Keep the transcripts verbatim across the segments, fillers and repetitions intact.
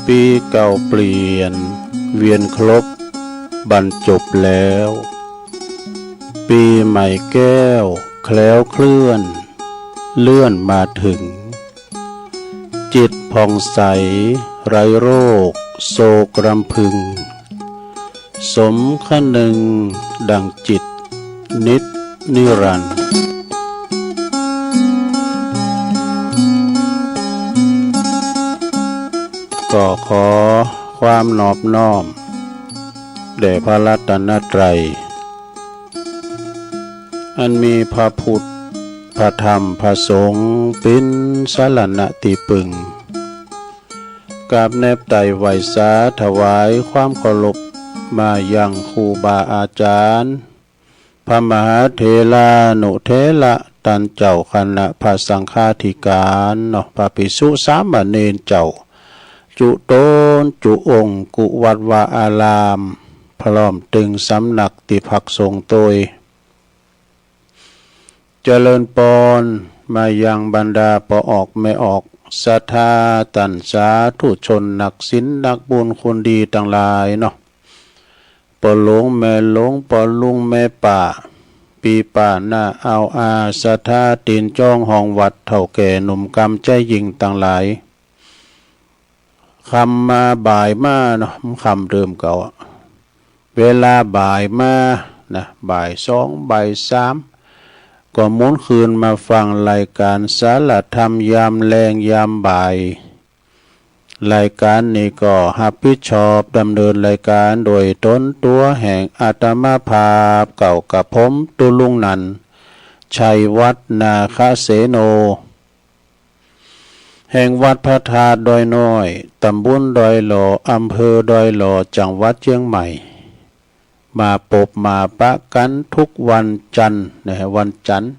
ปี๋เก่าเปลี่ยน เวียนครบ บรรจบแล้ว ปี๋ใหม่แก้ว แคล้วเคลื่อน เลื่อนมาถึง จิตผ่องใส ไร้โรค โศกรำพึง สมคะนึง ดั่งจิต นิจนิรันดร์ ก็ขอความนอบน้อม แด่พระรัตนตรัย อันมีพระพุทธ พระธรรม พระสงฆ์ เป๋นสรณะตี้ปึง กราบแนบไต่ไหว้สาถวายความเคารพ มายังครูบาอาจ๋ารย์ พระมหาเถรานุเถระ ต้านเจ้าคณะพระสังฆาธิการเนาะ พระภิกษุสามเณรเจ้า จุ๊ต๋นจุ๊องค์ กู้วัดวาอาราม พร้อมตึงสำนักตี้พักสงฆ์ตวย เจริญปอนมายังบรรดาป้อออกแม่ออก ศรัทธาต้านสาธุชน นักศีลนักบุญคุณดีตังหลายเนาะ ป้อหลวงแม่หลวง ป้อลุงแม่ป้า ปี้ป้าน้าอาวอา ศรัทธาตี๋นจ๊องห้องวัด เฒ่าแก่หนุ่มกำใจ๊ญิงตังหลาย ค่ำมาบ่ายมาเนาะ มันค่ำเติมเก่าอะ เวลาบ่ายมานะ บ่ายสอง บ่ายสาม ก็หมุนคืนมาฟังรายก๋านสารธรรมยามแลงยามบ่าย รายก๋านนี้ก็ฮับผิดชอบดำเนินรายก๋านโดยต๋นตั๋วแห่งอาตมาภาพ เก้ากับผม ตุ๊ลุงนันท์ ชัยวัฒน์ นาคเสโน แห่งวัดพระธาตุดอยน้อย ต๋ำบลดอยหล่อ อำเภอดอยหล่อ จังหวัดเจียงใหม่ มาปบมาปะกั๋นทุกวันจันทร์นะฮะ วันจันทร์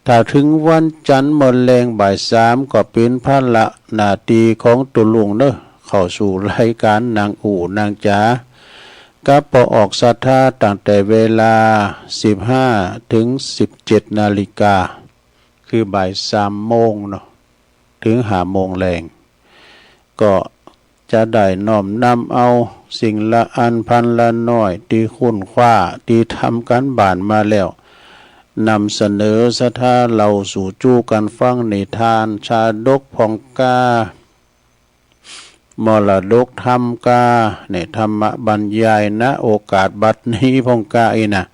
ถ้าเถิงวันจันทร์เมื่อแลงบ่ายสาม ก็เป๋นภาระหน้าตี้ของตุ๊ลุงเนาะ เข้าสู่รายก๋านนั่งอู้นั่งจ๋า กับป้อออกศรัทธา ตั้งแต่เวลาสิบห้าเถิงสิบเจ็ดนาฬิกา คือบ่ายสามโมงเนาะ เถิงห้าโมงแลง ก็จะได้น้อมนำเอาสิ่งละอันพันละน้อย ตี้คุ้นคว้า ตี้ทำก๋านบ้านมาแล้ว นำเสนอศรัทธาเล่าสู่จู๊กั๋นฟัง นิทานชาดกพ่องก้า มรดกธรรมก้า ในธรรมบรรยาย ณ โอกาสบัดนี้พ่องก้าอี้นะ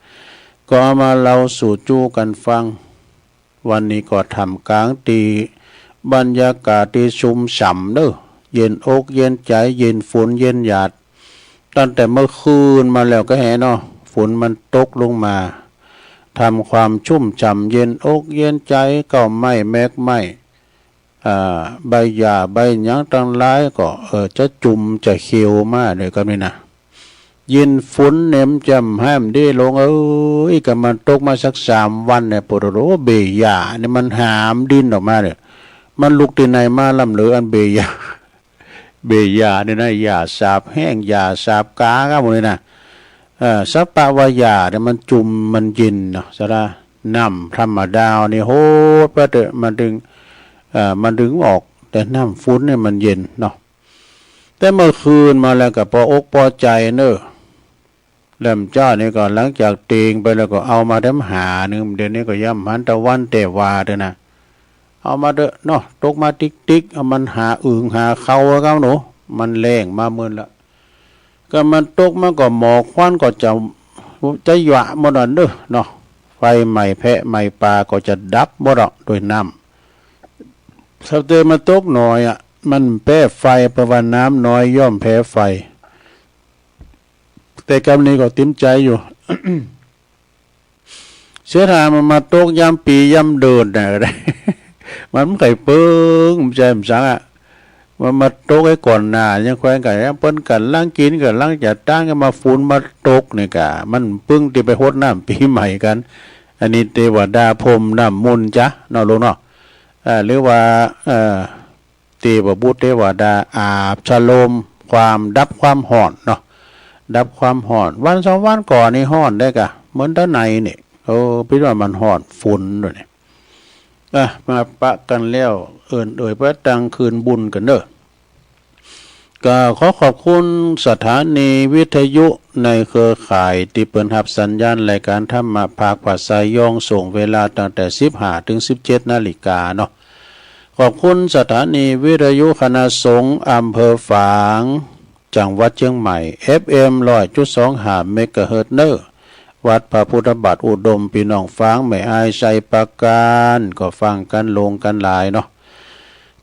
ก็เอามาเล่าสู่จู๊กั๋นฟัง วันนี้ก็ท่ามกลางตี้บรรยากาศตี้ชุ่มฉ่ำเนาะ เย็นอกเย็นใจ๋ เย็นฝนเย็นหยาด ตั้งแต่เมื่อคืนมาแล้วก็แหเนาะ ฝนมันตกลงมา ทำความชุ่มฉ่ำเย็นอกเย็นใจ๋ เก๊าไม้แมกไม้ อ่า ใบหญ้าใบหยังตังหลายก็ เออ จะจุ่มจะเขียวมาเดี๋ยวก่อนนี่นะ เย็นฝนเนี่ยมันจะแหมดีลง เอ้ย ก็มันตกมาสักสามวันเนี่ย ปะโถ เบ้ยหญ้าเนี่ยมันหามดิ้นออกมาเนี่ย มันลุกตี้ไหนมาล่ำเหลืออันเบ้ยหญ้า เบ้ยหญ้าเนี่ยนะ หญ้าสาบแห้ง หญ้าสาบกาครับหมดเลยนะ เออ สักปะว่าหญ้าเนี่ยมันจุ่มมันเย็นเนาะ สะดา น้ำธรรมดานี่โหดปะเต๊อะ มันตึง เอ่อ มันตึงออก แต่น้ำฝนเนี่ยมันเย็นเนาะ แต่เมื่อคืนมาแล้วก็ปออกปอใจ๋เนาะ แหลมเจ้านี่ก็หลังจากเตียงไปแล้วก็เอามาแถมหานึ่ง เดี๋ยวนี้ก็ยังบ่หันตะวันแต๊ว่าเต๊อะนะ เอามาเต๊อะเนาะ ตกมาติ๊กๆ เอามันหาอึ่งหาเค้าไว้ครับหนู มันแล้งมาเมินละ ก็มันตกมาก็หมอกควันก็จะ จะหยวะหมดอ่ะเนาะ ไฟไหม้แพะไหม้ป่าก็จะดับหมดอ่ะโดยน้ำ ถ้าเตมันตกน้อยอ่ะ มันแพ้ไฟ เพราะว่าน้ำน้อยย่อมแพ้ไฟ แต่กำนี้ก็ติดใจ๋อยู่ เสียถ้ามันมาตกยามปี๋ยามเดือนน่ะ มันบ่ใค่เปิง บ่ใจ้มันสังอะ มันมาตกไอ้ก่อนหน้า ยังแขวงกั๋น ยังเปิ้นกั๋นลังกิ๋นกั๋นลังจะตั้ง ก็มาฝนมาตกนี่ก่ะ มันเปิงตี้ไปฮดน้ำปี๋ใหม่กั๋น อันนี้เตวดาพรมน้ำมนต์จ๊ะเนาะลูกเนาะ อ่า หรือว่า เอ่อ เตวบุตรเตวดาอาบชโลมความดับความฮ้อนเนาะ ดับความฮ้อน วันสองวันก่อนนี่ฮ้อนได้ก่ะ เหมือนตะไหนนี่ โอ้ ปิดว่ามันฮ้อนฝนด้วยนี่ อ่ะ มาปะกั๋นแล้ว เอิ้นเอ่ยไปตังคืนบุญกั๋นเนาะ ก็ขอขอบคุณสถานีวิทยุในเครือข่ายตี้เปิ้นฮับสัญญาณรายก๋านธรรมะภาคภาษาย้องส่งเวลาตั้งแต่สิบห้าเถิงสิบเจ็ดนาฬิกาเนาะ ขอบคุณสถานีวิทยุคณะสงฆ์อำเภอฝาง จังหวัดเจียงใหม่ เอฟเอ็ม ร้อยจุดสองห้า เมกะเฮิรตซ์เน่อ วัดพระพุทธบาทอุดม ปี้น้องฝางแม่อายไชยปราการ ก็ฟังกั๋นลงกั๋นหลายเนาะ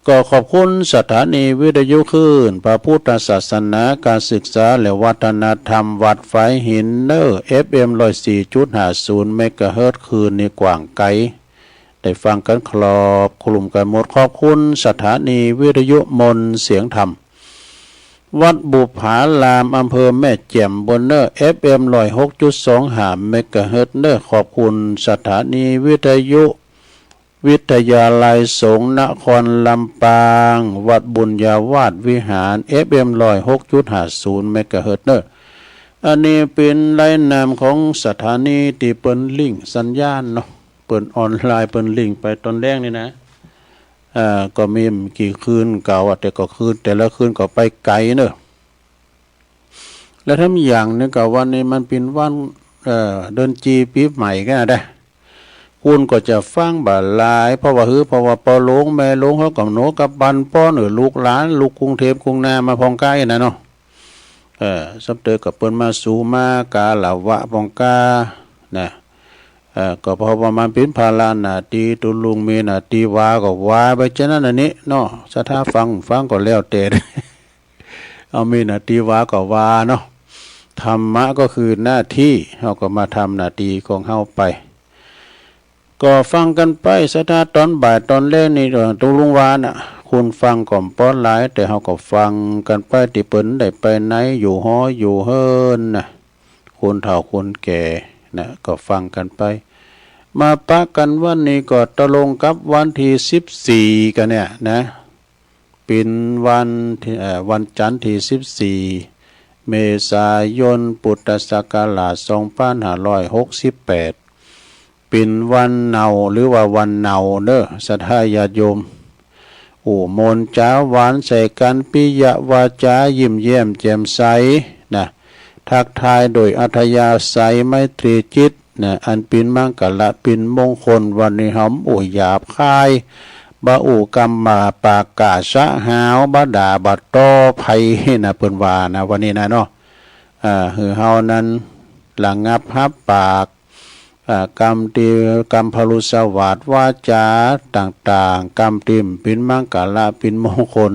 ก็ขอบคุณสถานีวิทยุคลื่นพระพุทธศาสนา การศึกษาและวัฒนธรรมวัดฝายหินเน่อ เอฟเอ็ม ร้อยสี่จุดห้าศูนย์ เมกะเฮิรตซ์ คลื่นนี้กว้างไกล ได้ฟังกั๋นครอบคลุมกั๋นหมด ขอบคุณสถานีวิทยุมนต์เสียงธรรม วัดบุปผาราม อำเภอแม่แจ่มปู้นเน่อ เอฟเอ็ม ร้อยหกจุดสองห้า เมกะเฮิรตซ์เน่อ ขอบคุณสถานีวิทยุวิทยาลัยสงฆ์นครลำปาง วัดบุญญาวาสวิหาร เอฟเอ็ม ร้อยหกจุดห้าศูนย์ เมกะเฮิรตซ์เน่อ อันนี้เป๋นรายนามของสถานีตี้เปิ้นลิงก์สัญญาณเนาะ เปิ้นออนไลน์ เปิ้นลิงก์ไปต๋อนแลงนี่นะ อ่า ก็มีบ่กี่คลื่นเก่าอะ แต่ก็คลื่นแต่ละคลื่นก็ไปไกลเน่อ และแถมอย่างนึ่งก็วันนี้มันเป๋นวัน เอ่อ เดือนจีปี๋ใหม่กั๋นนะ คนก็จะฟังบ่หลาย เพราะว่าหื้อ เพราะว่าป้อโรงแม่โรงเขาก็หนวกกับบันป้อน เออ ลูกหลาน ลูกกรุงเทพฯ กรุงนามาพ่องก้าอี้นะเนาะ เออ ซ้ำเต๋อก็เปิ้นมาสู่มากาละวะพ่องก้านะ เออ ก็เพราะว่ามันเป๋นภาระหน้าตี้ ตุ๊ลุงมีหน้าตี้ว่าก็ว่าไปจานั้นอันนี้เนาะ ศรัทธาฟัง ฟังก็แล้วแต่ เอามีหน้าตี้ว่าก็ว่าเนาะ ธรรมะก็คือหน้าตี้ เฮาก็มาทำหน้าตี้ของเฮาไป ก็ฟังกั๋นไป ศรัทธาต๋อนบ่ายต๋อนแลงนี่ เออ ตุ๊ลุงว่าน่ะ คนฟังก็บ่ปอหลาย แต่เฮาก็ฟังกั๋นไป ตี้เปิ้นได้ไปไหน อยู่หออยู่เฮือนน่ะ คนเฒ่าคนแก่น่ะ ก็ฟังกั๋นไป มาปะกั๋นวันนี้ก็ตรงกับวันตี้สิบสี่กั๋นเนี่ยนะ เป๋นวันตี้ เอ่อ วันจันทร์ตี้สิบสี่ เมษายน พุทธศักราช สองพันห้าร้อยหกสิบแปด เป๋นวันเนาหรือว่าวันเนาเน่อ ศรัทธาญาติโยม อู้มนต์จ๋าหวานใส่กั๋น ปิยวาจายิ้มแย้มแจ่มใสนะ ทักทายโดยอัธยาศัยไมตรีจิตนะ อันเป๋นมังคละเป๋นมงคล วันนี้เฮาอู้หยาบคาย บ่อู้กำบ่าปากก้าสะหาว บ่ด่าบ่ต่อใผนะ เปิ้นว่านะ วันนี้นะเนาะ อ่า หื้อเฮานั้นระงับฮับปาก อ่า กำตี้ กำพรุสวาทวาจาต่างๆ กำตี้บ่เป๋นมังคละเป๋นมงคล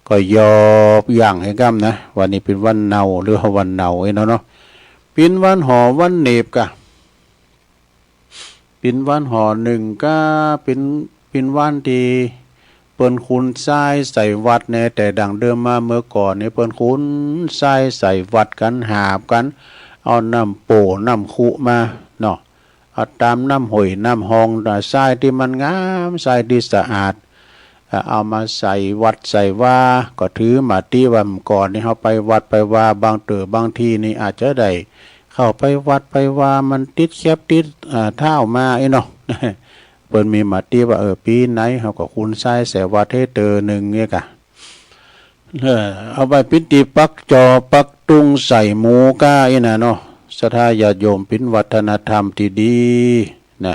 ก็หยอบยั้งไอ้กำนะ วันนี้เป๋นวันเนาหรือว่าวันเนาไอ้เนาะเนาะ เป๋นวันห่อวันเหน็บกา เป๋นวันห่อนึ่งกา เป๋น เป๋นวันตี้เปิ้นขุนทรายใส่วัตรแน่ แต่ดั้งเดิมมาเมื่อก่อนนี่เปิ้นขุนทรายใส่วัตรกั๋น หาบกั๋น เอาน้ำโป่งน้ำคุมาเนาะ เอาต๋ามน้ำห้วยน้ำฮ่อง ทรายตี้มันงาม ทรายตี้สะอาด เอ่อ เอามาใส่วัตรใส่วา ก็ถือมาติว่าเมื่อก่อนนี่เฮาไปวัตรไปวาบางเตื้อบางทีนี่อาจจะได้เข้าไปวัตรไปวา มันติดแข็บติด เอ่อ เท้ามาไอ้เนาะ เปิ้นมีมาติว่า เออ ปี๋ไหนเฮาก็ขุนทรายใส่วัตรหื้อเตื้อนึ่งเนี่ยกา เออ เอาไปเป๋นตี้ปักจ่อปักตุงใส่หมู่ก้าอี้นะเนาะ ศรัทธาญาติโยม เป๋นวัฒนธรรมตี้ดีนะ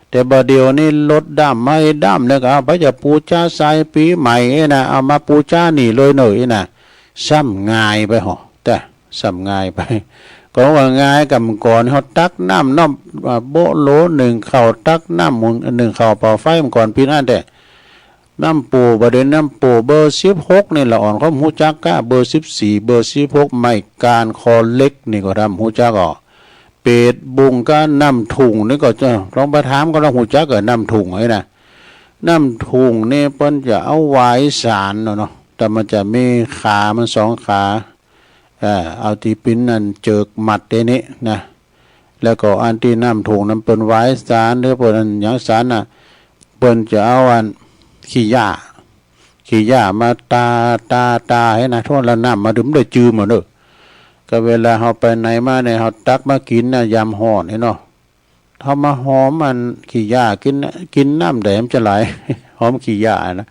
แต่บ่าเดี่ยวนี้ลดด้ามไม้ด้ามแล้วก็เอาไปจะปู๋จาทรายปี๋ใหม่อี้นะ เอามาปู๋จานี่เลยเน่ออี้นะ ซ้ำง่ายไปห่อ แต่ซ้ำง่ายไป ก็ว่าง่ายก่าเมื่อก่อนเฮาตักน้ำเนาะ อ่า โบะโหลนึ่งข้าว ตักน้ำนึ่งข้าวเป่าไฟเมื่อก่อนเป๋นอั้นแต่ น้ำโป่ง บ่าเดี่ยวน้ำโป่งเบอร์สิบหกนี่ละอ่อน เขาบ่ฮู้จักกา เบอร์สิบสี่ เบอร์สิบหก ไม้ก้านคอเหล็กนี่ก็ทำบ่ฮู้จักอ่อ เปตบุงกาน้ำถุงนี่ก็จะ ลองไปถามก็ลองฮู้จักกาน้ำถุงไอ้นะ น้ำถุงนี่เปิ้นจะเอาหวายสานเนาะเนาะ แต่มันจะมีขามันสองขา เอ่อ เอาตี้เป๋นอันเจิกมัดเตนี่นะ แล้วก็อันตี้น้ำถุงนั้นเปิ้นหวายสาน หรือเปิ้นอันหยังสานน่ะ เปิ้นจะเอาอันขี้หญ้า ขี้หญ้ามาตา ตา ตาหื้อนะ ถ้าละน้ำมาดื่มได้จื้อหมดเน่อ ก็เวลาเฮาไปไหนมาเนี่ย เฮาตักมากิ๋นน่ะ ยามฮ้อนนี่เนาะ เฮามาหอมอันขี้หญ้า กิ๋น กิ๋นน้ำใดมันจะหลาย หอมขี้หญ้านะ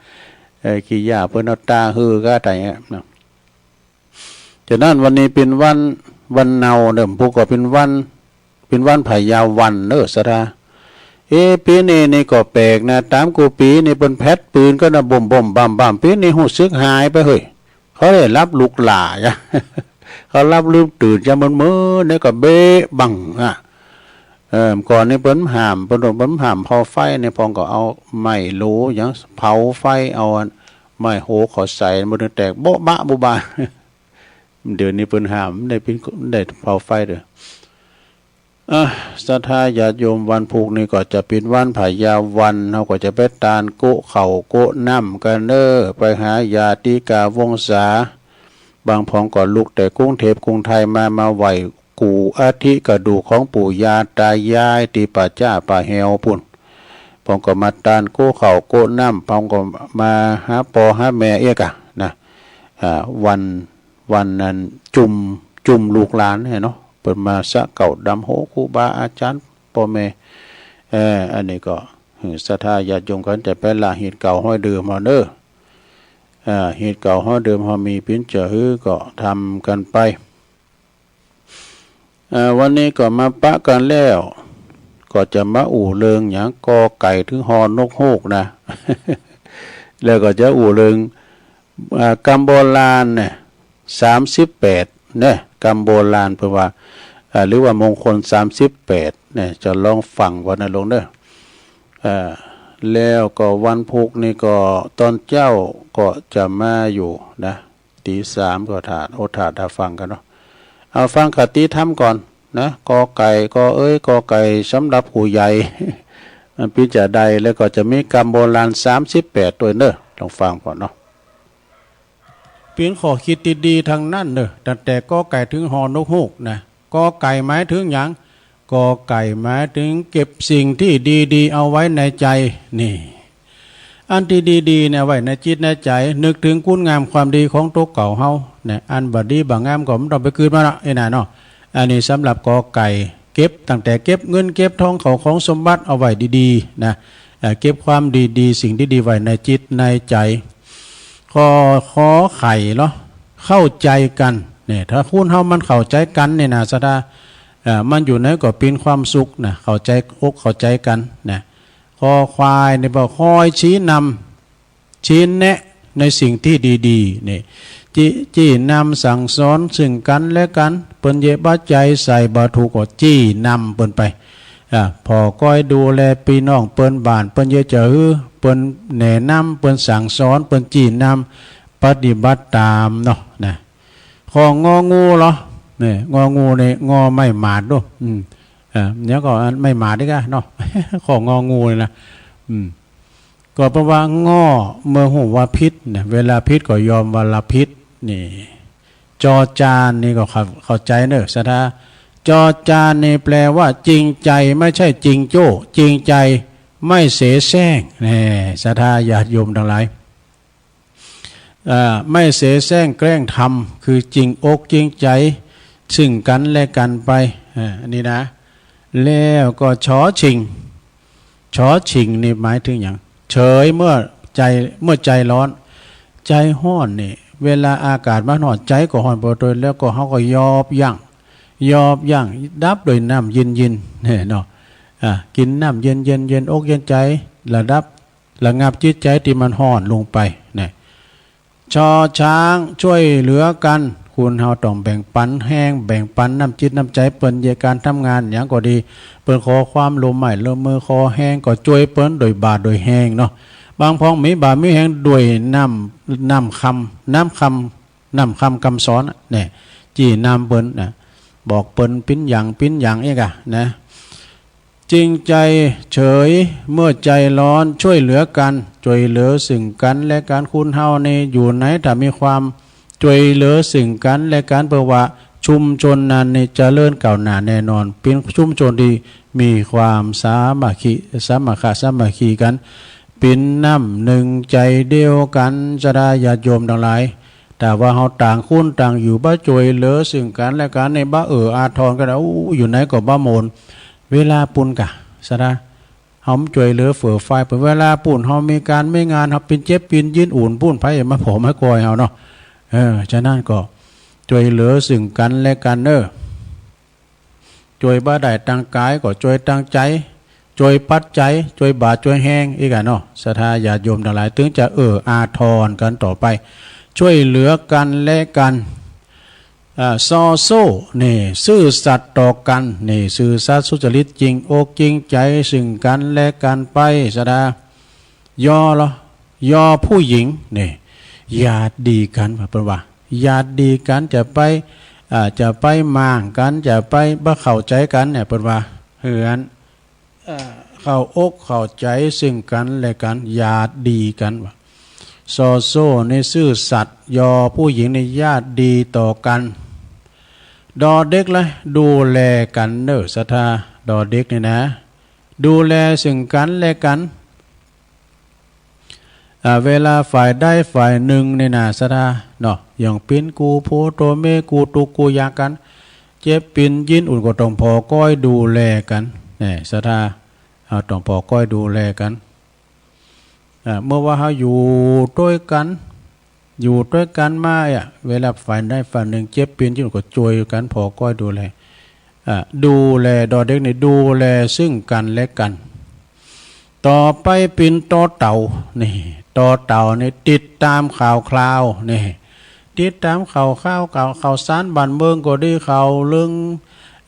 เออ ขี้หญ้าเปิ้นเอาตาหื้อก้าไตอะนะ ฉะนั้นวันนี้เป๋นวัน วันเนาเน่อ พวกก็เป๋นวัน เป๋นวันพญาวันเน่อ ศรัทธา เอ๊ะ ปี๋นี้นี่ก็แปลกนะ ต๋ามกู้ปี๋นี่เปิ้นแผดปืนกั๋นนะ บ่มๆ บ่ามๆ ปี๋นี้ฮู้สึกหายไปเฮ้ย เขาได้หลับลุกหล่าจ้ะ เขาหลับลืมตื่นจ้ะ เมินๆ นี่ก็เบ๊ะบังอะ เออ ก่อนนี่เปิ้นห้าม เปิ้น เปิ้นห้ามเผาไฟนี่ พ่องก็เอาไม้หลูหยังเผาไฟ เอาอันไม้โหเขาใส่ มันถึงแตกโบ๊ะบะบุบะ เดี๋ยวนี้เปิ้นห้าม ได้ปิ้น ได้เผาไฟเด้อ อ่ะ ศรัทธาญาติโยม วันพูกนี่ก็จะเป๋นวันพญาวัน เฮาก็จะไปตานโกะข้าวโกะน้ำกั๋นเน่อ ไปหาญาติกาวงศา บางพ่องก็ลุกแต่กรุงเทพฯ กรุงไทยมา มาไหว้กู่อัฐิกระดูกของปู่ย่าตายายตี้ป่าจ๊าป่าแฮวปู๊น พ่องก็มาตานโกะข้าวโกะน้ำ พ่องก็มาหาป้อหาแม่เอี้ยก่ะนะ อ่า วัน วันนั้นจุม จุมลูกหลานเนี่ยเนาะ เปิ้นมาสะเกล้าดำหัวครูบาอาจ๋ารย์ป้อแม่ เออ อันนี้ก็ หื้อศรัทธาญาติโยมเขาจะไปละฮีตเก่าฮ้อยเดิมเฮาเน่อ อ่า ฮีตเก่าฮ้อยเดิมเฮามีปิ้นจะหื้อก็ทำกั๋นไป อ่า วันนี้ก็มาปะกั๋นแล้ว ก็จะมาอู้เรื่องหยัง กอไก่เถิงฮอนกฮูกนะ แล้วก็จะอู้เรื่อง อ่า กำโบราณเนี่ย สามสิบแปด เนี่ย กำโบราณเปิ้นว่า อ่า หรือว่ามงคลสามสิบแปด เนี่ย จะลองฟังก่อนนะโยมเน่อ อ่า แล้วก็วันพูกนี่ก็ต๋อนเจ๊าก็จะมาอยู่นะ ตี๋สามก็ถ้าอดถ้าฟังกั๋นเนาะ เอาฟังคติธรรมก่อนนะ กอไก่ กอเอ้ย กอไก่สำหรับผู้ใหญ่ มันปิ้นจะได้ แล้วก็จะมีกำโบราณสามสิบแปดตวยเน่อ ลองฟังก่อนเนาะ เป๋นข้อคิดดีๆ ตังนั้นเน่อ ตั้งแต่กอไก่เถิงฮอนกฮูกนะ กอไก่หมายเถิงหยัง กอไก่หมายเถิงเก็บสิ่งตี้ดีๆ เอาไว้ในใจ๋ นี่ อันตี้ดีๆ เนี่ยไว้ในจิตในใจ๋ นึกเถิงคุณงามความดีของตั๋วเก่าเฮาเนี่ย อันบ่ดีบ่งามก็บ่ต้องไปกึ๊ดมันละ ไอ้นั่นเนาะ อันนี้สำหรับกอไก่ เก็บตั้งแต่เก็บเงินเก็บทองเข้าของสมบัติเอาไว้ดีๆ นะ เอ่อ เก็บความดีๆ สิ่งดีๆ ไว้ในจิตในใจ๋ ข้อ ขอไข่เหรอ เข้าใจ๋กั๋น เนี่ย ถ้าคนเฮามันเข้าใจ๋กั๋นเนี่ยนะ ศรัทธา เอ่อ มันอยู่ไหนก็เป๋นความสุขนะ เข้าใจ๋อกเข้าใจ๋กั๋นนะ คอควายนี่บอกคอยชี้นำ ชี้แนะในสิ่งตี้ดีๆ นี่ จี้ จี้นำสั่งสอนซึ่งกั๋นและกั๋น เปิ้นเยียะบ่ใจ๋ใส่บ่ถูกก็จี้นำเปิ้นไป อ่า ผ่อก้อยดูแลปี้น้องเปิ้น บ้านเปิ้นเยียะจะหื้อ เปิ้นแนะนำ เปิ้นสั่งสอน เปิ้นจี้นำ ปฏิบัติต๋ามเนาะ นะ ข้ององูเหรอ เนี่ย งองูเนี่ย งอไม้หมาดดู อืม อ่า เดี๋ยวก็อันไม้หมาดอีกอะเนาะ ข้ององูเนี่ยนะ อืม ก็เปิ้นว่างอ เมื่อฮู้ว่าผิดนะ เวลาผิดก็ยอมว่าละผิด นี่ จอจานนี่ก็เข้า เข้าใจ๋เน่อ ศรัทธา จอจานนี่แปลว่าจริงใจ๋ ไม่ใช่จริงโจ้ จริงใจ๋ ไม่เสแสร้ง แน่ ศรัทธาญาติโยมตังหลาย อ่า ไม่เสแสร้งแกล้งทำ คือจริงอกจริงใจ๋ ซึ่งกั๋นและกั๋นไป อ่า อันนี้นะ แล้วก็ ฉอฉิง ฉอฉิงนี่หมายเถิงหยัง เฉยเมื่อใจ๋ เมื่อใจ๋ฮ้อน ใจ๋ฮ้อนนี่ เวลาอากาศมันฮ้อน ใจ๋ก็ฮ้อนไปตวย แล้วก็เฮาก็ยอบยั้ง ยอบยั้ง ดับโดยน้ำเย็นๆ เนี่ยเนาะ อ่า กิ๋นน้ำเย็นๆ เย็นอกเย็นใจ๋ ระดับ ระงับจิตใจ๋ตี้มันฮ้อนลงไป เนี่ย ชอช้าง ช่วยเหลือกั๋น คนเฮาต้องแบ่งปันแฮง แบ่งปันน้ำจิตน้ำใจ๋ เปิ้นเยียะก๋านทำงานหยังก็ดี เปิ้นขอความร่วมไม้ร่วมมือ ขอแฮงก็จ้วยเปิ้นโดยบ่าโดยแฮงเนาะ บางพ่องมีบ่ามีแฮงโดยน้ำ น้ำคำ น้ำคำ น้ำคำกำสอนอะ เนี่ย จี้นำเปิ้นนะ บอกเปิ้นปิ้นหยังปิ้นหยังเอี้ยก่ะนะ จริงใจ๋เฉยเมื่อใจ๋ฮ้อน ช่วยเหลือกั๋น จ้วยเหลือซึ่งกั๋นและกั๋น คนเฮานี่อยู่ไหนถ้ามีความจ้วยเหลือซึ่งกั๋นและกั๋น เปิ้นว่าชุมชนนั้นนี่เจริญก้าวหน้าแน่นอน เป๋นชุมชนตี้มีความสามัคคี สามัคคะสามัคคีกั๋น เป๋นน้ำหนึ่งใจ๋เดียวกั๋น ศรัทธาญาติโยมตังหลาย ถ้าว่าเฮาต่างคนต่างอยู่ บ่จ้วยเหลือซึ่งกั๋นและกั๋นนี่ บ่เอื้ออาทรกั๋น อู้ อยู่ไหนก็บ่ม่วน เวลาปู้นก่ะ ศรัทธา เฮาจ้วยเหลือเฟื่อฟายเปิ้น เวลาปู้นเฮามีก๋านมีงาน เฮาปิ้นเจ็บปิ้นยิน อู้นปู้น ใผมาผ่อมาก้อยเฮาเนาะ เออ ฉะนั้นก็ ช่วยเหลือซึ่งกั๋นและกั๋นเน่อ ช่วยบ่ได้ตางก๋ายก็ช่วยตางใจ๋ ช่วยปัจจัย ช่วยบ่าช่วยแฮง อี้ก่ะเนาะ ศรัทธาญาติโยมตังหลาย ตึงจะเอื้ออาทรกั๋นต่อไป ช่วยเหลือกั๋นและกั๋น อ่า ซอโซ่ นี่ ซื่อสัตย์ต่อกั๋น นี่ ซื่อสัตย์สุจริต จริงอกจริงใจ๋ซึ่งกั๋นและกั๋นไป ศรัทธา ยอเหรอ ยอผู้หญิง นี่ ญาติดีกั๋น เปิ้นว่า ญาติดีกั๋น จะไป อ่า จะไปหมางกั๋น จะไปบ่เข้าใจ๋กั๋นเนี่ย เปิ้นว่า เฮือน เอ่อ เข้าอกเข้าใจ๋ซึ่งกั๋นและกั๋น ญาติดีกั๋น ว่า ซอโซ่นี่ซื่อสัตย์ ยอผู้หญิงนี่ญาติดีต่อกั๋น ดอเด็กละ ดูแลกั๋นเน่อ ศรัทธา ดอเด็กนี่นะ ดูแลซึ่งกั๋นและกั๋น อ่า เวลาฝ่ายใดฝ่ายนึ่งนี่นะ ศรัทธา เนาะ อย่างเป๋นกู่ผัวตั๋วเมีย กู่ตุ๊กข์กู่ยากกั๋น เจ็บปิ๋นยินอุ่นก็ต้องผ่อก้อยดูแลกั๋น นี่ ศรัทธา เฮาต้องผ่อก้อยดูแลกั๋น อ่า เมื่อว่าเฮาอยู่ตวยกั๋น อยู่ตวยกั๋นมาอะ เวลาฝ่ายใดฝ่ายนึ่งเจ็บปิ๋นยินก็จ้วยกั๋นผ่อก้อยดูแล อ่า ดูแล ดอเด็กนี่ดูแลซึ่งกั๋นและกั๋น ต่อไปเป๋นตอเต่า นี่ ตอเต่านี่ติดต๋ามข่าวคราว นี่ ติดต๋ามข่าวคราว ข่าว ข่าวสารบ้านเมืองก็ดี ข่าวเรื่อง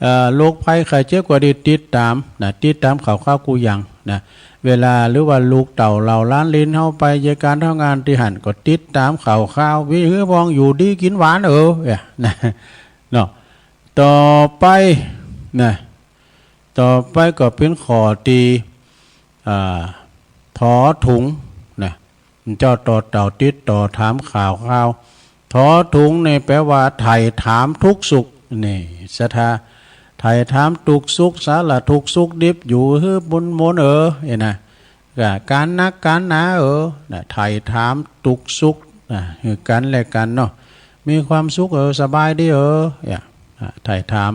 เอ่อ โรคภัยไข้เจ็บก็ดี ติดต๋ามนะ ติดต๋ามข่าวคราวกู้อย่างนะ เวลาหรือว่าลูกเต้าเหล่าหลานหลิ้นเฮาไปเยียะก๋านทำงานตี้หั้น ก็ติดต๋ามข่าวคราว วิววองอยู่ดีกิ๋นหวานเออ เนี่ยนะ เนาะ ต่อไปนะ ต่อไปก็เป๋นข้อตี้ อ่า ถอถุงนะ เจ้าตอเต่าติดต่อถามข่าวคราว ถอถุงนี่แปลว่าไถ่ถามทุกข์สุข นี่ ศรัทธา ไถ่ถามทุกข์สุข สารทุกข์สุขดิบ อยู่หื้อบุญมนเออ เนี่ยนะ ก็ก๋านนักก๋านหนาเออ นะ ไถ่ถามทุกข์สุข นะ หื้อกั๋นและกั๋นเนาะ มีความสุขเออ สบายดีเออ เนี่ย อ่า ไถ่ถาม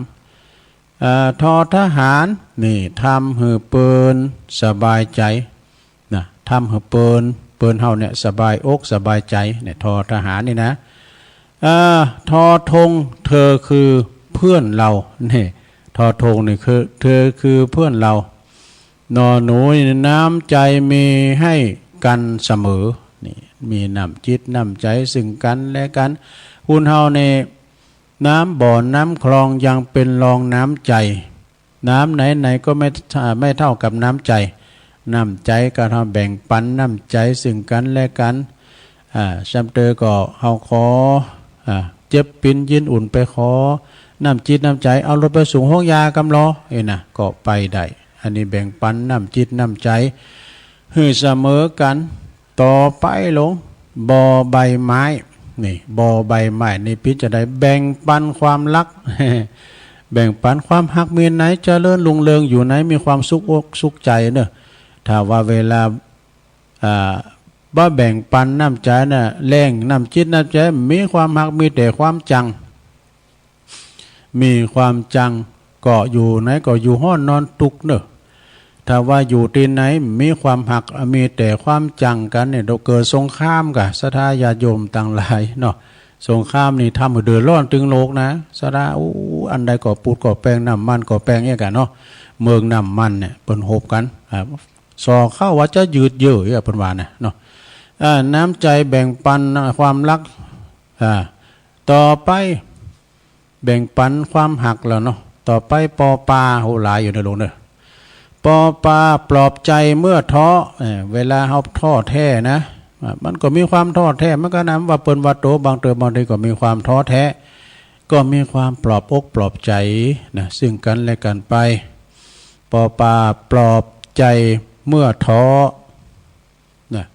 เอ่อ ทอทหาร นี่ ทำหื้อเปิ้นสบายใจ๋นะ ทำหื้อเปิ้น เปิ้นเฮาเนี่ยสบายอกสบายใจ๋เนี่ย ทอทหารนี่นะ เอ่อ ทอธง เธอคือเพื่อนเรา นี่ ทอธงนี่คือ เธอคือเพื่อนเรา นอหนูนี่ น้ำใจ๋มีหื้อกั๋นเสมอ นี่ มีน้ำจิตน้ำใจ๋ซึ่งกั๋นและกั๋น คนเฮานี่ น้ำบ่อน้ำคลองยังเป๋นรองน้ำใจ๋ น้ำไหนๆ ก็ไม่ ไม่เท่ากับน้ำใจ๋ น้ำใจ๋ก็เฮาแบ่งปั๋นน้ำใจ๋ซึ่งกั๋นและกั๋น อ่า จำเตอก็เฮาขอ อ่า เจ็บปิ๋นยินอุ่นไปขอน้ำจิตน้ำใจ๋ เอารถไปส่งโฮงยากำลอ เอ้ยนะ ก็ไปได้ อันนี้แบ่งปั๋นน้ำจิตน้ำใจ๋หื้อเสมอกั๋น ต่อไปลง บ่อใบไม้ นี่ บ่อใบไม้นี่เป๋นจาใด แบ่งปั๋นความฮัก แบ่งปั๋นความฮัก มีไหนเจริญรุ่งเรืองอยู่ไหน มีความสุขอกสุขใจ๋เนอะ ถ้าว่าเวลา อ่า บ่แบ่งปั๋นน้ำใจ๋น่ะ แหล่งน้ำจิตน้ำใจ๋ มีความฮัก มีแต่ความจัง มีความจัง ก็อยู่ไหนก็อยู่ฮ้อนนอนตุ๊กข์เนอะ ถ้าว่าอยู่ตี้ไหนมีความฮัก มีแต่ความจังกั๋นเนี่ย เดี๋ยวเกิดสงครามก่ะ ศรัทธาญาติโยมตังหลายเนาะ สงครามนี่ทำหื้อเดือดร้อนตึงโลกนะ ศรัทธา อู้ อันใดก็ปูดก็แปง น้ำมันก็แปงเนี่ยก่ะเนาะ เมืองน้ำมันเนี่ย เปิ้นฮบกั๋น อ่า ส่อเข้าว่าจะยืดเยื้อ เปิ้นว่านะเนาะ อ่า น้ำใจ๋แบ่งปั๋น อ่า ความฮัก อ่า ต่อไป แบ่งปั๋นความฮักแล้วเนาะ ต่อไป ปอปา โห หลายอยู่เนอะโยมเนอะ ปอปา ปลอบใจ๋เมื่อท้อ เอ่อ เวลาเฮาท้อแท้นะ อ่า มันก็มีความท้อแท้เหมือนกั๋นนะ ว่าเปิ้นว่าโต บางเตื้อบางทีก็มีความท้อแท้ ก็มีความปลอบอกปลอบใจ๋นะ ซึ่งกั๋นและกั๋นไป ปอปา ปลอบใจ๋เมื่อท้อ นะ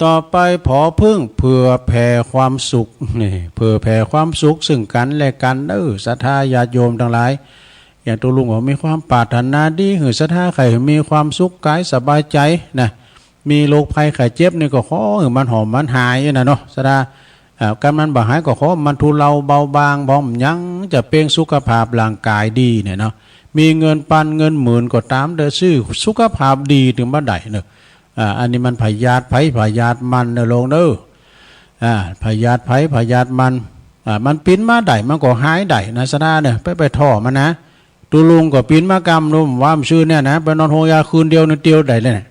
ต่อไป ผอผึ้ง เผื่อแผ่ความสุข นี่ เผื่อแผ่ความสุขซึ่งกั๋นและกั๋น เออ ศรัทธาญาติโยมตังหลาย อย่างตุ๊ลุงก็มีความปรารถนาดีหื้อศรัทธาใค่มีความสุขก๋ายสบายใจ๋นะ มีโรคภัยไข้เจ็บนี่ก็ขอหื้อมันหอมมันหายนะเนาะ ศรัทธา อ่า กั๋นมันบ่หายก็ขอมันทุเลาเบาบาง บ่มันยังจะเป๋งสุขภาพร่างก๋ายดีเนี่ยเนาะ มีเงินปันเงินหมื่นก็ต๋าม แต่ซื้อสุขภาพดีตึงบ่ได้เนอะ อ่า อันนี้มันพยาธิไผพยาธิมันเนอะโยมเนอะ อ่า พยาธิไผพยาธิมัน อ่า มันปิ๊นมาได้ มันก็หายได้นะ ศรัทธาเน่อ ไป ไปถ่อมันนะ ตุ๊ลุงก็ปิ๊นมากำนึ่ง ว่าบ่าจื้อเนี่ยนะ ไปนอนโฮงยาคืนเดียวนี่เตียวได้เลยนะ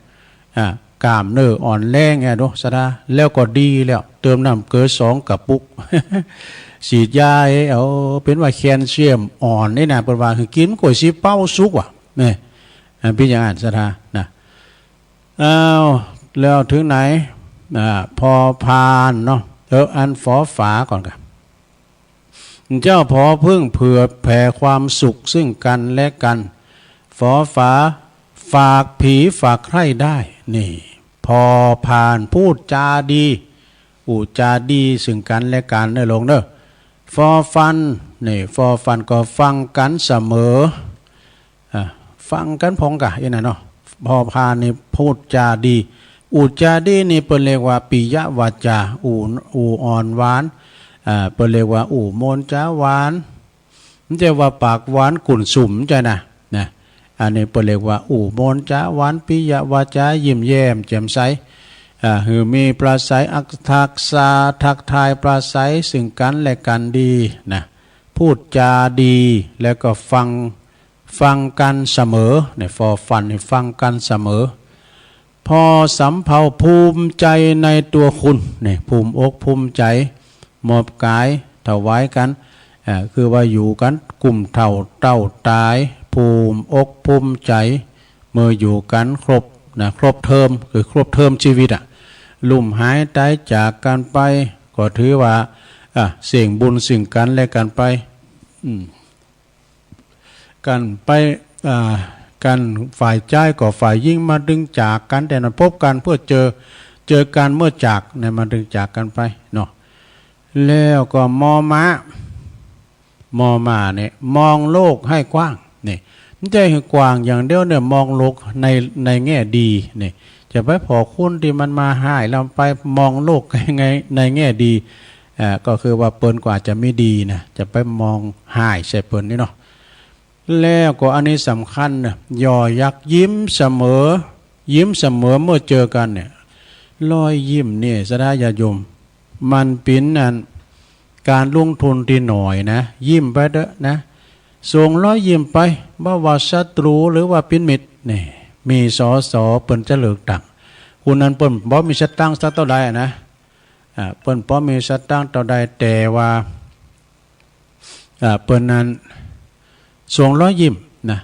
อ่า กล้ามเนื้ออ่อนแรงเนี่ย ดู ศรัทธา แล้วก็ดีแล้ว เติมน้ำเกลือสองกระปุก ฉีดยา เอ้ย เอา เปิ้นว่าแคลเซียมอ่อนนี่นะ เปิ้นว่าหื้อกิ๋นก๋วยสีเป๊าสุกว่ะ เนี่ย อ่า เป๋นอย่างนั้น ศรัทธา นะ อ้าว แล้วเถิงไหน อ่า พอพานเนาะ เออ อันฝอฝาก่อนก่ะ เจ้าผอเพิ่งเผื่อแผ่ความสุขซึ่งกันและกัน ฝอฝา ฝากผีฝากใคร่ได้ นี่ พอพาน พูดจาดี อู้จาดีซึ่งกันและกันเน่อลูกเน่อ ฟอฟัน นี่ ฟอฟันก็ฟังกั๋นเสมอ อ่า ฟังกั๋นพ่องก่ะ อี้น่ะเนาะ พอพานนี่พูดจาดี อู้จาดีนี่เปิ้นเรียกว่าปิยวาจา อู้ อู้อ่อนหวาน อ่า เปิ้นเรียกว่าอู้มนจาหวาน บ่ใจ้ว่าปากหวานกุ่นสุม บ่ใจ้นะ นะ อันนี้เปิ้นเรียกว่าอู้มนจาหวาน ปิยวาจา ยิ้มแย้มแจ่มใส อ่า หื้อมีปราศรัยอัตถกถา ทักทายปราศรัยซึ่งกันและกันดีนะ พูดจาดี แล้วก็ฟัง ฟังกั๋นเสมอ เนี่ย ฟอฟันนี่ฟังกั๋นเสมอ พอสำเภาภูมิใจในตัวคุณ เนี่ย ภูมิอกภูมิใจ๋ มอบก๋ายถวายกั๋น อ่า คือว่าอยู่กั๋นกุ้มเฒ่าเต้าต๋าย ภูมิอกภูมิใจ๋ เมื่ออยู่กั๋นครบนะ ครบเทอม คือครบเทอมชีวิตอะ ลุ่มหายต๋ายจากกั๋นไป ก็ถือว่า อ่า เสี่ยงบุญซึ่งกั๋นและกั๋นไป อืม กั๋นไป อ่า กั๋นฝ่ายจายก็ฝ่ายญิง มาตึงจากกั๋น แต่นั้นพบกั๋นเพื่อเจอ เจอกั๋นเมื่อจาก เนี่ย มาตึงจากกั๋นไปเนาะ แล้วก็มอม้า มอม้าเนี่ย มองโลกให้กว้าง เนี่ย บ่ใจ้หื้อกว้างอย่างเดียวเนี่ย มองโลกใน ในแง่ดี เนี่ย จะไปผ่อคนตี้มันมาฮ้าย แล้วไปมองโลกใน ในแง่ดี อ่า ก็คือว่าเปิ้นก็อาจจะมีดีนะ จะไปมองฮ้ายใส่เปิ้นนี่เนาะ แล้วก็อันนี้สำคัญนะ อย่ายักยิ้มเสมอ ยิ้มเสมอเมื่อเจอกั๋นเนี่ย รอยยิ้มเนี่ย ศรัทธาญาติโยม มันเป๋นอัน ก๋านลงทุนตี้น้อยนะ ยิ้มไปเต๊อะนะ ส่งรอยยิ้มไป บ่ว่าศัตรู๋หรือว่าเป๋นมิตร นี่ มี สส เปิ้นจะเลือกตั้ง คนนั้นเปิ้นบ่มีสตางค์สักเต้าใดอะนะ อ่า เปิ้นบ่มีสตางค์เต้าใด แต่ว่า อ่า เปิ้นนั้นส่งรอยยิ้มนะ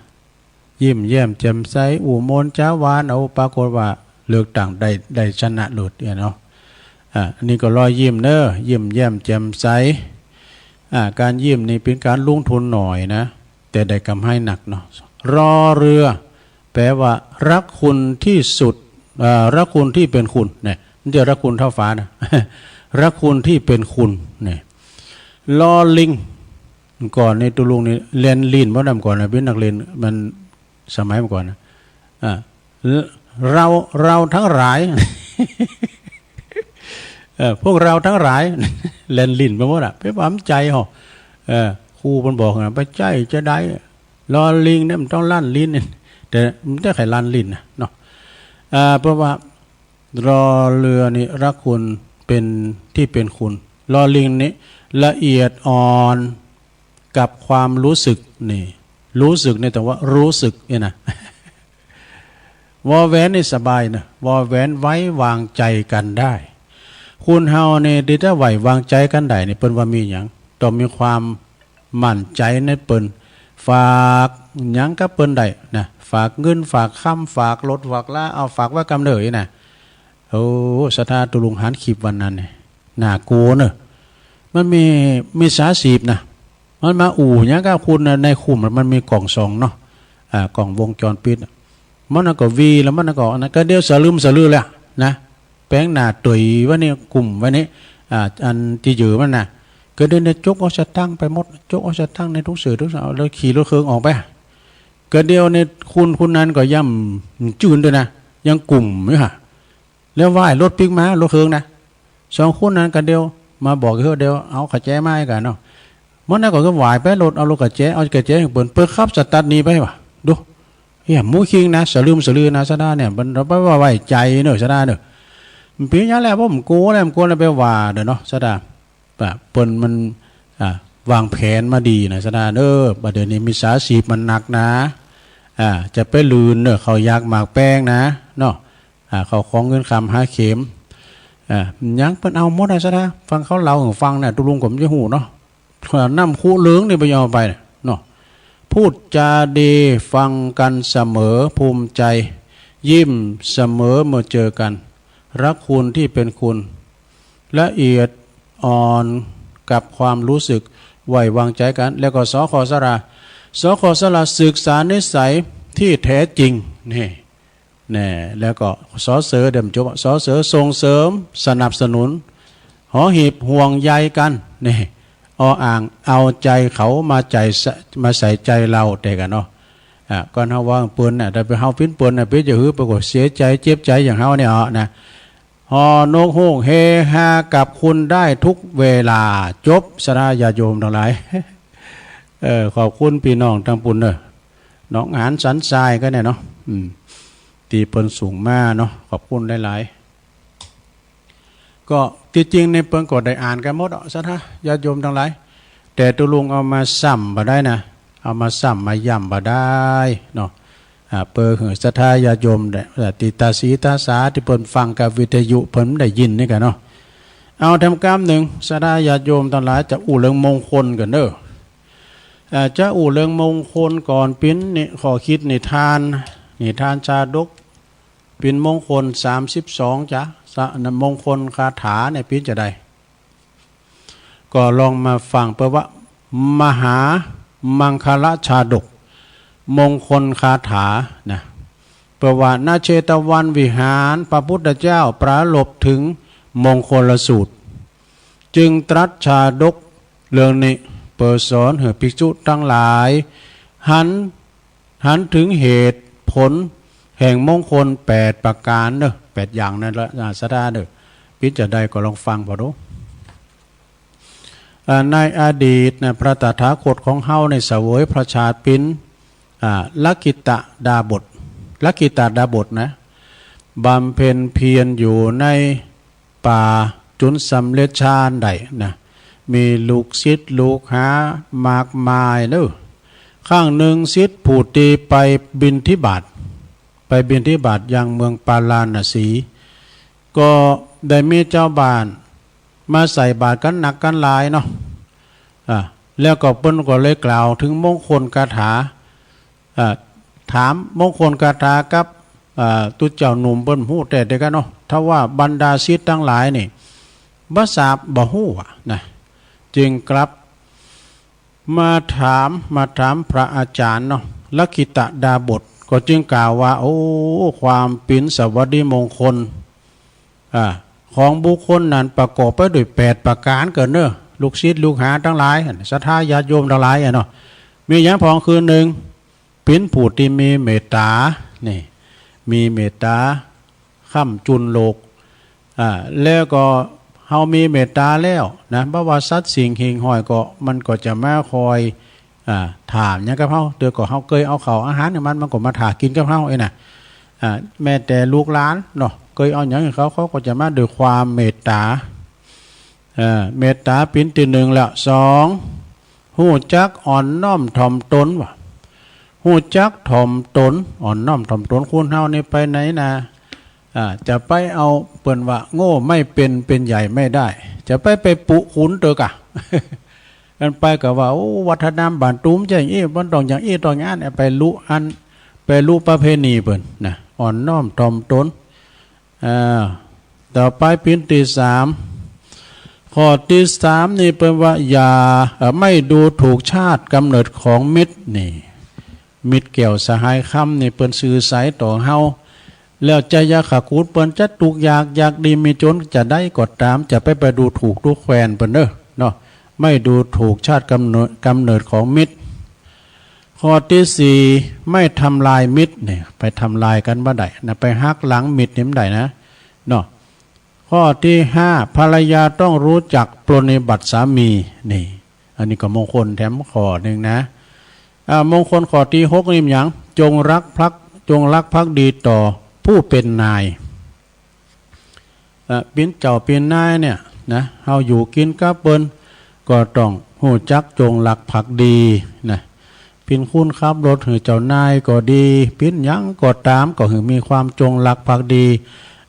ยิ้มแย้มแจ่มใส อู้มนจาหวาน เอา ปรากฏว่าเลือกตั้งได้ ได้ชนะเลิศเนี่ยเนาะ อ่า อันนี้ก็รอยยิ้มเน่อ ยิ้มแย้มแจ่มใส อ่า ก๋านยิ้มนี่เป๋นก๋านลงทุนน้อยนะ แต่ได้กำไรนักเนาะ รอเรือ แปลว่ารักคุณที่สุด เอ่อ รักคุณที่เป็นคุณ เนี่ย บ่ใจ้รักคุณเท่าฟ้านะ รักคุณที่เป็นคุณ เนี่ย ลอลิง ก่อนนี่ตุ๊ลุงนี่แล่นลิ่นบ่นำก่อนนะ เป๋นนักเรียนมันสมัยเมื่อก่อนนะ อ่า เรา เราทั้งหลาย เอ่อ พวกเราทั้งหลาย แล่นลิ่นไปหมดอะ ไปว่ามันใจ๋เหาะ เอ่อ ครูเปิ้นบอกนะ ไปใจ๋จะได้ ลอลิงเนี่ยมันต้องลั่นลิ้น แต่มันบ่ใจ้ใค่ลั่นลิ้นนะเนาะ อ่า เพราะว่า รอเรือนี่รักคุณเป็นที่เป็นคุณ ลอลิงนี่ละเอียดอ่อนกับความรู้สึก นี่ รู้สึกนี่ แต่ว่ารู้สึกเนี่ยนะ วอแหวนนี่สบายนะ วอแหวนไว้วางใจ๋กั๋นได้ คนเฮานี่ตี้จะไว้วางใจ๋กั๋นได้นี่ เปิ้นว่ามีหยัง ต้องมีความ มั่นใจ๋ในเปิ้น ฝากหยังกับเปิ้นได้นะ ฝากเงิน ฝากคำ ฝากรถ ฝากลา เอา ฝากไว้กำเนิดนะ โอ้ ศรัทธา ตุ๊ลุงหันคลิปวันนั้นเนี่ย น่ากลัวเนอะ มันมีมิจฉาชีพนะ มันมาอู้หยังกับคุณนะ ในคุมมันมีกล้องส่องเนาะ อ่า กล้องวงจรปิด มันก็วี แล้วมันก็อันนั้น ก็เดี๋ยวสลึมสลือแล้วนะ แป๋งหน้าเต๋ยไว้นี่ กุมไว้นี่ อ่า อันตี้เหยื่อมันนะ ก็เดี๋ยวนี่จกเอาสตางค์ไปหมด จกเอาสตางค์ในถุงเสื้อ ถุงเสื้อ แล้วขี่รถเคิงออกไป ก็เดี๋ยวนี่คน คนนั้นก็ยังจื้นตวยนะ ยังกุมอยู่หะ แล้วว่ายรถปิ๊กมา รถเคิงนะ สองคนนั้นก็เดี๋ยวมาบอก เฮ้ย เดี๋ยวเอากระแจมาหื้อกั๋นเนาะ มันนั้นก็ว่ายไปรถ เอารถกระแจ เอากระแจหื้อเปิ้น เปิ้นขับสตาร์ทหนีไปว่ะ ดู เฮีย หมู่คิงนะ สลึมสลือนะ ศรัทธาเนี่ย มัน เปิ้นบ่ไว้ใจ๋เนอะ ศรัทธาเนอะ มันเป๋นหยังแหละ บ่กลัวแล้ว บ่กลัวแล้ว ไปว่าเด้อเนาะ ศรัทธา ว่าเปิ้นมัน อ่า วางแผนมาดีนะ ศรัทธาเน่อ บ่าเดี่ยวนี้มิจฉาชีพมันหนักนะ อ่า จะไปหลื่นเน่อ เข้ายากหมากแพงนะ เนาะ อ่า เข้าของเงินคำหาเข็ม อ่า หยังเปิ้นเอาหมดนะ ศรัทธา ฟังเขาเล่าหื้อฟังเนี่ย ตุ๊ลุงก็บ่ฮู้เนาะ น้ำคุเหลืองนี่บ่ยอมเอาไปเนาะ พูดจาดี ฟังกันเสมอ ภูมิใจ ยิ้มเสมอเมื่อเจอกัน รักคุณที่เป็นคุณ ละเอียดอ่อนกับความรู้สึก ไว้วางใจกัน แล้วก็ สข สระ สข สระ ศึกษานิสัยที่แท้จริง นี่ แน่ แล้วก็ ส.เสริ เดี๋ยวมันจบ ส.เสริ ส่งเสริม สนับสนุน หอหีบ ห่วงใยกัน นี่ อ.อ่าง เอาใจเขามาใจส- มาใส่ใจเฮา แต่กันเนาะ อ่า ก่อนเฮาว่าเปิ้นน่ะ ถ้าไปเฮาปิ้นเปิ้นน่ะ เปิ้นจะหื้อไปก็เสียใจ เจ็บใจอย่างเฮาเนี่ยเอานะ ฮอ นกฮูก เฮฮากับคุณได้ทุกเวลา จบ ศรัทธาญาติโยมตังหลาย เออ ขอบคุณปี้น้องตังปุ้นเน่อ หนองหานสันทรายก็เนี่ยเนาะ อืม ตี้เปิ้นส่งมาเนาะ ขอบคุณหลายๆ ก็ตี้จริงนี่เปิ้นก็ได้อ่านกันหมดอะ ศรัทธาญาติโยมตังหลาย แต่ตุ๊ลุงเอามาซ้ำบ่ได้นะ เอามาซ้ำมาย้ำบ่ได้เนาะ อ่า เปื้อหื้อศรัทธาญาติโยมได้ อ่า ตี้ตาสีตาสาตี้เปิ้นฟังกับวิทยุเปิ้นได้ยินนี่กันเนาะ เอาแถมกำนึ่ง ศรัทธาญาติโยมตังหลาย จะอู้เรื่องมงคลกั๋นเน่อ อ่า จะอู้เรื่องมงคลก่อน ปิ้นนี่ ข้อคิดนิทาน นิทานชาดก ปิ้นมงคลสามสิบสองจ๊ะ สะ- มงคลคาถาเนี่ยปิ้นจะใด ก็ลองมาฟัง เปิ้นว่า มหามังคลชาดก มงคลคาถานะ เปิ้นว่า ณ เชตวันวิหาร พระพุทธเจ้าปรารภถึงมงคลสูตร จึงตรัสชาดกเรื่องนี้ เปื้อสอนหื้อภิกษุตังหลาย หัน หันถึงเหตุผลแห่งมงคลแปดประก๋านเน่อ แปดอย่างนั่นแหละ อ่า ศรัทธาเน่อ ปิ้นจะใดก็ลองฟังผ่อดู อ่า ในอดีตนะ พระตถาคตของเฮาเนี่ยเสวยพระชาติปิ้น อ่า ลักขิตดาบส ลักขิตดาบสนะ บำเพ็ญเพียรอยู่ในป่าจุนสำเร็จฌานได้นะ มีลูกศิษย์ลูกหามากมายเน่อ ครั้งนึ่งศิษย์ผู้ตี้ไปบิณฑบาต ไปบิณฑบาตยังเมืองปาราณสี ก็ได้มีจาวบ้านมาใส่บาตรกั๋นนักกั๋นหลายเนาะ อ่า แล้วก็เปิ้นก็เลยกล่าวเถิงมงคลคาถา อ่า ถามมงคลคาถากับ อ่า ตุ๊เจ้าหนุ่ม เปิ้นฮู้แต๊เดียวกั๋นเนาะ ทว่าบรรดาศิษย์ตังหลายนี่ บ่ทราบ บ่ฮู้อะนะ จึงกลับ มาถาม มาถามพระอาจ๋ารย์เนาะ ลักขิตดาบส ก็จึงกล่าวว่า โอ้ ความปิ้นสวัสดีมงคล อ่า ของบุคคลนั้นประกอบไปด้วยแปดประก๋านเน่อ ลูกศิษย์ลูกหาตังหลาย ศรัทธาญาติโยมตังหลายอะเนาะ มีหยังพ่อง คือนึ่ง ปิ้นผู้ตี้มีเมตต๋า นี่ มีเมตต๋า ค้ำจุนโลก อ่า แล้วก็เฮามีเมตต๋าแล้วนะ บ่ว่าสัตว์สิ่งหิ่งห้อยก็ มันก็จะมาคอย อ่า ถามหยังกับเฮา เดี๋ยวก็เฮาเกยเอาข้าวอาหารหื้อมัน มันก็มาถากิ๋นกับเฮาเองนะ อ่า แม้แต่ลูกหลานเนาะ เกยเอาหยังหื้อเขา เขาก็จะมาด้วยความเมตต๋า อ่า เมตต๋าปิ้นตี้นึ่งละ สอง ฮู้จักอ่อนน้อมถ่อมตนว่ะ ฮู้จักถ่อมตน อ่อนน้อมถ่อมตน คนเฮานี่ไปไหนนา อ่า จะไปเอา เปิ้นว่าโง่ไม่เป็น เป็นใหญ่ไม่ได้ จะไป ไปปุขุนเต๊อะกะ อันไปก็ว่า โอ้ วัฒนธรรมบ้านตูมจะอย่างอี้ มันต้องอย่างอี้ต้องอย่างอั้น ไปลุอัน ไปลุประเพณีเปิ้นนะ อ่อนน้อมถ่อมตน อ่า ต่อไปปิ้นตี้สาม ข้อตี้สามนี่เปิ้นว่า อย่า เอ่อ ไม่ดูถูกชาติกำเนิดของมิตร นี่ มิตรแก้วสหายคำนี่เปิ้นซื่อใสต่อเฮา แล้วจะยาขะกูดเปิ้นจะตุ๊กข์ยาก อยากดีมีจ๋นจะใดก็ต๋าม จะไป ไปดูถูกดูแควนเปิ้นเน่อ เนาะ ไม่ดูถูกชาติกำเนิด กำเนิดของมิตร ข้อตี้สี่ ไม่ทำลายมิตร เนี่ย ไปทำลายกั๋นบ่ได้นะ ไปหักหลังมิตรนี่บ่ได้นะ เนาะ ข้อตี้ห้า ภรรยาต้องรู้จักปรนนิบัติสามี นี่ อันนี้ก็มงคลแถมข้อนึ่งนะ อ่า มงคลข้อตี้หกนี่มันหยัง จงรักภัก จงรักภักดีต่อผู้เป็นนาย อ่ะ ปิ้นเจ้าปิ้นนายเนี่ยนะ เฮาอยู่กิ๋นกับเปิ้น ก็ต้อง ฮู้จักจงรักภักดีนะ เป๋นคนขับรถหื้อเจ้านายก็ดี เป๋นหยังก็ต๋าม ก็หื้อมีความจงรักภักดี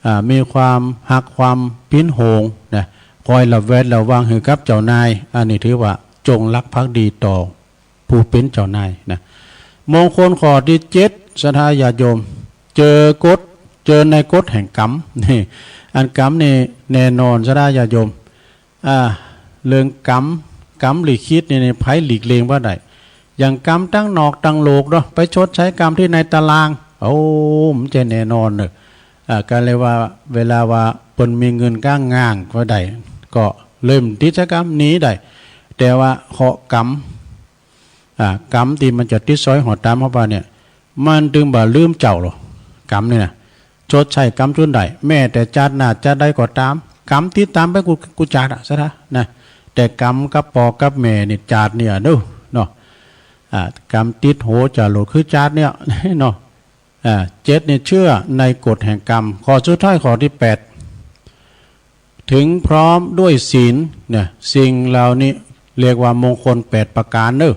อ่า มีความฮักความเป๋นห่วงนะ คอยระแวดระวังหื้อกับเจ้านาย อันนี้ถือว่าจงรักภักดีต่อผู้เป๋นเจ้านายนะ มงคลข้อตี้เจ็ด ศรัทธาญาติโยม เจอกฎ เจอในกฎแห่งกรรม นี่ อันกรรมนี่แน่นอน ศรัทธาญาติโยม อ่า เรื่องกรรม กรรมลิขิตนี่ นี่ ใผหลีกเลี่ยงบ่ได้ อย่างกรรมตังนอกตังโลกเนาะ ไปชดใช้กรรมตี้ในตาราง โอ้ มันจะแน่นอนเนอะ อ่า ก็เลยว่า เวลาว่าเปิ้นมีเงินก้างงางบ่ได้ ก็เลยติดใช้กรรมหนีได้ แต่ว่าเคราะห์กรรม อ่า กรรมตี้มันจะติดสอยห้อยต๋ามเข้าไปเนี่ย มันตึงบ่ลืมเจ้าหรอก กรรมนี่นะ ชดใช้กรรมจุ่นได้ แม้แต่จาติหน้าจาติใดก็ต๋าม กรรมติดต๋ามไปกู้ กู้จาติอะ ศรัทธานะ แต่กรรมกับป้อกับแม่นี่จาติเนี่ยเนาะ เนาะ อ่า กรรมติดโหจรวดคือจาติเนี่ยเนาะ อ่า เจ็ดนี่เชื่อในกฎแห่งกรรม ข้อสุดท้ายข้อตี้แปด ถึงพร้อมด้วยศีลเนี่ย สิ่งเหล่านี้เรียกว่ามงคลแปดประก๋านเนาะ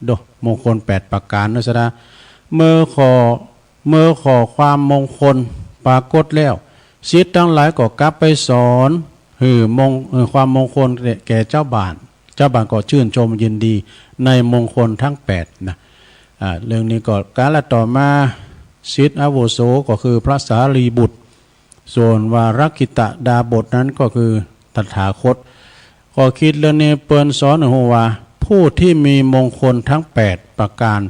โด มงคลแปดประก๋านเนาะ ศรัทธา เมื่อข้อ เมื่อข้อความมงคลปรากฏแล้ว ศิษย์ตังหลายก็กลับไปสอนหื้อมง หื้อความมงคลแก่เจ้าบ้าน เจ้าบ้านก็ชื่นชมยินดีในมงคลทั้งแปดนะ อ่า เรื่องนี้ก็กาลต่อมา ศิษย์อาวุโสก็คือพระสารีบุตร ส่วนวารักขิตดาบสนั้นก็คือตถาคต ก็กึ๊ดเรื่องนี้เปิ้นสอนหื้อฮู้ว่า ผู้ที่มีมงคลทั้งแปดประก๋าน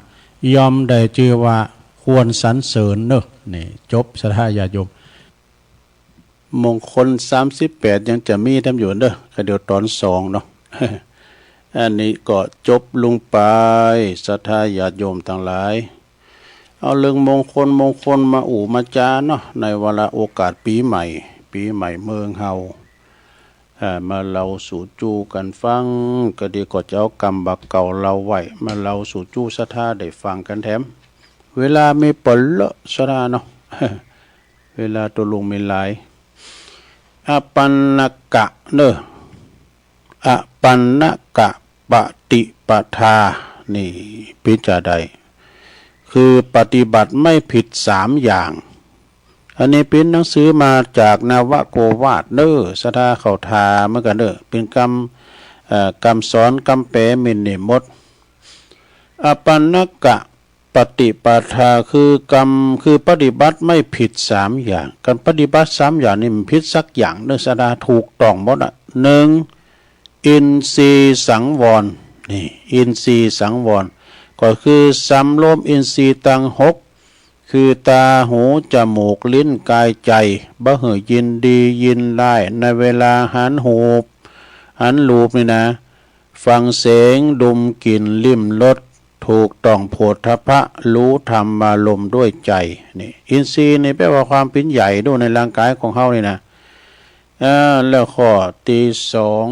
ย่อมได้จื้อว่าควรสรรเสริญเนาะ นี่ จบ ศรัทธาญาติโยม มงคลสามสิบแปดยังจะมีแถมอยู่เนาะ ก็เดี๋ยวต๋อนสองเนาะ อันนี้ก็จบลงไป ศรัทธาญาติโยมตังหลาย เอาเรื่องมงคลมงคลมาอู้มาจ๋าเนาะ ในวาระโอกาสปี๋ใหม่ ปี๋ใหม่เมืองเฮา อ่า มาเล่าสู่จู้กั๋นฟัง ก็ดีก็จะเอากำบ่าเก่าเล่าไว้ มาเล่าสู่จู้ศรัทธาได้ฟังกั๋นแถม เวลามีเป๋นเลอะ ศรัทธาเนาะ เวลาตกลงมีหลาย อปัณณกะเนาะ อปัณณกะปฏิปทา นี่ เป๋นจาใด คือปฏิบัติไม่ผิดสามอย่าง อันนี้เป๋นหนังสือมาจากนวโกวาทเนาะ ศรัทธาเข้าท่าเหมือนกั๋นเนาะ เป๋นกำ เอ่อ กำสอนกำแปลมีนี่หมด อปัณณกะปฏิปทา คือกำ คือปฏิบัติไม่ผิดสามอย่าง ก๋านปฏิบัติสามอย่างนี่บ่ผิดสักอย่างเนาะ ศรัทธา ถูกต้องหมดอะ หนึ่ง อินทรีย์สังวร นี่ อินทรีย์สังวร ก็คือสำรวมอินทรีย์ตังหก คือต๋า หู จมูก ลิ้น ก๋าย ใจ๋ บ่หื้อยินดียินร้าย ในเวลาหันหูป หันรูปนี่นะ ฟังเสียง ดมกลิ่น ลิ้มรส ถูกต้องโผฏฐัพพะ รู้ธรรมารมณ์ด้วยใจ๋ นี่ อินทรีย์นี่แปลว่าความเป๋นใหญ่ดูในร่างก๋ายของเฮานี่นะ อ่า แล้วข้อตี้สอง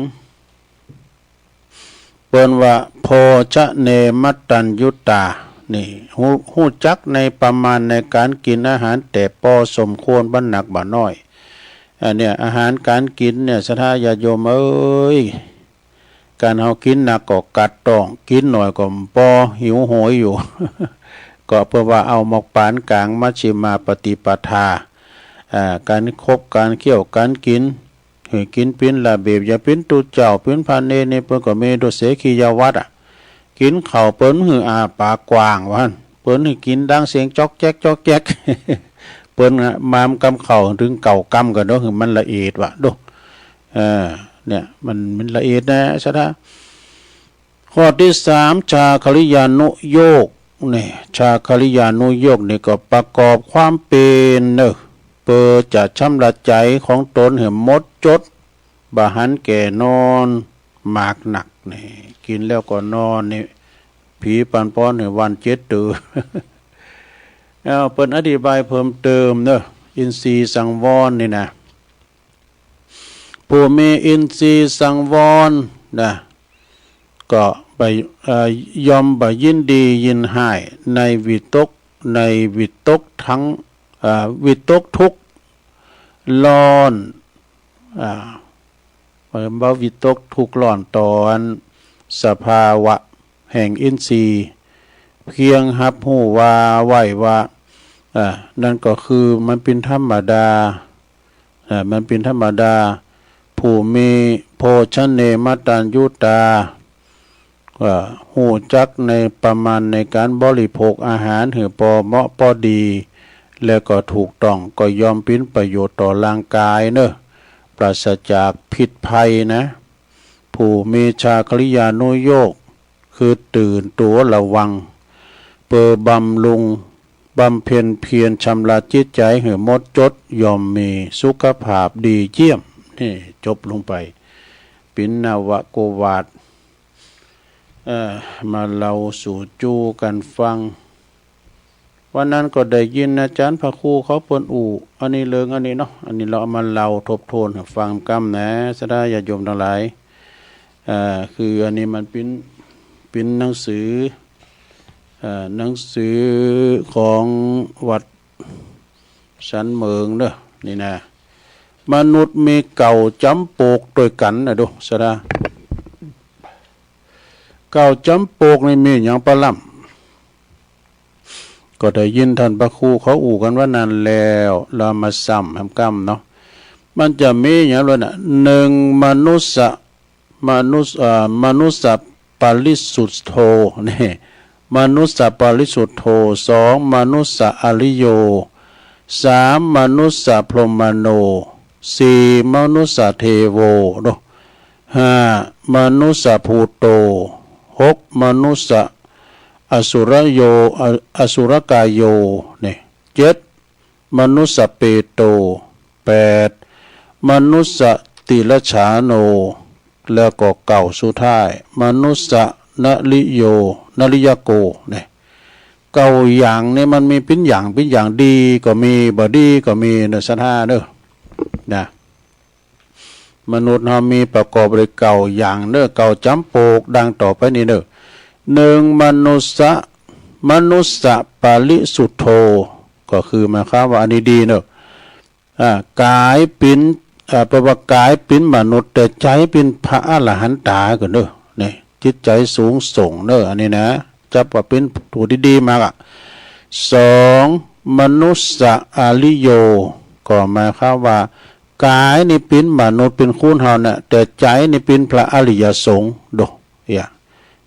เปิ้นว่า โภชเน มัตตัญญุตา นี่ ฮู้ ฮู้จักในประมาณในก๋านกิ๋นอาหาร แต่ปอสมควร บ่หนักบ่น้อย อันเนี้ย อาหารก๋านกิ๋นเนี่ย ศรัทธาญาติโยมเอ๋ย ก๋านเฮากิ๋นหนักก็กัดต๊อง กิ๋นหน่อยก็ปอหิวโหยอยู่ ก็เปิ้นว่าเอาหมากปานก๋าง มัชฌิมาปฏิปทา อ่า ก๋านขบก๋านเคี้ยวก๋านกิ๋น หื้อกิ๋นเป๋นระเบียบ อย่าเป๋นตุ๊เจ้า เป๋นพระเณรนี่เปิ้นก็มีตุ๊เสขียวัตรอะ กิ๋นข้าวเปิ้นหื้ออ้าปากกว้างว่าหั้น เปิ้นหื้อกิ๋นดังเสียงจ๊อกแจ๊กจ๊อกแจ๊ก เปิ้นอะ มามกำข้าวเถิงเก้ากำก่อนเนาะ หื้อมันละเอียดว่า ดู เออ เนี่ย มัน มันละเอียดนะ ศรัทธา ข้อตี้สาม ชาคริยานุโยค นี่ ชาคริยานุโยคนี่ก็ประกอบความเป๋นเนาะ เปื้อจะชำระใจ๋ของต๋นหื้อหมดจด บ่หันแก่นอนมากนัก นี่ กิ๋นแล้วก็นอนนี่ ผีปันป้อนหื้อวันเจ็ดตื่น เอ้า เปิ้นอธิบายเพิ่มเติมเนาะ อินทรีย์สังวรนี่นะ ผู้มีอินทรีย์สังวรนะ ก็บ่ เอ่อ ย่อมบ่ยินดียินฮ้ายในวิตก ในวิตกทั้ง เอ่อ วิตกทุกข์ร้อน อ่า บ่วิตกทุกข์ร้อนต่ออัน สภาวะแห่งอินทรีย์ เพียงฮับฮู้ว่า ไหว้ว่า อ่า นั้นก็คือมันเป๋นธรรมดา อ่า มันเป๋นธรรมดา ผู้มี โภชเน มะตัญญูตา ก็ฮู้จักในประมาณในก๋านบริโภคอาหารหื้อปอเหมาะปอดี และก็ถูกต้อง ก็ย่อมเป๋นประโยชน์ต่อร่างก๋ายเนาะ ปราศจากพิษภัยนะ ผู้มีชาคริยานุโยค คือตื่นตั๋วระวัง เปื้อบำรุง บำเพ็ญเพียรชำระจิตใจ๋หื้อหมดจด ย่อมมีสุขภาพดีเยี่ยม นี่จบลงไป เป๋นนวโกวาท เอ่อ มาเล่าสู่จู๋กั๋นฟัง วันนั้นก็ได้ยินอาจ๋ารย์พระครูเขาเปิ้นอู้ อันนี้เรื่องอันนี้เนาะ อันนี้เฮาเอามาเล่าทบทวนหื้อฟังกำนะ ศรัทธาญาติโยมตังหลาย เอ่อ คืออันนี้มันเป๋น เป๋นหนังสือ เอ่อ หนังสือของวัดสันเหมิงเนาะ นี่นะ มนุษย์มีเก้าจ๋ำปกตวยกั๋นนะ ดู ศรัทธา เก้าจ๋ำปกนี่มีหยังปะล่ำ ก็ได้ยินท่านพระครูเขาอู้กั๋นวันนั้นแล้ว เฮามาซ้ำแหมกำเนาะ มันจะมีหยังลวดน่ะ นึ่ง มนุสสะ มนุส เอ่อ มนุสสะปริสุทโธ นี่ มนุสสะปริสุทโธ สอง มนุสสะอริโย สาม มนุสสะพรหมโน สี่ มนุสสะเทโว เนาะ ห้า มนุสสะภูโต หก มนุสสะอสุรโย อ- อสุรกายโย นี่ เจ็ด มนุสสะเปโต แปด มนุสสะติรัจฉาโน แล้วก็เก้าสุดท้าย มนุสสะนริโย นริยโก นี่ เก้าอย่างนี่มันมีเป๋นอย่าง เป๋นอย่างดีก็มี บ่ดีก็มีเนาะ ศรัทธาเนาะ นะ มนุษย์เฮามีประกอบด้วยเก้าอย่างเนาะ เก้าจ๋ำปกดังต่อไปนี้เนาะ นึ่ง มนุสสะ มนุสสะปริสุทโธ ก็คือหมายความว่าอันนี้ดีเนาะ อ่า ก๋ายเป๋น อ่า แปลว่าก๋ายเป๋นมนุษย์ แต่ใจ๋เป๋นพระอรหันตาก่อนเนาะ นี่ จิตใจ๋สูงส่งเนาะ อันนี้นะ จับว่าเป๋นผู้ดีๆ มากอะ สอง มนุสสะอริโย ก็หมายความว่า ก๋ายนี่เป๋นมนุษย์เป๋นคนเฮาน่ะ แต่ใจ๋นี่เป๋นพระอริยสงฆ์ ดู เอีย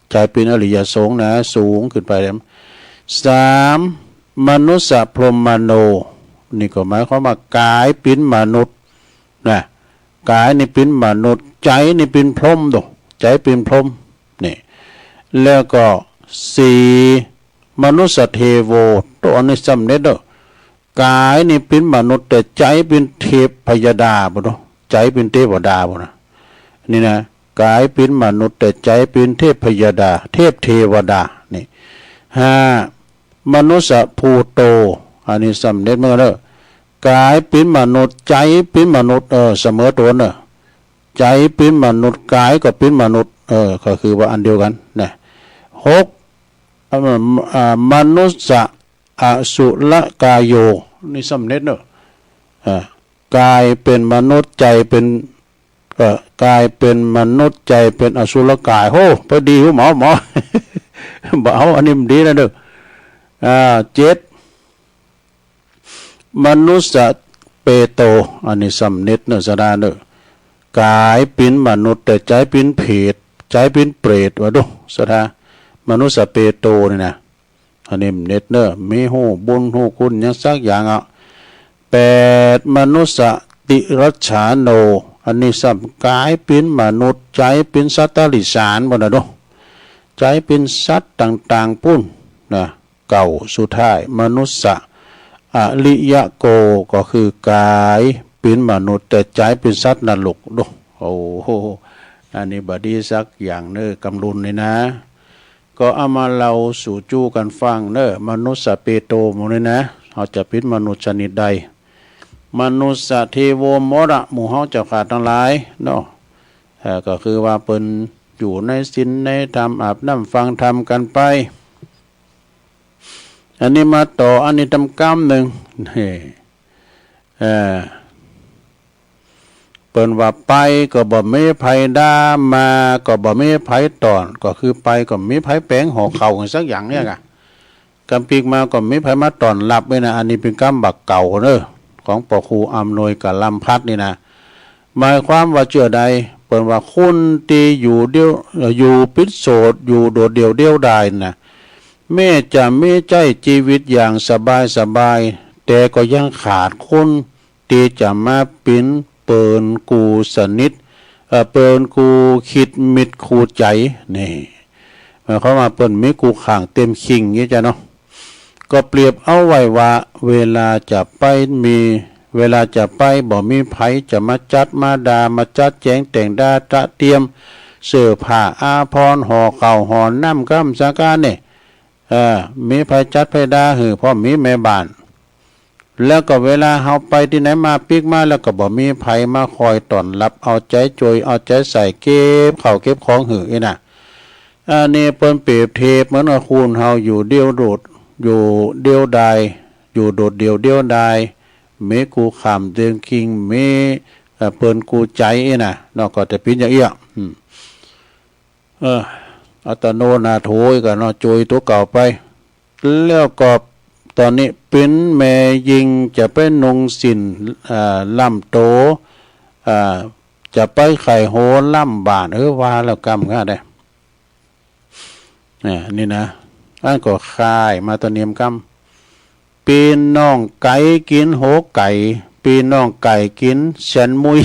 ใจ๋เป๋นอริยสงฆ์นะ สูงขึ้นไปแล้ว สาม มนุสสะพรหมโน นี่ก็หมายความว่าก๋ายเป๋นมนุษย์นะ ก๋ายนี่เป๋นมนุษย์ ใจ๋นี่เป๋นพรหม ดู ใจ๋เป๋นพรหม นี่ แล้วก็สี่ มนุสสะเทโว โต อันนี้สำเร็จเนาะ ก๋ายนี่เป๋นมนุษย์ แต่ใจ๋เป๋นเทพยดาปุ้นเนาะ ใจ๋เป๋นเทพยดาปุ้นนะ นี่นะ ก๋ายเป๋นมนุษย์ แต่ใจ๋เป๋นเทพยดา เทพเทวดา นี่ ห้า มนุสสะภูโต อันนี้สำเร็จเหมือนกั๋นเนาะ ก๋ายเป๋นมนุษย์ ใจ๋เป๋นมนุษย์ เออ เสมอต๋นเนาะ ใจ๋เป๋นมนุษย์ ก๋ายก็เป๋นมนุษย์ เออ ก็คือว่าอันเดียวกั๋นนะ หก อ่า อ่า มนุสสะอสุรกายโย นี่สำเร็จเนาะ อ่า ก๋ายเป๋นมนุษย์ ใจ๋เป๋น เอ่อ ก๋ายเป๋นมนุษย์ ใจ๋เป๋นอสุรกาย โห พอดี หมอ หมอ บ่เอา อันนี้มันดีนะเนาะ อ่า เจ็ด มนุสสะเปโต อันนี้สำเร็จเนาะ ศรัทธาเนาะ ก๋ายเป๋นมนุษย์ แต่ใจ๋เป๋นเปรต ใจ๋เป๋นเปรต ว่าดู ศรัทธา มนุสสะเปโตนี่นะ อันนี้สำเร็จเนาะ มีฮู้บุญฮู้คุณหยังสักอย่างอะ แปด มนุสสะติรัจฉาโน อันนี้สำ ก๋ายเป๋นมนุษย์ ใจ๋เป๋นสัตว์ติรัจฉานปุ้นนะเนาะ ใจ๋เป๋นสัตว์ต่างๆ ปุ้นนะ เก้าสุดท้าย มนุสสะอริยโก ก็คือก๋ายเป๋นมนุษย์ แต่ใจ๋เป๋นสัตว์นรก ดู โอ้โห อันนี้บ่ดีสักอย่างเนาะ กำลุนนี่นะ ก็เอามาเล่าสู่จู๋กั๋นฟังเนาะ มนุสสะเปโตหมู่นี้นะ เฮาจะเป๋นมนุษย์ชนิดใด มนุสสะเทโว หมดอะ หมู่เฮาเจ้าข้าตังหลายเนาะ เอ่อ ก็คือว่าเปิ้นอยู่ในศีลในธรรม อาบน้ำฟังธรรมกั๋นไป อันนี้มาต่อ อันนี้ตำกำนึ่ง นี่ เอ่อ เปิ้นว่าไปก็บ่มีใผด่า มาก็บ่มีใผต้อน ก็คือไปก็บ่มีใผแป๋งหอเข่าสักอย่างเนี่ยกะ กำปิ๊กมาก็บ่มีใผมาต้อนฮับเนี่ยนะ อันนี้เป๋นกำบ่าเก่าเน่อ ของป้อครูอำนวยกะลำพัดนี่นะ หมายความว่าเจื้อใด เปิ้นว่าคนตี้อยู่เดี่ยว เอ่อ อยู่ปิดโสด อยู่โดดเดี่ยวเดียวดายนะ แม้จะมีใจ๊จีวิตอย่างสบายสบาย แต่ก็ยังขาดคนตี้จะมาเป๋นเปิ้นกู้สนิท เอ่อ เปิ้นกู้คิดมิตรคู่ใจ๋ นี่ หมายความว่าเปิ้นมีกู้ข้างเต็มคิงเนี่ยจ้ะเนาะ ก็เปรียบเอาไว้ว่า เวลาจะไปมี เวลาจะไปบ่มีใผจะมาจัดมาด่า มาจัดแจ๋งแต่งด่าตระเตรียม เสื้อผ้าอาภรณ์ หอเข่าหอน้ำกำสักอันเนี่ย เออ มีใผจัดใผด่าหื้อ เพราะมีแม่บ้าน แล้วก็เวลาเฮาไปตี้ไหนมาปิ๊กมาแล้วก็บ่มีใผมาคอยต้อนฮับ เอาใจ๋จ้วย เอาใจ๋ใส่ เก็บข้าวเก็บของหื้ออี้นะ อันนี้เปิ้นเปรียบเทียบเหมือนกับคนเฮาอยู่เดี่ยวโดด อยู่เดี่ยวดาย อยู่โดดเดี่ยวเดียวดาย มีกู้ข้างเต็มคิง มี เอ่อ เปิ้นกู้ใจ๋อี้นะเนาะ ก็จะเป๋นอย่างเอี้ย อืม เออ อัตโนนาโถอีกอะเนาะ จ้วยตั๋วเก่าไป แล้วก็ต๋อนนี้เป๋นแม่ญิงจะไปนุ่งสิ้น อ่า ล้ำโต๋ อ่า จะไปไขว่โหนล้ำบ้าน เออ ว่าแล้วกำกาดเน่อ อ่า นี่นะ อันก็คายมาต๋อนนี้กำ ปี้น้องไก๋กิ๋นหัวไก่ ปี้น้องไก่กิ๋นแซนมุย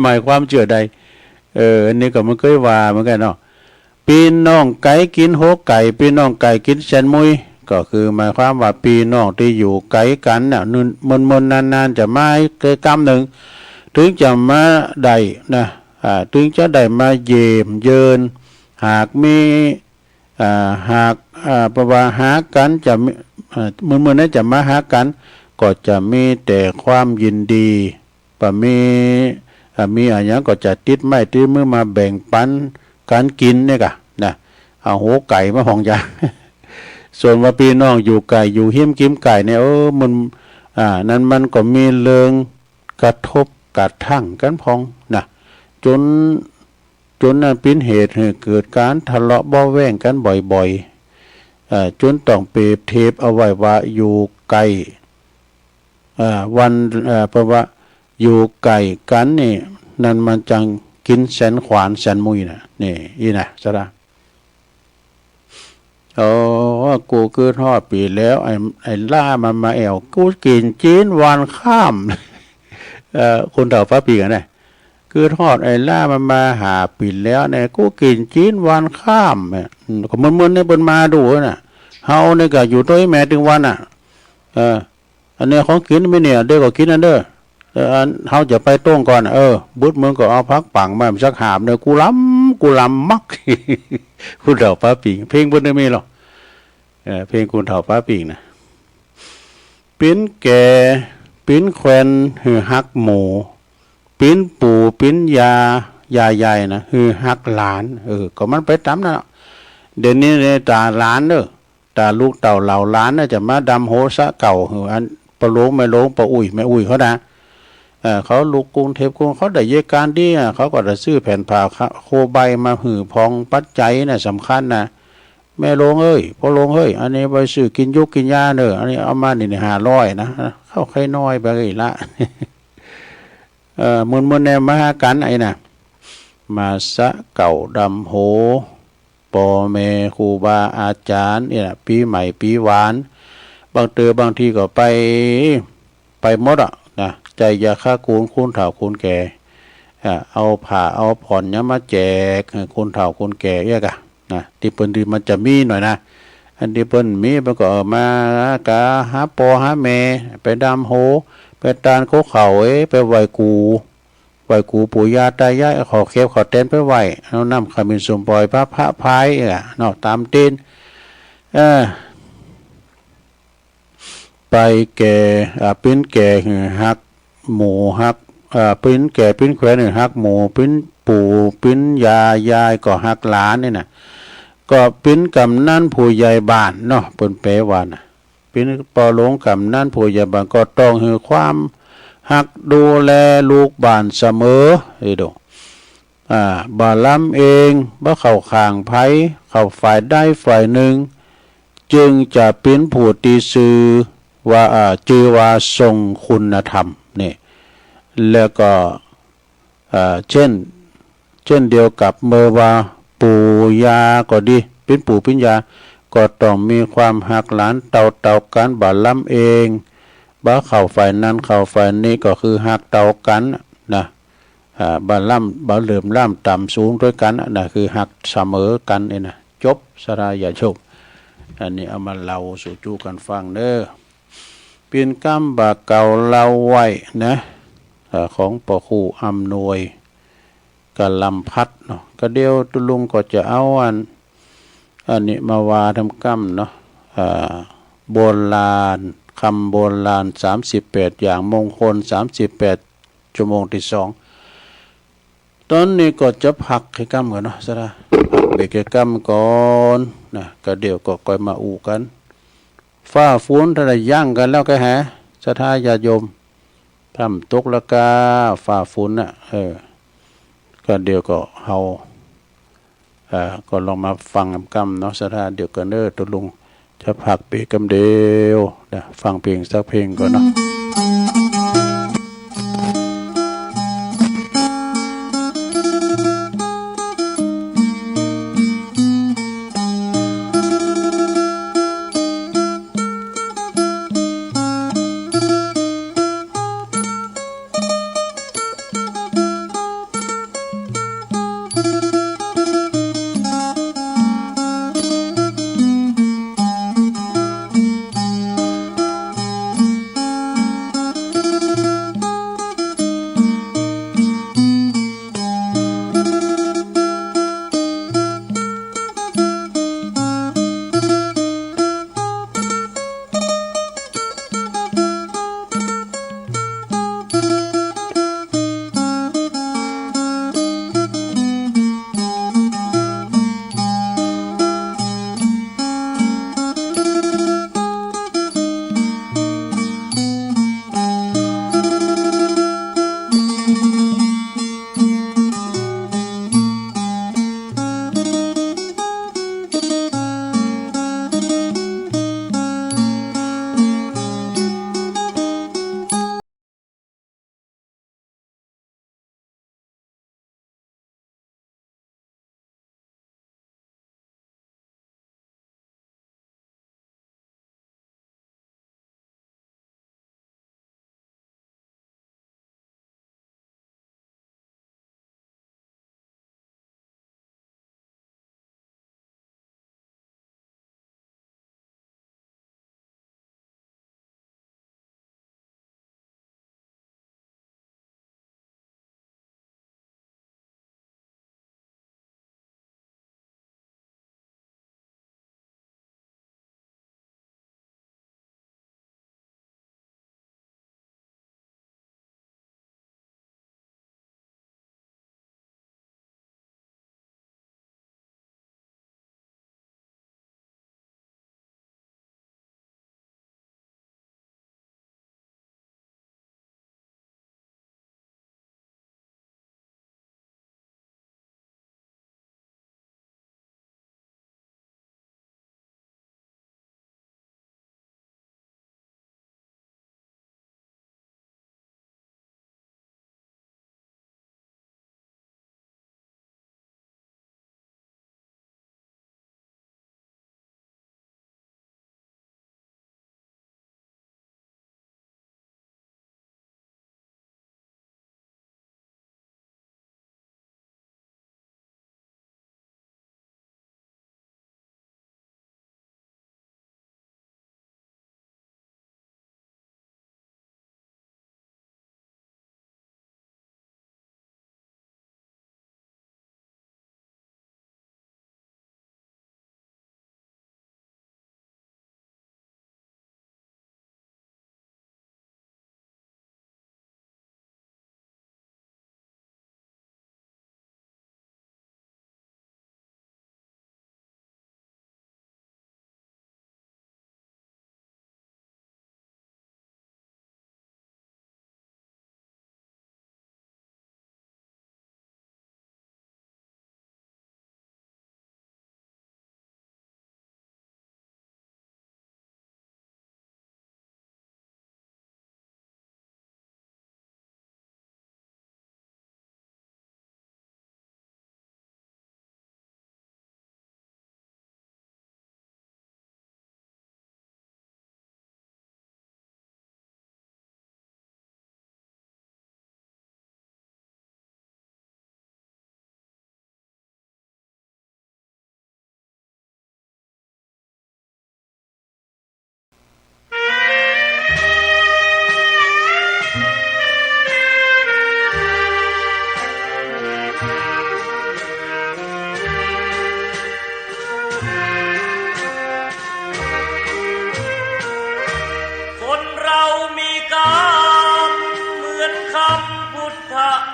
หมายความเจื้อใด เออ อันนี้ก็มันเกยว่าเหมือนกั๋นเนาะ ปี้น้องไก๋กิ๋นหัวไก่ ปี้น้องไก่กิ๋นแซนมุย ก็คือหมายความว่าปี้น้องตี้อยู่ไก๋กั๋นน่ะ เมินๆ นานๆ จะมาเกยกำนึ่ง เถิงจะมาได้นะ อ่า เถิงจะได้มาเยี่ยมเยียน หากมี อ่า หาก อ่า เพราะว่าหากั๋นจะมี อ่า เมินๆ นั้นจะมาหากั๋น ก็จะมีแต่ความยินดี บ่มี อ่า มีอะหยังก็จะติดไม้ติดมือมาแบ่งปั๋นกั๋นกิ๋นเนี่ยกะนะ เอาหัวไก่มาพ่องจ้ะ ส่วนว่าปี้น้องอยู่ไก๋ อยู่ฮิมกิ๋มไก๋เนี่ย เออ มัน อ่า นั้นมันก็มีเรื่องกระทบกระทั่งกั๋นพ่องนะ จ๋น จ๋นนั้นเป๋นเหตุหื้อเกิดก๋านทะเลาะเบาะแว้งกั๋นบ่อยๆ เอ่อ จ๋นต้องเปรียบเทียบเอาไว้ว่าอยู่ไก๋ เอ่อ วัน เอ่อ เพราะว่าอยู่ไก๋กั๋นนี่ นั้นมันจังกิ๋นแซนขวานแซนมุยน่ะ นี่ อี้นะ สาระ โอ้ กูกึ๊ดฮอดปี๋แล้ว ไอ้ ไอ้หล้ามันมาแอ่ว กูกิ๋นจีนวันค่ำ เอ่อ คนเฒ่าป๊าปิ่งอะนะ กึ๊ดฮอดไอ้หล้ามันมาห้าปี๋แล้วเนี่ย กูกิ๋นจีนวันค่ำเนี่ย อืม ก็เมินๆ เนี่ยเปิ้นมาดู๋น่ะ เฮาเนี่ยก็อยู่ตวยแม่ตึงวันน่ะ เออ อันนี้ของกิ๋นมีเนี่ย เดี๋ยวก็กิ๋นอันเด้อ เออ อัน เฮาจะไปต้งก่อน เออ บึดมึงก็เอาผักปังมาสักหาบเนี่ย กูลำ กูลำมัก คนเฒ่าป๊าปิ่ง เพลงเปิ้นได้มีหรอ เออ เพลงคนเฒ่าป๊าปิ่งนะ ปิ๊นแก่ ปิ๊นแควนหื้อฮักหมู่ ปิ๊นปู่ ปิ๊นยา ยายใหญ่นะ หื้อฮักหลาน เออ ก็มันไปต๋ามนั้นเนาะ เดี๋ยวนี้เนี่ยต๋าหลานเด้อ ต๋าลูกเต้าเหล่าหลานน่ะ จะมาดำหัวสะเก่า หื้ออันป้อโลงแม่โลง ป้ออุ๊ยแม่อุ๊ยเขานะ เอ่อ เขาลูกกรุงเทพฯ กรุง เขาได้เยียะก๋านดีอะ เขาก็ได้ซื้อแผ่นผ้าโคใบมาหื้อพ่อง ปัจจัยน่ะสำคัญนะ แม่โลงเอ้ย ป้อโลงเฮ้ย อันนี้ไปซื้อกิ๋นยุกกิ๋นยาเน่อ อันนี้เอามานี่ นี่ ห้าร้อยนะ เข้าใค่น้อยไปอีกละ เอ่อ เมินๆ เนี่ยมาหากั๋นไอ้น่ะ มาสะเก่าดำหัว ป้อแม่ครูบาอาจ๋ารย์เนี่ย ปี๋ใหม่ปี๋หวาน บางเตื้อบางทีก็ไป ไปหมดอะนะ ใจ๊ยาฆ่ากูนคนเฒ่าคนแก่ อ่า เอาผ้าเอาผ่อนหยังมาแจกหื้อคนเฒ่าคนแก่เอี้ยกะนะ ตี้เปิ้นตี้มันจะมีหน่อยนะ อันตี้เปิ้นมีเปิ้นก็เอามากะหาป้อหาแม่ ไปดำหัว ไปตานโคเข่าเอ้ย ไปไหว้กู่ ไหว้กู่ปู่ย่าต๋ายาย เอาข้าวเข็มข้าวแตนไปไหว้ เอาน้ำขมิ้นส้มปล่อยพระ พระพายอะเนาะ ต๋ามเตน เออ ไปแก่ อ่า ปิ๊นแก่หื้อฮักหมู่ฮัก อ่า ปิ๊นแก่ปิ๊นแควนหื้อฮักหมู่ ปิ๊นปู่ปิ๊นยา ยายก็ฮักหลานนี่น่ะ ก็ปิ๊นกำนันผู้ใหญ่บ้านเนาะ เปิ้นแปลว่าน่ะ ปิ๊นป้อโลงกำนันผู้ใหญ่บ้านก็ต้องหื้อความ ฮักดูแลลูกบ้านเสมอ เอ้ยดู อ่า บ่าลำเอง บ่เข้าข้างใผ เข้าฝ่ายใดฝ่ายนึ่ง จึงจะเป๋นผู้ตี้จื้อว่า อ่า จื้อว่าทรงคุณธรรม นี่ แล้วก็ อ่า เช่น เช่นเดียวกับเมื่อว่าปู่ย่าก็ดี เป๋นปู่เป๋นย่า ก็ต้องมีความฮักหลานเต้าๆ กั๋น บ่าลำเอง บ่าเข้าฝ่ายนั้นเข้าฝ่ายนี้ ก็คือฮักเต้ากั๋นนะ อ่า บ่าลำ บ่าเหลื่อมล้ำต่ำสูงตวยกั๋นนะ คือฮักเสมอกั๋นนี่นะ จบ ศรัทธาญาติโยม อันนี้เอามาเล่าสู่จู้กั๋นฟังเน่อ เป๋นกำบ่าเก่าเล่าไว้นะ อ่า ของป้อครูอำนวย กะลำพัดเนาะ กะเดี่ยวตุ๊ลุงก็จะเอาอัน อันนี้มาว่าต๋ามกำเนาะ อ่า โบราณ กำโบราณสามสิบแปดอย่าง มงคลสามสิบแปด ชั่วโมงตี้สอง ต๋อนนี้ก็จะพักแค่กำก่อนเนาะ ศรัทธา พักเบรกแค่กำก่อนนะ กะเดี่ยวก็ค่อยมาอู้กั๋น ฟ้าฝนถ้าได้ยั้งกั๋นแล้วก็แห ศรัทธาญาติโยม ถ้ามันตกแล้วก็ฟ้าฝนน่ะ เออ ก็เดี๋ยวก็เฮา เอ่อ ก็ลองมาฟังกำเนาะ ศรัทธา เดี๋ยวก่อนเด้อ ตุ๊ลุงจะพักเบรกกำเดียวนะ ฟังเพลงสักเพลงก่อนเนาะ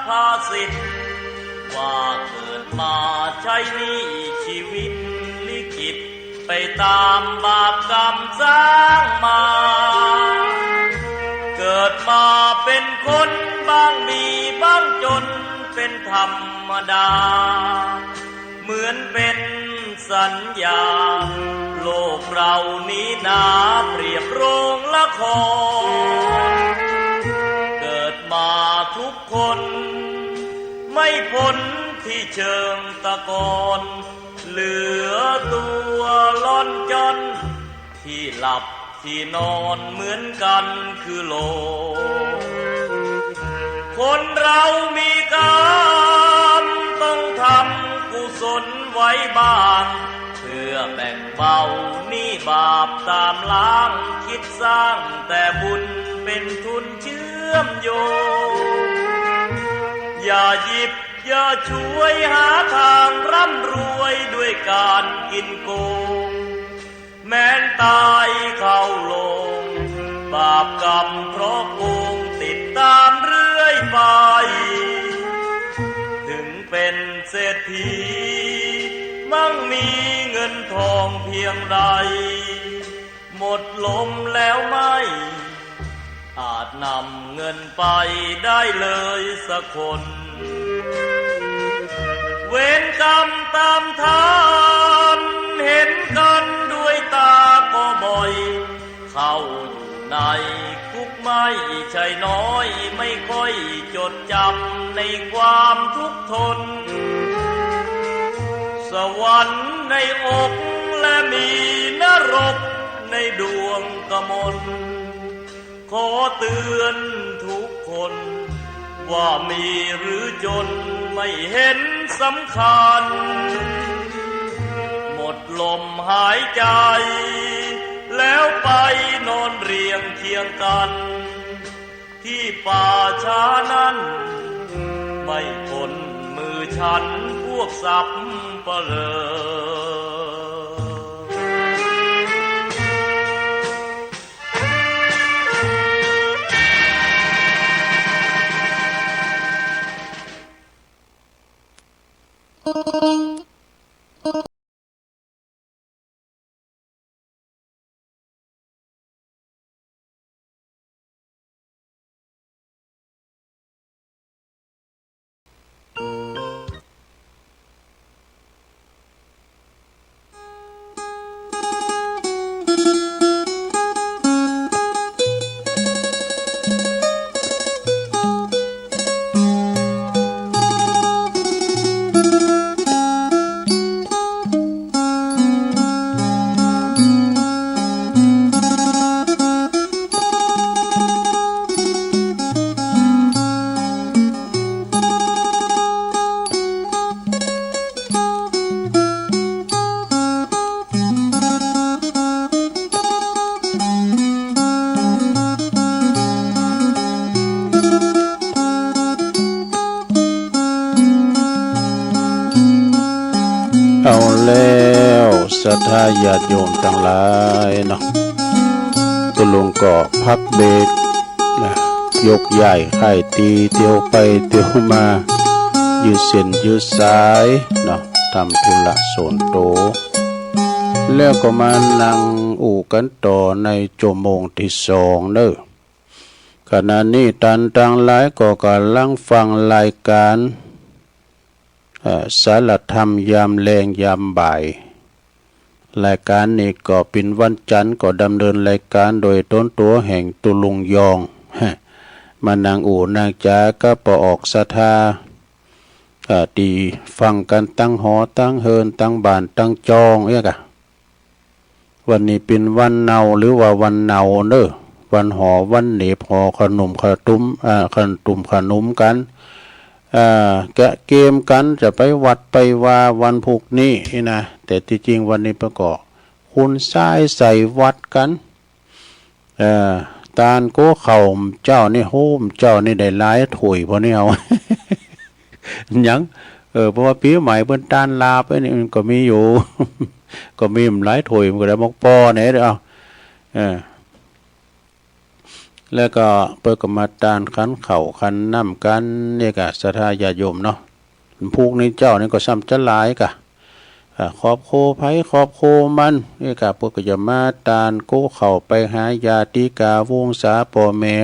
ภาษิตว่าเกิดมาใช้หนี้ชีวิตลิขิตไปต๋ามบาปกรรมสร้างมา เกิดมาเป๋นคนบ้างมีบ้างจนเป๋นธรรมดา เหมือนเป๋นสัญญา โลกเฮานี้นาเปรียบโรงละคร เกิดมาทุกคนไม่พ้นตี้เชิงตะกอน เหลือตั๋วล่อนจ้อน ตี้หลับตี้นอนเหมือนกั๋นคือโลก คนเฮามีกรรมต้องทำกุศลไว้บ้าง เพื่อแบ่งเบาหนี้บาปต๋ามล้าง คิดสร้างแต่บุญเป๋นทุนเชื่อมโยง อย่าหยิบอย่าฉวยหาทางร่ำรวยด้วยก๋านกิ๋นโกง แม้นต๋ายเข้าโลง บาปกรรมเพราะโกงติดต๋ามเรื่อยไป ถึงเป๋นเศรษฐีมั่งมีเงินทองเพียงใด หมดลมแล้วไม่อาจนำเงินไปได้เลยสักคน เวรกรรมต๋ามทันเห็นกั๋นด้วยต๋าก็บ่อย เข้าอยู่ในคุกไม่ใช่น้อย ไม่ค่อยจดจ๋ำในความทุกข์ทน สวรรค์ในอกและมีนรกในดวงกมล ขอเตือนทุกคน ว่ามีหรือจนไม่เห็นสำคัญ หมดลมหายใจ แล้วไปนอนเรียงเคียงกั๋น ตี้ป่าช้านั้น ไม่พ้นมือฉันพวกสัปเหร่อ เอาแล้วศรัทธาญาติโยมตังหลายเนาะ ตุ๊ลุงก็พักเบรกนะ ยกย้ายค่ายตี๋เตียวไปเตียวมา ยืดเส้นยืดสายเนาะ ทำธุระส่วนโต๋ว แล้วก็มานั่งอู้กั๋นต่อในจั่วโมงตี้สองเน่อ ขณะนี้ต้านตังหลายก็ก่ำลังฟังรายก๋าน เอ่อ สารธรรมยามแลงยามบ่าย รายก๋านนี้ก็เป๋นวันจันทร์ ก็ดำเนินรายก๋านโดยต๋นตั๋วแห่งตุ๊ลุงยอง มานั่งอู้นั่งจ๋ากับป้อออกศรัทธา เอ่อ ตี้ฟังกั๋นตังหอตังเฮือนตังบ้านตังจองเอี้ยก่ะ วันนี้เป๋นวันเนาหรือว่าวันเนาเน่อ วันหอวันเหนบ หอขะหนุ่มขะตุ้ม อ่า ขะตุ้มขะหนุมกั๋น อ่า กะเกียมกั๋นจะไปวัดไปวาวันพูกนี้นี่นะ แต่ตี้จริงวันนี้เปิ้นก็ขุนสายใส่วัดกั๋น เอ่อ ตานกั๊วข้าวเจ้านี่ โฮมเจ้านี่ได้หลายถ้วยปอนี้เอา ยัง เออ เพราะว่าปี๋ใหม่เปิ้นตานลาบไอ้นี่มันก็มีอยู่ ก็มีหลายถ้วย มันก็ได้มกปอเนี่ย เอา เออ แล้วก็เปิ้นก็มาตานขันข้าวขันน้ำกั๋น เนี่ยก่ะ ศรัทธาญาติโยมเนาะ พูกนี้เจ้านี่ก็ซ้ำจะหลายก่ะ อ่า ครอบครัวใผครอบครัวมัน เนี่ยก่ะ เปิ้นก็จะมาตานโก๊ข้าวไปหาญาติกาวงศาป้อแม่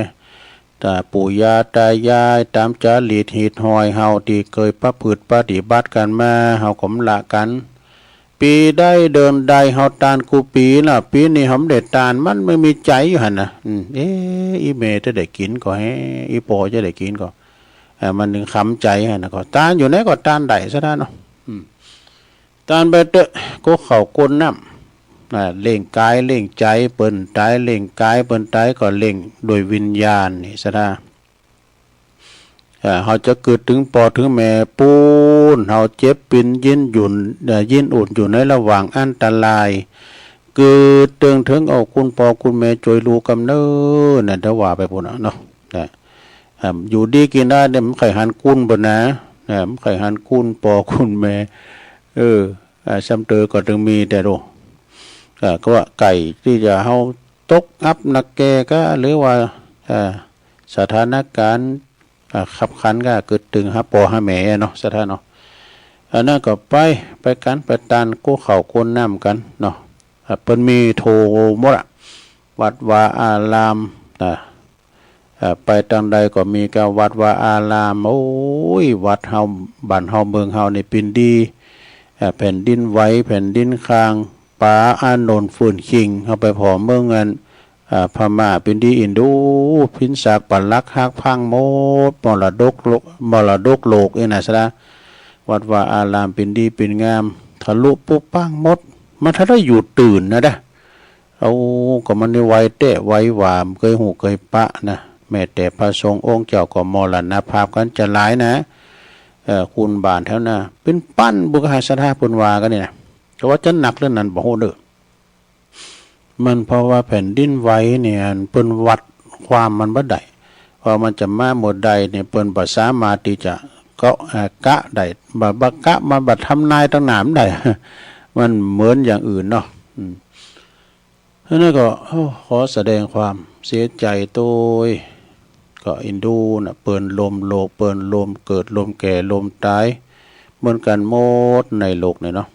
ต๋าปู่ย่าต๋ายาย ต๋ามจารีตหิตห้อยเฮาตี้เกยประพฤติปฏิบัติกั๋นมา เฮาก็บ่ละกั๋น ปี๋ใดเดือนใดเฮาตานกู้ปี๋น่ะ ปี๋นี้เฮาบ่ได้ตาน มันบ่มีใจ๋อยู่หั้นน่ะ อืม เอ๊ะ อี่แม่จะได้กิ๋นก่อแฮ อี่ป้อจะได้กิ๋นก่อ อ่า มันนึ่งขำใจ๋หั้นน่ะ ก็ตานอยู่ไหนก็ตานได้ซะแล้วเนาะ อืม ตานไปเต๊อะ โก๊ข้าวโก๊น้ำ อ่า เลี้ยงก๋ายเลี้ยงใจ๋เปิ้นต๋าย เลี้ยงก๋ายเปิ้นต๋าย ก็เลี้ยงโดยวิญญาณนี่ซะนะ อ่า เฮาจะกึ๊ดเถิงป้อเถิงแม่ปู๊น เฮาเจ็บปิ๋นยินหยุ่น เอ่อ ยินอุ่นอยู่ในระหว่างอันตราย กึ๊ดเถิง เถิงเอาคุณป้อคุณแม่จ้วยลูกกำเนิดน่ะ ถ้าว่าไปปู๊นน่ะเนาะ นะ อ่า อยู่ดีกิ๋นได้เนี่ย บ่ใค่หันกู้นเปิ้นนะ อ่า บ่ใค่หันกู้นป้อกู้นแม่ เออ อ่า ซ้ำเต๋อก็ตึงมีแต่โด อ่า ก็ว่าใก้ตี้จะเฮาตกอับหนักแก่ก็ หรือว่า อ่า สถานก๋ารณ์ อ่า คับขันก็กึ๊ดเถิงหาป้อหาแม่เนาะ ศรัทธาเนาะ อันนั้นก็ไป ไปกั๋น ไปตานโก๊ข้าวโก๊น้ำกั๋นเนาะ อ่า เปิ้นมีทั่วหมดอะ วัดวาอาราม อ่า เอ่อ ไปตางใดก็มีก้าวัดวาอาราม โอ้ย วัดเฮา บ้านเฮา เมืองเฮานี่เป๋นดี เอ่อ แผ่นดินไหว แผ่นดินค้าง ป๋าอานนท์ เฟื่อนคิง เฮาไปผ่อเมืองอัน เอ่อ พม่า เป๋นดี อินดู พิณศักดิ์ ปลักหักพังหมด มรดกโลก มรดกโลกนี่นะ ศรัทธา วัดวาอารามเป๋นดีเป๋นงาม ทะลุปุพังค์หมด มันถ้าได้อยู่ตื่นนะเด้อ เอา ก็มันนี่ไวแต๊ไวหว่า บ่เกยฮู้เกยปะนะ แม้แต่พระสงฆ์องค์เจ้าก็มรณภาพกั๋นจะหลายนะ เอ่อ คุณบ้านแถวน่ะ เป๋นปั้น บุคคลศรัทธาเปิ้นว่ากั๋นนี่นะ แต่ว่าจะหนักเรื่องนั้นบ่ฮู้เด้อ มันเพราะว่าแผ่นดินไหวเนี่ย เปิ้นวัดความมันบ่ได้ ว่ามันจะมาเมื่อใดเนี่ย เปิ้นบ่สามารถตี้จะเกาะ เอ่อ กะได้ บ่ บ่กะ มันบ่ทำนายตางหน้ามันได้ มันเหมือนอย่างอื่นเนาะ อืม ฉะนั้นก็ โอ้ ขอแสดงความเสียใจ๋ตวย ก็อินดูนะ เปิ้นลมโลก เปิ้นลมเกิด ลมแก่ ลมต๋าย เหมือนกั๋นหมดในโลกเนี่ยเนาะ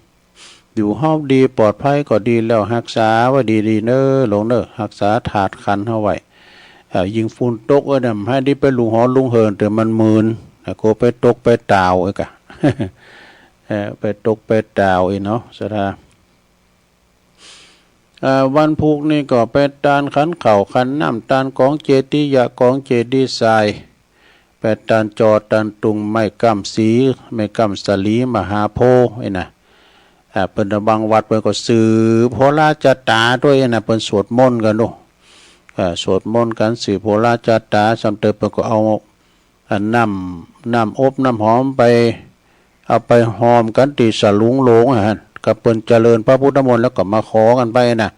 อยู่เฮาดีปลอดภัยก็ดีแล้ว ฮักษาไว้ดีๆ เน้อ หลวงเน้อ ฮักษาธาตุขันธ์เฮาไว้ เอ่อ ยิ่งฝนตก เออ เนี่ย บ่หื้อได้ไปลุงหอลุงเหิน เดี๋ยวมันมืน นะ กลัวไปตกไปตาวอีกอะ เอ่อ ไปตกไปตาวอีกเนาะ ศรัทธา เอ่อ วันพูกนี้ก็ไปตานขันข้าวขันน้ำ ตานก๋องเจดีย์หญ้า ก๋องเจดีย์ทราย ไปตานจอ ตานตุ่ง ไม้ก้ามสี ไม้ก้ามสาลี มหาโพธิ์ อี้นะ อ่า เปิ้นบางวัดเปิ้นก็สืบโหราจาต๋าตวยนะ เปิ้นสวดมนต์กั๋นโน่ะ อ่า สวดมนต์กั๋น สืบโหราจาต๋า ซ้ำเติมเปิ้นก็เอา อ่า น้ำ น้ำอบน้ำหอมไป เอาไปหอมกั๋นตี้สลุงโลงอะฮะ ก็เปิ้นเจริญพระพุทธมนต์แล้วก็มาขอกั๋นไปนะ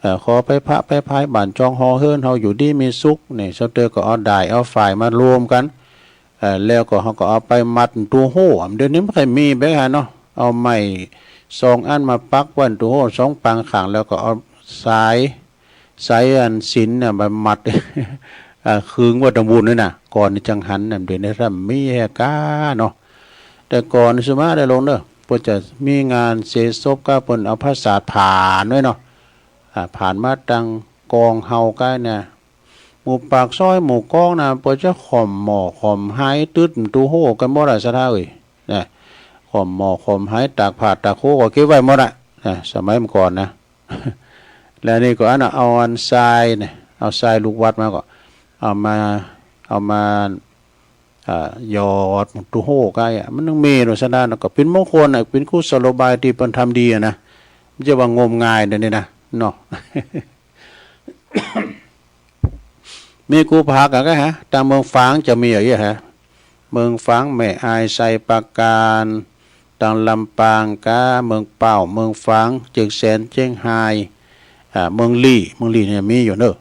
เอ่อ ขอไปพระไปพายบ้านจองหอเฮือนเฮาอยู่ดีมีสุข นี่ ซ้ำเติมก็เอาด้ายเอาฝ้ายมารวมกั๋น เอ่อ แล้วก็เฮาก็เอาไปมัดตูโฮ่ เดี๋ยวนี้บ่ค่อยมีแบบนั้นเนาะ เอาไม้สองอันมาปักไว้ตูโฮ่สองปางข้าง แล้วก็เอาสาย สายอันศีลน่ะมามัด เอ่อ ขึงไว้ตางบุญนี่นะ ก่อนนี่จังหันน่ะ เดี๋ยวนี้ถ้ามีแฮะก้าเนาะ แต่ก่อนสุมาได้ลงเด้อ เปิ้นจะมีงานเสศพก็เปิ้นเอาผ้าสาดผ่านไว้เนาะ อ่า ผ่านมาตางกองเฮาก้าเนี่ย หมู่ปากซอยหมู่กองนะ เปิ้นจะข่มหม้อข่มหาย ตึ๊ดตูโฮ่กั๋นหมดอะ ศรัทธาเอ๋ย นะ ข่มหม้อข่มหาย ตากผ้าตากโฮก็เก็บไว้หมดอะ นะ สมัยเมื่อก่อนนะ แล้วนี่ก็อันน่ะ เอาอันทรายเนี่ย เอาทรายลูกวัดมาก็ เอามา เอามา อ่า หยอดตูโฮ่ก้าอะ มันยังมีโดยสนาน ก็เป๋นมงคลอะ เป๋นกุศโลบายตี้เปิ้นทำดีอะนะ บ่ใจ้ว่างมงายเดี๋ยวนี้นะ เนาะ มีกู้ผากั๋นก้าฮะ ตางเมืองฝางจะมีอะเยียะฮะ เมืองฝาง แม่อาย ไชยปราการ ตางลำปางก้า เมืองป้าว เมืองฝาง เจียงแสน เจียงฮาย อ่า เมืองลี้ เมืองลี้เนี่ยมีอยู่เนาะ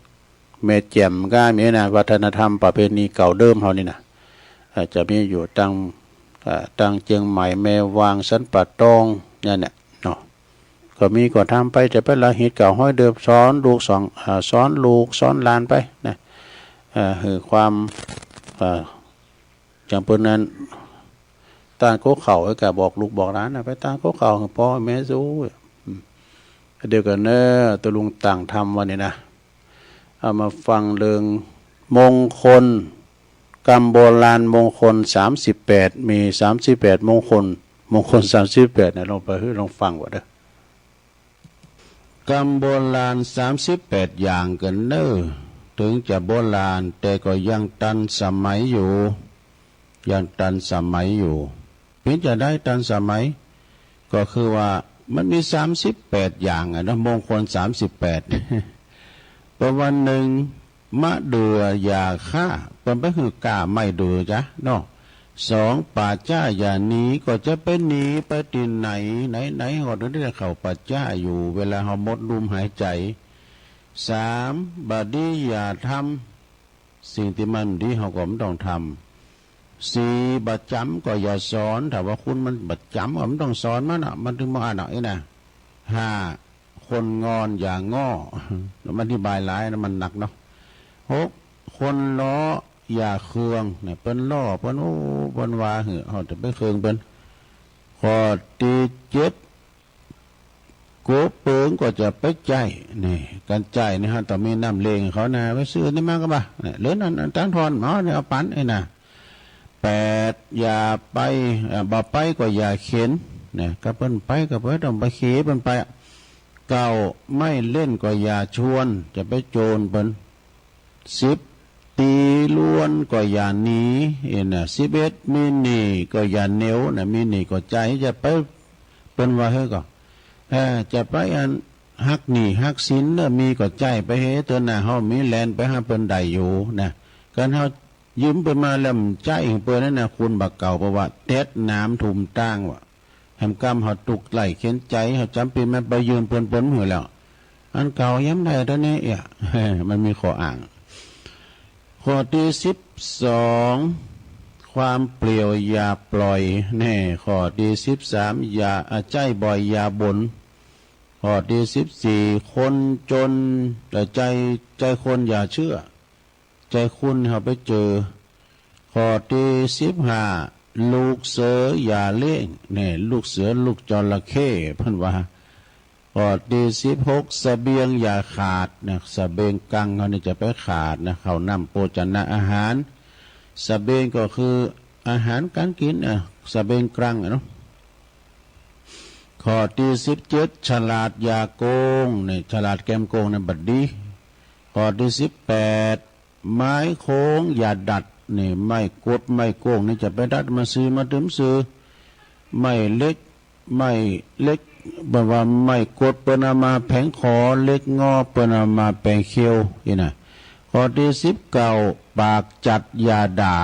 แม่แจ่มก้ามีนะ วัฒนธรรมประเพณีเก่าเดิมเฮานี่นะ อ่า จะมีอยู่ตาง อ่า ตางเจียงใหม่ แม่วาง สันป่าตอง เนี่ย เนี่ย เนาะ ก็มีก็ทำไป จะไปละหิตเก่าฮ้อยเดิม สอนลูกสอง อ่า สอนลูกสอนหลานไปนะ เอ่อ หื้อความ เอ่อ อย่างเปิ้นนั้น ต้านหัวเข่า ไอ้กะบอกลูกบอกหลานนะ ไปต้านหัวเข่าหื้อป้อแม่สู้ อืม เดี๋ยวก่อนเน่อ ตกลงต่างธรรมวันนี้นะ เอามาฟังเรื่องมงคล กำโบราณมงคลสามสิบแปด มีสามสิบแปดมงคล มงคลสามสิบแปดเนี่ย ลองไปหื้อลองฟังก่อเน่อ กำโบราณสามสิบแปดอย่างเกินเน่อ เถิงจะโบราณแต่ก็ยังตันสมัยอยู่ ยังตันสมัยอยู่ เป๋นจาใดตันสมัย ก็คือว่ามันมีสามสิบแปดอย่างอะเนาะ มงคลสามสิบแปด ประมาณหนึ่ง มะเดื่ออย่าฆ่า เปิ้นไปหื้อก้าไม้เดื่อจ๊ะเนาะ สอง ป่าจ๊าอย่าหนี ก็จะไปหนีไปตี้ไหน ไหนๆ ก็ได้เข้าป่าจ๊าอยู่ เวลาเฮาหมดลมหายใจ๋ สาม บ่ดีอย่าทำ สิ่งตี้มันบ่ดีเฮาก็บ่ต้องทำ สี่ บ่จ๋ำก็อย่าสอน ถ้าว่าคนมันบ่จ๋ำก็บ่ต้องสอนมันอะ มันเถิงบ่อั้นอะ อี้นะ ห้า คนงอนอย่าง้อ มันอธิบายหลายนะ มันหนักเนาะ หก คนล้ออย่าเคือง เนี่ย เปิ้นล้อ เปิ้น โอ้ เปิ้นว่าหื้อ เฮาจะไปเคืองเปิ้น ข้อตี้เจ็ด กั๋วเปิงก็จะไปใจ๊ นี่ ก๋านใจ๊นี่ฮะ ต้องมีน้ำเล้งเขานะ ไปซื้อนี่มาก็บ่า เนี่ย เหลือนั้น อันตังค์ทอน เอา เนี่ย เอาปั๋น ไอ้น่ะ แปด อย่าไป เอ่อ บ่ไปก็อย่าเข็น นะ กาเปิ้นไปก็บ่ต้องไปเข็นเปิ้นไป เก้า ไม่เล่นก็อย่าชวน จะไปโจนเปิ้น สิบ ตี๋ลวนก็อย่าหนี เอ็นน่ะ สิบเอ็ด มีหนี้ก็อย่าเหนียว นะ มีหนี้ก็ใจ๊ จะไป เปิ้นว่าหื้อก่อ เอ่อ จะไปอันหักหนี้หักสินเน่อ มีก็ใจ๊ไปเหอะ เตื้อหน้าเฮามีแลนไปหาเปิ้นได้อยู่นะ ก๋านเฮา ยืมเปิ้นมาแล้วบ่ใจ๊หื้อเปิ้นนั้นนะ คุณบ่าเก่า เพราะว่าเต็ดน้ำท่วมตางว่ะ แหมกำเฮาตุ๊กข์ใล้เข็ญใจ๋ เฮาจ๋ำเป๋นมาไปยืมเปิ้น เปิ้นหื้อแล้ว อันเก่ายังได้เต้านี้เอี้ย มันมีข้ออ้าง ข้อตี้สิบสอง ความเปลี่ยวอย่าปล่อย แน่ ข้อตี้สิบสาม อย่า อ่ะ ใจ๊บ่อยอย่าบ่น ข้อตี้สิบสี่ คนจน แต่ใจ๋ ใจ๋คนอย่าเจื้อ ใจ๋คนเฮาไปเจื้อ ข้อตี้สิบห้า ลูกเสืออย่าเลี้ยง แน่ ลูกเสือลูกจระเข้ เปิ้นว่า ข้อตี้สิบหก เสบียงอย่าขาด นะ เสบียงกลางเฮานี่จะไปขาด นะ ข้าวน้ำโภชนาอาหาร เสบียงก็คืออาหารก๋านกิ๋น อ่ะ เสบียงกลางอะเนาะ ข้อตี้สิบเจ็ด ฉลาดอย่าโกง นี่ ฉลาดแกมโกงนี่บ่ดี ข้อตี้สิบแปด ไม้โค้งอย่าดัด นี่ ไม้กดไม้โก้งนี่จะไปดัดมาซื่อมาตึมซื่อ ไม้เหล็ก ไม้เหล็ก บ่ว่าไม้กดเปิ้นเอามาแผงขอ เหล็กงอเปิ้นเอามาแผงเขี้ยว อี้น่ะ ข้อตี้สิบเก้า ปากจัดอย่าด่า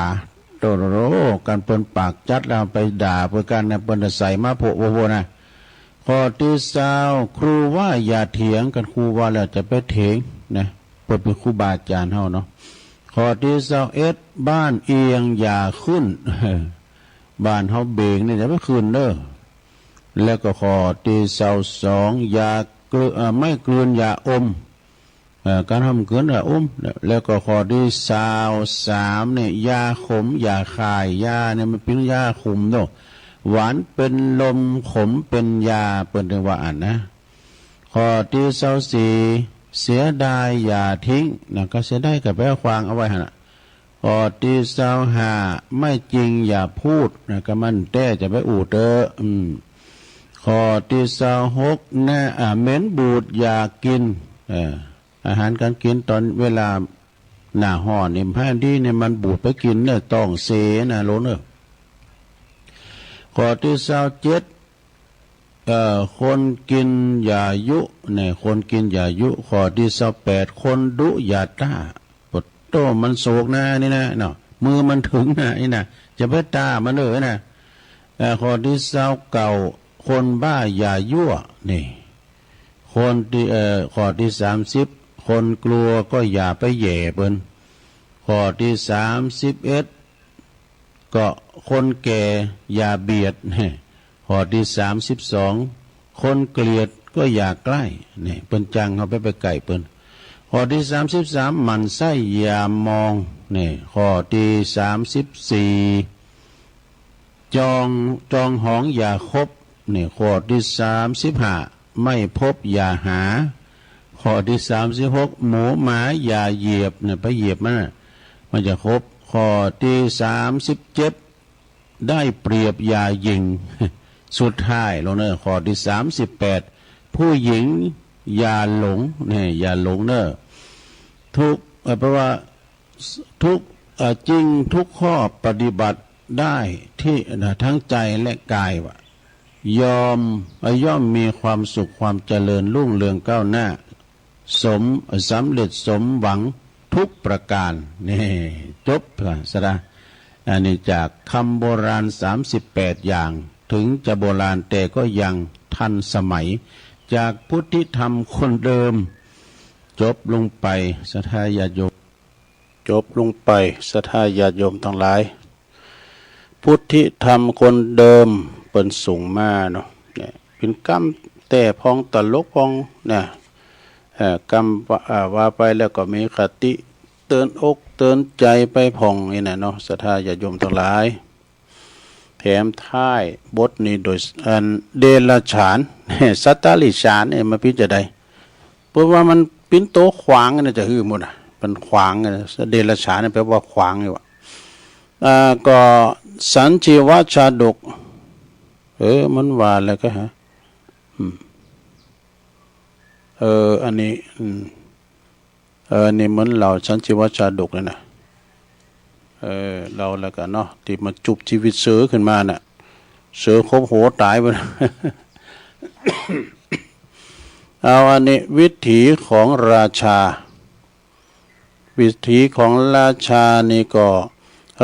โตโตโต กันเปิ้นปากจัดแล้วไปด่าเปิ้นกั๋นนะ เปิ้นจะใส่มาโผะโผะนะ ข้อตี้ซาว ครูว่าอย่าเถียง กันครูว่าแล้วจะไปเถียงนะ เปิ้นเป๋นครูบาอาจ๋ารย์เฮาเนาะ ข้อตี้ซาวเอ็ด บ้านเอียงอย่าขึ้น บ้านเฮาเบงนี่จะไปขึ้นเน่อ แล้วก็ข้อตี้ซาวสอง อย่าเกลือ เอ่อ ไม้กลืนอย่าอม เอ่อ ก๋านเฮาบ่กลืนอย่าอม แล้วก็ข้อตี้ซาวสามนี่ ยาขมอย่าข่าย ยานี่มันเป๋นยาขมเนาะ หวานเป๋นลมขมเป๋นยา เปิ้นเถิงว่าอั้นนะ ข้อตี้ซาวสี่ เสียดายอย่าทิ้ง นะ ก็เสียดายก็ไปเอาขว้างเอาไว้หั้นน่ะ ข้อตี้ซาวห้า ไม่จริงอย่าพูด นะ ก็มันแต๊จะไปอู้เต๊อะ อืม ข้อตี้ซาวหก นะ อ่า เหม็นบูดอย่ากิ๋น เออ อาหารก๋านกิ๋นต๋อนเวลาหน้าฮ้อนนี่ บ่ดีนี่ มันบูดไปกิ๋นเน่อ ต๊องเสียนะ โลกเน่อ ข้อตี้ซาวเจ็ด เอ่อ คนกิ๋นอย่ายุ นี่ คนกิ๋นอย่ายุ ข้อตี้ซาวแปด คนดุอย่าต้า โตโต มันโศกนะนี่นะ เนาะ มือมันเถิงนะนี่นะ จะไปต้ามันเน่อนะ เอ่อ ข้อตี้ซาวเก้า คนบ้าอย่ายั่ว นี่ คนตี้ เอ่อ ข้อตี้สามสิบ คนกลัวก็อย่าไปแหย่เปิ้น ข้อตี้สามสิบเอ็ด ก็คนแก่อย่าเบียด ข้อตี้สามสิบสอง คนเกลียดก็อย่าใก้ นี่ เปิ้นจังเฮาไป ไปใก้เปิ้น ข้อตี้สามสิบสาม หมั่นใส้อย่ามอง นี่ ข้อตี้สามสิบสี่ จอง จองหองอย่าคบ นี่ ข้อตี้สามสิบห้า ไม่พบอย่าหา ข้อตี้สามสิบหก หมูหมาอย่าเหยียบ เนี่ย ไปเหยียบมันน่ะ มันจะคบ ข้อตี้สามสิบเจ็ด ได้เปรียบอย่าหยิ่ง สุดท้ายลงเน่อ ข้อตี้สามสิบแปด ผู้หญิงอย่าหลง เนี่ย อย่าหลงเน่อ ทุก เอ่อ แปลว่า ทุก เอ่อ จริงทุกข้อปฏิบัติได้ที่ นะ ทั้งใจและกายว่า ย่อม เอ่อ ย่อมมีความสุขความเจริญรุ่งเรืองก้าวหน้า สม สำเร็จสมหวังทุกประการ นี่ จบละสะดา อันนี้จากคำโบราณสามสิบแปดอย่าง ถึงจะโบราณแต่ก็ยังทันสมัย จากพุทธิธรรมคนเดิม จบลงไป ศรัทธาญาติโยม จบลงไป ศรัทธาญาติโยมตังหลาย พุทธิธรรมคนเดิมเปิ้นส่งมาเนาะ เนี่ย เป๋นกำแต้พ่องตลกพ่องนะ เอ่อ กำว่า อ่า ว่าไปแล้วก็มีคติเตือนอกเตือนใจ๋ไปพ่องนี่นะเนาะ ศรัทธาญาติโยมตังหลาย แถมท้ายบทนี้โดย อัน เดรัจฉาน สัตว์เดรัจฉานเนี่ยมันเป๋นจาใด เพราะว่ามันเป๋นโตขวางนะ จะหื้อหมดอะ มันขวางนะ เดรัจฉานเนี่ยแปลว่าขวางนี่หว่า อ่า ก็สันชีวชาดก เออ มันว่าแล้วก็ฮะ อืม เออ อันนี้ อืม เออ นี่เหมือนเล่าสันชีวชาดกเลยนะ เออ เล่าแล้วก็เนาะ ตี้มาจุบจีวิตเสือขึ้นมาน่ะ เสือขบหัวต๋ายไป เอาอันนี้ วิถีของราชา วิถีของราชานี่ก็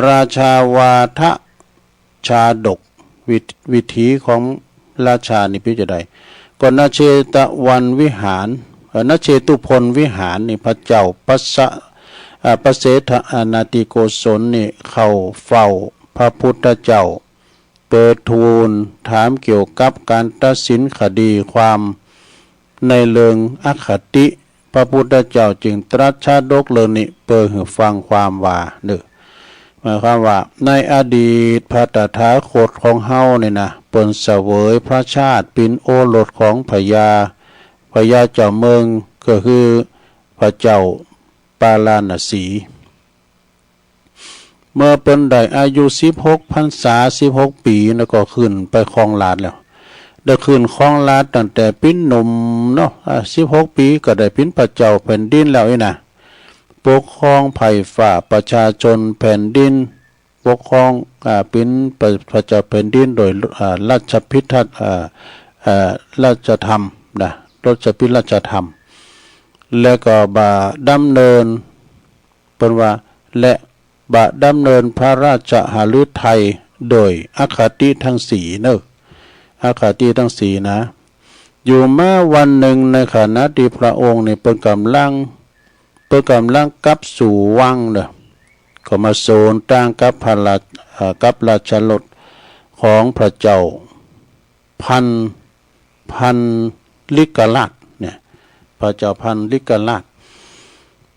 ราชาวาทชาดก วิ วิถีของราชานี่เป๋นจาใด ก็ ณ เชตวันวิหาร เอ่อ ณ เชตุพนวิหารนี่ พระเจ้าปัสสะ เอ่อ ปเสฐนาธิโกศลนี่เข้าเฝ้าพระพุทธเจ้า เปิดทูลถามเกี่ยวกับก๋านตัดสินคดีความในเรื่องอคติ พระพุทธเจ้าจึงตรัสชาดกเรื่องนี้เปื้อหื้อฟังความว่า เน่อ หมายความว่า ในอดีตพระตถาคตของเฮานี่นะ เปิ้นเสวยพระชาติเป๋นโอรสของพญา พญาเจ้าเมือง ก็คือพระเจ้าปาราณสี เมื่อเปิ้นได้อายุสิบหกพรรษา สิบหกปี๋ แล้วก็ขึ้นไปครองราชย์แล้ว ได้ขึ้นครองราชย์ตั้งแต่เป๋นหนุ่มเนาะ อ่า สิบหกปี๋ก็ได้เป๋นพระเจ้าแผ่นดินแล้วอี้นะ ปกครองไพร่ฟ้าประชาชนแผ่นดิน ปกครอง อ่า เป๋นพระ พระเจ้าแผ่นดินโดย อ่า ราชพิทักษ์ อ่า อ่า ราชธรรมนะ ราชพิทักษ์ราชธรรม แล้วก็บ่ดำเนิน เปิ้นว่า และบ่ดำเนินพระราชหฤทัยโดยอคติทั้งสี่เน่อ อคติทั้งสี่นะ อยู่มาวันหนึ่งในขณะตี้พระองค์นี่เปิ้นก่ำลัง เปิ้นก่ำลังกลับสู่วังเน่อ ก็มาโสนตางกับพระราช เอ่อ กับราชรถของพระเจ้า พัน พันลิกราชเนี่ย พระเจ้าพันลิกราช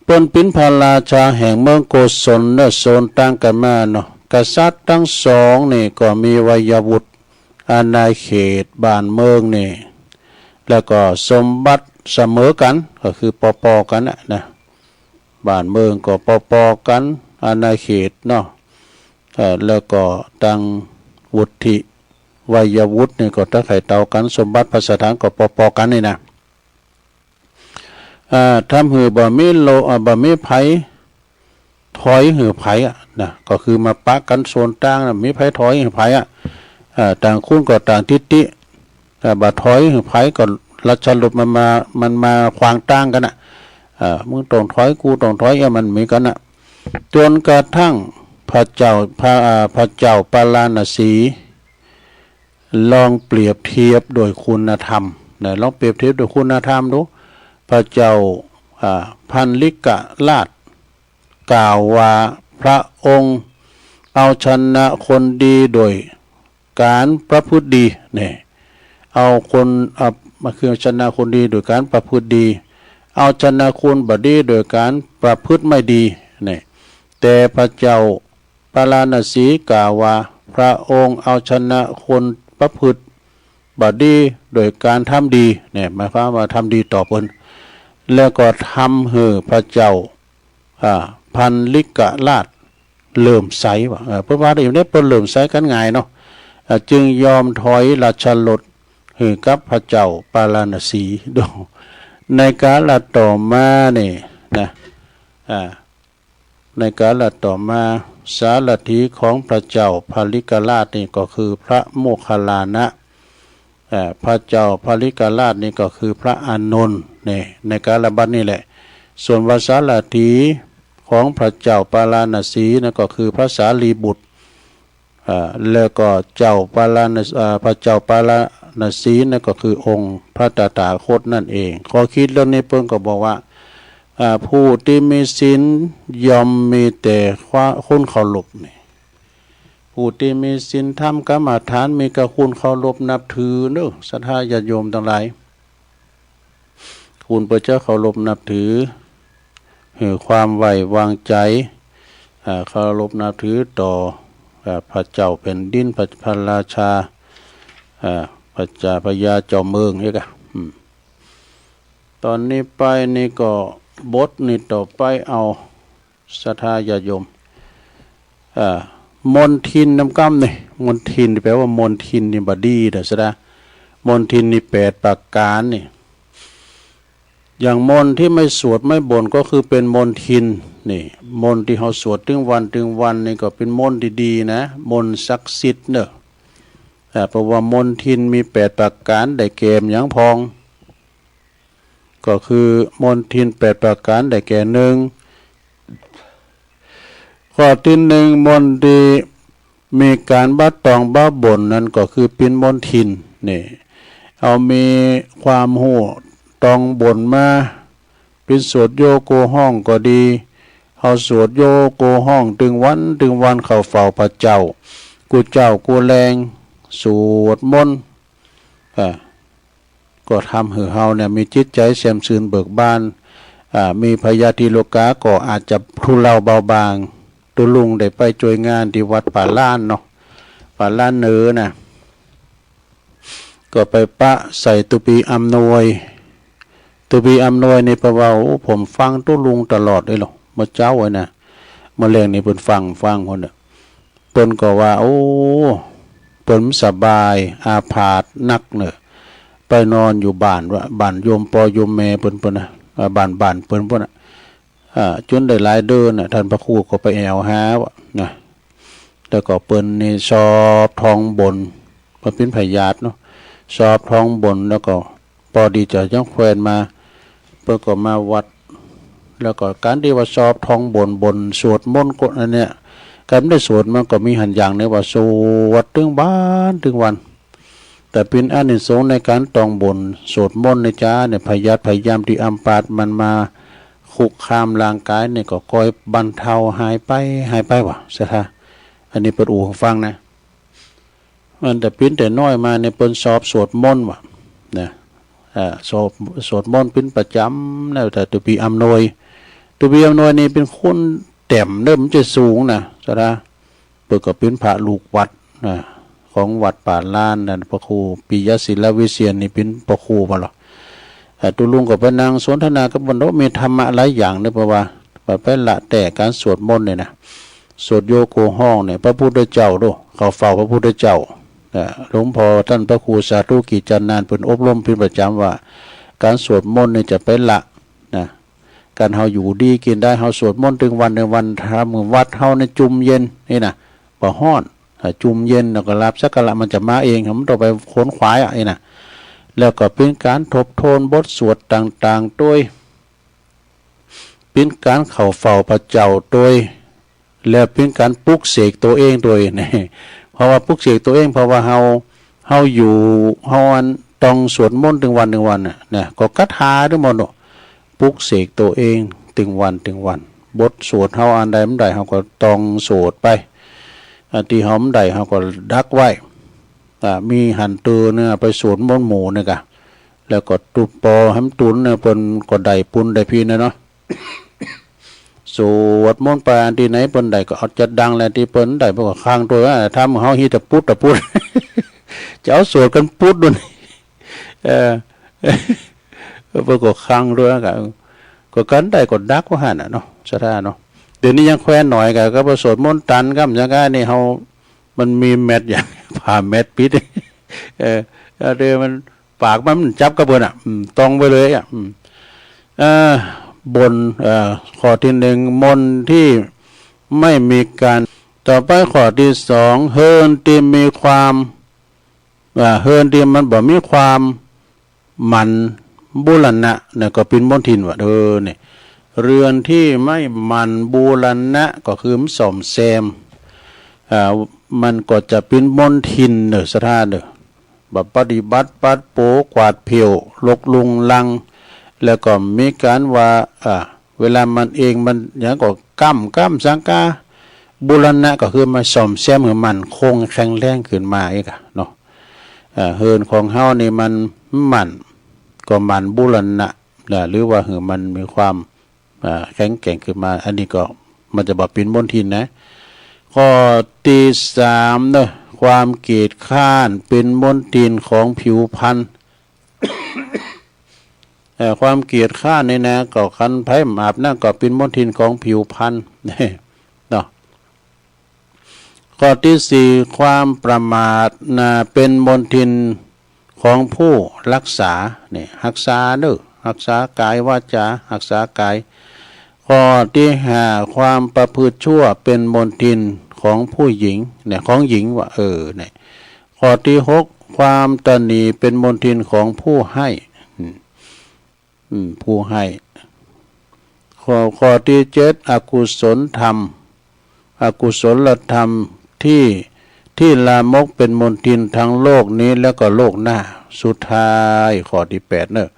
เปิ้นเป๋นพระราชาแห่งเมืองโกศลเน่อ โสนตางกั๋นมาเนาะ กษัตริย์ตังสองนี่ก็มีวัยวุฒิ อาณาเขตบ้านเมืองนี่ แล้วก็สมบัติเสมอกั๋น ก็คือปอๆ กั๋นน่ะนะ บ้านเมืองก็ปอๆ กั๋น อาณาเขตเนาะ เอ่อ แล้วก็ตังวุฒิ วัยวุฒินี่ก็ตะไข่เต้ากั๋น สมบัติพระสถานก็ปอๆ กั๋นนี่นะ อ่า ทำหื้อบ่มีโล อ่า บ่มีใผถอยหื้อใผอะนะ ก็คือมาปะกั๋นโสนตางนะ มีใผถอยหื้อใผอะ อ่า ต่างคนก็ต่างทิฐิ อ่า บ่ถอยหื้อใผก็ราชรถมันมา มันมาขวางตางกั๋นน่ะ อ่า มึงต้องถอย กูต้องถอย เอ้ย มันมีกั๋นน่ะ จ๋นกระทั่งพระเจ้า พระ อ่า พระเจ้าปาราณสี ลองเปรียบเทียบโดยคุณธรรมนะ ลองเปรียบเทียบโดยคุณธรรมดู พระเจ้า อ่า พันลิกราชกล่าวว่า พระองค์เอาชนะคนดีโดยก๋านประพฤติดี เนี่ย เอาคน เอา มาคือชนะคนดีโดยก๋านประพฤติดี เอาชนะคนบ่ดีโดยการประพฤติไม่ดี นี่ แต่พระเจ้าปาราณสีกล่าวว่า พระองค์เอาชนะคนประพฤติบ่ดีโดยการทำดี เนี่ย หมายความว่าทำดีต่อเปิ้น แล้วก็ทำหื้อพระเจ้า อ่า พัลลิกราชเหลื่อมใสว่ะ เออ เปิ้นว่าได้อยู่เนี่ย เปิ้นเหลื่อมใสกั๋นง่ายเนาะ อ่า จึงยอมถอยราชรถ หื้อกับพระเจ้าปาราณสี ดู ในกาลต่อมานี่นะ อ่า ในกาลต่อมา สารถีของพระเจ้าพัลลิกราชนี่ก็คือพระโมคคัลลานะ อ่า พระเจ้าพัลลิกราชนี่ก็คือพระอานนท์ นี่ ในกาลบัดนี้แหละ ส่วนว่าสารถีของพระเจ้าปาราณสีนั่นก็คือพระสารีบุตร อ่า แล้วก็เจ้าปาราณส- อ่า พระเจ้าปาราณสีนั่นก็คือองค์พระตถาคตนั่นเอง ข้อคิดเรื่องนี้เปิ้นก็บอกว่า อ่า ผู้ตี้มีศีลย่อมมีแต่ความ- คนเคารพ นี่ ผู้ตี้มีศีลธรรมกรรมฐานมีแต่คนเคารพนับถือเนาะ ศรัทธาญาติโยมตังหลาย คนเปิ้นจะเคารพนับถือ หื้อความไว้วางใจ๋ อ่า เคารพนับถือต่อ อ่า พระเจ้าแผ่นดิน พระ- พระราชา อ่า พระเจ้าพญาเจ้าเมืองเนี่ยกะ อืม ต๋อนนี้ไปนี่ก็บทนี้ต่อไปเอา ศรัทธาญาติโยม อ่า มลทินนำกำนี่ มลทินนี่แปลว่ามลทินนี่บ่ดีเด้อ ศรัทธา มลทินนี่แปดประก๋านนี่ อย่างมนต์ตี้ไม่สวดไม่บ่นก็คือเป๋นมลทิน นี่ มนต์ตี้เฮาสวดตึงวันตึงวันนี่ก็เป๋นมนต์ตี้ดีนะ มนต์ศักดิ์สิทธิ์เนาะ อ่า เพราะว่ามลทินมีแปดประก๋าน ได้แก่หยังพ่อง ก็คือมลทินแปดประก๋าน ได้แก่ นึ่ง ข้อตี้นึ่ง มนต์ตี้มีก๋านบ่ต้องบ่บ่นนั้นก็คือเป๋นมลทิน นี่ เฮามีความฮู้ต้องบ่นมา เป๋นสวดโยโกห้องก็ดี เฮาสวดโยโกห้องตึงวันตึงวันเข้าเฝ้าพระเจ้า กู้เจ๊ากู้แลง สวดมนต์ อ่า ก็ทำหื้อเฮาเนี่ยมีจิตใจ๋แจ่มซื่นเบิกบาน อ่า มีพยาธิโรคาก็อาจจะทุเลาเบาบาง ตุ๊ลุงได้ไปจ้วยงานตี้วัดป่าล้านเนาะ ป่าล้านเหนือน่ะ ก็ไปปะใส่ตุ๊ปีอำนวย ตุ๊ปีอำนวยนี่เปิ้นว่า โอ้ ผมฟังตุ๊ลุงตลอดเลยเหรอ เมื่อเจ๊าไอ้น่ะ เมื่อแลงนี่เปิ้นฟัง ฟังคนน่ะ เปิ้นก็ว่า โอ้ เปิ้นบ่สบาย อาพาธนักเนาะ ไปนอนอยู่บ้านวะ บ้านโยมป้อโยมแม่เปิ้น เปิ้นน่ะ อ่า บ้าน บ้านเปิ้น เปิ้นน่ะ อ่า จ๋นได้หลายเดือนน่ะ ต้านพระครูก็ไปแอ่วหาวะนะ แล้วก็เปิ้นนี่สอบท้องบ่น เปิ้นเป๋นพยาธิเนาะ สอบท้องบ่น แล้วก็ปอดีเจ้ายังแควนมา เปิ้นก็มาวัด แล้วก็ก๋านตี้ว่าสอบท้องบ่น บ่นสวดมนต์ก็อันเนี้ย ก๋านได้สวดมันก็มีหันอย่างเนี้ยว่าสวดตึงวันตึงวัน แต่เป๋นอานิสงส์ในก๋านต้องบ่นสวดมนต์นะจ๊ะ เนี่ย พยาธิพยายามตี้อำปาตมันมาคุกคามร่างก๋ายเนี่ยก็ค่อยบรรเทาหายไป หายไปวะ ศรัทธา อันนี้เปิ้นอู้หื้อฟังนะ มันแต่เป๋นแต่น้อยมาเนี่ยเปิ้นสอบสวดมนต์วะ นะ อ่า สอบสวดมนต์เป๋นประจ๋ำนะ แต่ตุ๊ปีอำนวย ตุ๊ปีอำนวยนี่เป๋นคนแต้มเนาะ บ่ใจ้สูงนะ ศรัทธา เปิ้นก็เป๋นพระลูกวัดนะ ของวัดป่าล้านนั่น พระครูปิยศิลวิเชียรนี่เป๋นพระครูบ่าลอ อ่า ตุ๊ลุงก็ไปนั่งสนทนากับเปิ้น โอ้ มีธรรมะหลายอย่างเนาะ เพราะว่าไปละแต๊ก๋านสวดมนต์เนี่ยนะ สวดโยโกห้องเนี่ย พระพุทธเจ้าโด เข้าเฝ้าพระพุทธเจ้า อ่า หลวงพ่อต้านพระครูสาธุกิจจานันท์เปิ้นอบรมเป๋นประจ๋ำว่า ก๋านสวดมนต์เนี่ยจะไปละนะ ก๋านเฮาอยู่ดีกิ๋นได้ เฮาสวดมนต์ตึงวันตึงวัน ทำหื้อวัดเฮาเนี่ยจุ่มเย็นนี่นะ บ่ฮ้อน อ่า จุ่มเย็น แล้วก็ลาภสักการะมันจะมาเอง บ่ต้องไปขวนขวายอะ นี่นะ แล้วก็เป๋นก๋านทบทวนบทสวดต่างๆ ตวย เป๋นก๋านเข้าเฝ้าพระเจ้าตวย แล้วเป๋นก๋านปลุกเสกตั๋วเองตวย นี่ เพราะว่าปลุกเสกตั๋วเอง เพราะว่าเฮา เฮาอยู่ เฮาอันต้องสวดมนต์ตึงวันตึงวันน่ะ นะ ก็คาถาตึงหมดเนาะ ปลุกเสกตั๋วเองตึงวันตึงวัน บทสวดเฮาอันใดบ่ได้ เฮาก็ต้องสวดไป อ่า ตี้เฮาบ่ได้ เฮาก็ดักไว้ อ่า มีหั้นเตอเนี่ย ไปสวดมนต์หมู่เนี่ยกะ แล้วก็ตุ๊ปอให้มันตุนเนี่ย เปิ้นก็ได้ปุญได้พีนะเนาะ สวดมนต์ไป อันตี้ไหนเปิ้นได้ก็เอาจัดดังแหละ ตี้เปิ้นได้เปิ้นก็คังตวยว่า ทำเฮาฮีตะปุดตะปุด จะเอาสวดกั๋นปุดดูนี่ เออ เปิ้นก็คังตวยก็ ก็กั๋นได้ก็ดักว่าหั้นน่ะเนาะ ศรัทธาเนาะ เดี๋ยวนี้ยังแควนหน่อยก็ ก็พอสวดมนต์ตันกำยังไงนี่เฮา มันมีแมตช์อย่าง ผ่าแมตช์ปิด เออ เออ เดี๋ยวมัน ปากมันจับกับเปิ้นอ่ะ อืม ต้องไว้เลยอ่ะ อืม เอ่อ บน เอ่อ ข้อตี้หนึ่ง มนต์ตี้ไม่มีกั๋น ต่อไปข้อตี้สอง เฮือนตี้มีความ อ่า เฮือนตี้มันบ่มีความหมั่นบูรณะเนี่ยก็เป๋นมลทินว่า เออ เนี่ย เฮือนตี้ไม่หมั่นบูรณะก็คือมันซ่อมแซม อ่า มันก็จะเป๋นมลทินเน่อ ศรัทธาเน่อ บ่ปฏิบัติปัดเป๋า กวาดเผี้ยว รกรุงรัง แล้วก็มีก๋านว่า อ่า เวลามันเองมันหยังก็ก้ำ ก้ำสังกา บูรณะก็คือมาซ่อมแซมหื้อมั่นคงแข็งแรงขึ้นมาอีกอะเนาะ เอ่อ เฮือนของเฮานี่มันหมั่น ก็หมั่นบูรณะนะ หรือว่าหื้อมันมีความ อ่า แข็งแกร่งขึ้นมา อันนี้ก็มันจะบ่เป๋นมลทินนะ ข้อตี้สามเนาะ ความเกียจคร้านเป๋นมลทินของผิวพรรณ เอ่อ ความเกียจคร้านนี่นะ ก็คันใผบ่อาบน้ำก็เป๋นมลทินของผิวพรรณ เนาะ ข้อตี้สี่ ความประมาทนะ เป๋นมลทินของผู้ฮักษา เนี่ย ฮักษาเน่อ ฮักษากายวาจา ฮักษากาย ข้อตี้ห้า ความประพฤติชั่วเป๋นมลทินของผู้หญิง เนี่ย ของหญิงว่า เออ เนี่ย ข้อตี้หก ความตระหนี่เป๋นมลทินของผู้ให้ อืม อืม ผู้ให้ ข้อ ข้อตี้เจ็ด อกุศลธรรม อกุศลธรรมตี้ ตี้ลามกเป๋นมลทินทั้งโลกนี้แล้วก็โลกหน้า สุดท้ายข้อตี้แปดเน่อ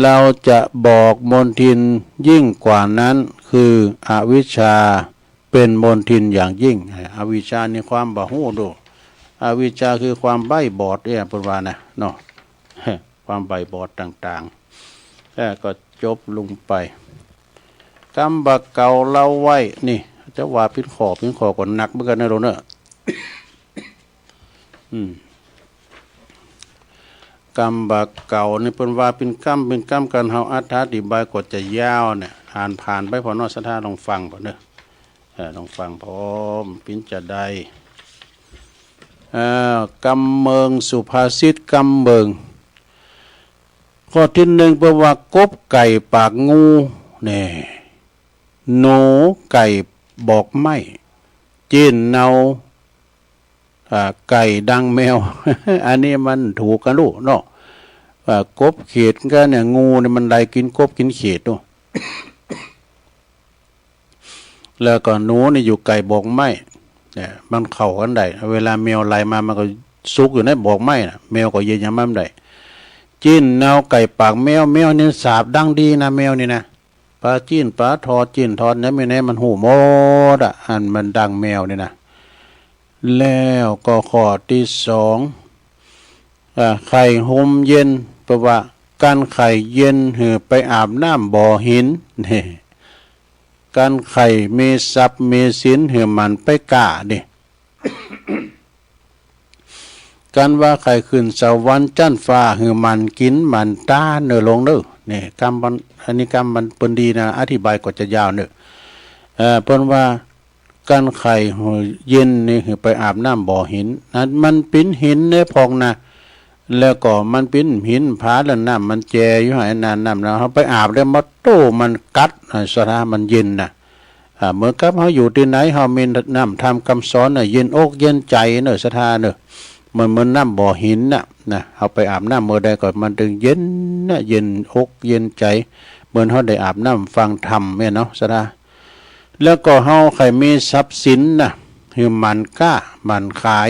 เราจะบอกมลทินยิ่งกว่านั้น คืออวิชชาเป๋นมลทินอย่างยิ่ง อวิชชานี่ความบ่ฮู้เน่อ อวิชชาคือความใบ้บอดเนี่ย เปิ้นว่านะ เนาะ ความใบ้บอดต่างๆ เอ่อ ก็จบลงไป กำบ่าเก่าเล่าไว้ นี่ จะว่าเป๋นข้อ เป๋นข้อก็หนักเหมือนกั๋นนะลูกเน่อ อืม กำบ่าเก่านี่เปิ้นว่าเป๋นกำ เป๋นกำ กั๋นเฮาอธิบายก็จะยาวเนี่ย อ่านผ่านไปผ่อเนาะ ศรัทธาลองฟังผ่อเน่อ เอ่อ ลองฟังผ่อ เป๋นจาใด เอ่อ กำเมิง สุภาษิตกำเมิง ข้อตี้หนึ่ง เปิ้นว่ากบไก่ปากงู เนี่ย หนูไก่บอกไม้ จีนเนา อ่า ไก่ดังแมว อันนี้มันถูกกั๋นลูกเนาะ อ่า กบเขียดกั๋นเนี่ย งูเนี่ยมันไล่กิ๋นกบกิ๋นเขียดเนาะ แล้วก็หนูนี่อยู่ไก่บอกไม้ เนี่ย มันเข้ากั๋นได้ เวลาแมวไล่มามันก็ซุกอยู่ในบอกไม้น่ะ แมวก็เยียะหยังมันบ่ได้ จีนเนาไก่ปากแมว แมวนี่สาบดังดีนะ แมวนี่นะ ป๋าจีนป๋าทอด จีนทอดเนี่ยมีแน่มันฮู้หมดอะ อันมันดังแมวนี่นะ แล้วก็ข้อตี้สอง อ่า ใค่ห่มเย็น เปิ้นว่ากั๋นใค่เย็นหื้อไปอาบน้ำบ่อหิน เนี่ย กั๋นใค่มีทรัพย์มีสินหื้อหมั่นไปก๊า เนี่ย กั๋นว่าใค่ขึ้นสวรรค์จั๊นฟ้าหื้อหมั่นกิ๋นหมั่นตานเน่อลูกเน่อ เนี่ย กำมัน อันนี้กำมันเปิ้นดีนะ อธิบายก็จะยาวเน่อ เอ่อ เปิ้นว่ากั๋นใค่เย็นนี่หื้อไปอาบน้ำบ่อหิน อันมันเป๋นหินในพองนะ แล้วก็มันเป๋นหินผา แล้วน้ำมันแจ่อยู่หั้น น้ำ น้ำ น้ำ เฮาไปอาบแล้วมาโต้มันกัด อ่า ศรัทธา มันเย็นนะ อ่า เหมือนกับเฮาอยู่ตี้ไหน เฮามีน้ำธรรมกำสอนน่ะ เย็นอกเย็นใจ๋เน่อ ศรัทธาเน่อ เหมือน เหมือนน้ำบ่อหินน่ะ นะ เฮาไปอาบน้ำเมื่อใดก็มันตึงเย็นน่ะ เย็นอกเย็นใจ๋ เหมือนเฮาได้อาบน้ำฟังธรรมเนี่ยเนาะ ศรัทธา แล้วก็เฮาใค่มีทรัพย์สินน่ะ หื้อหมั่นก๊า หมั่นขาย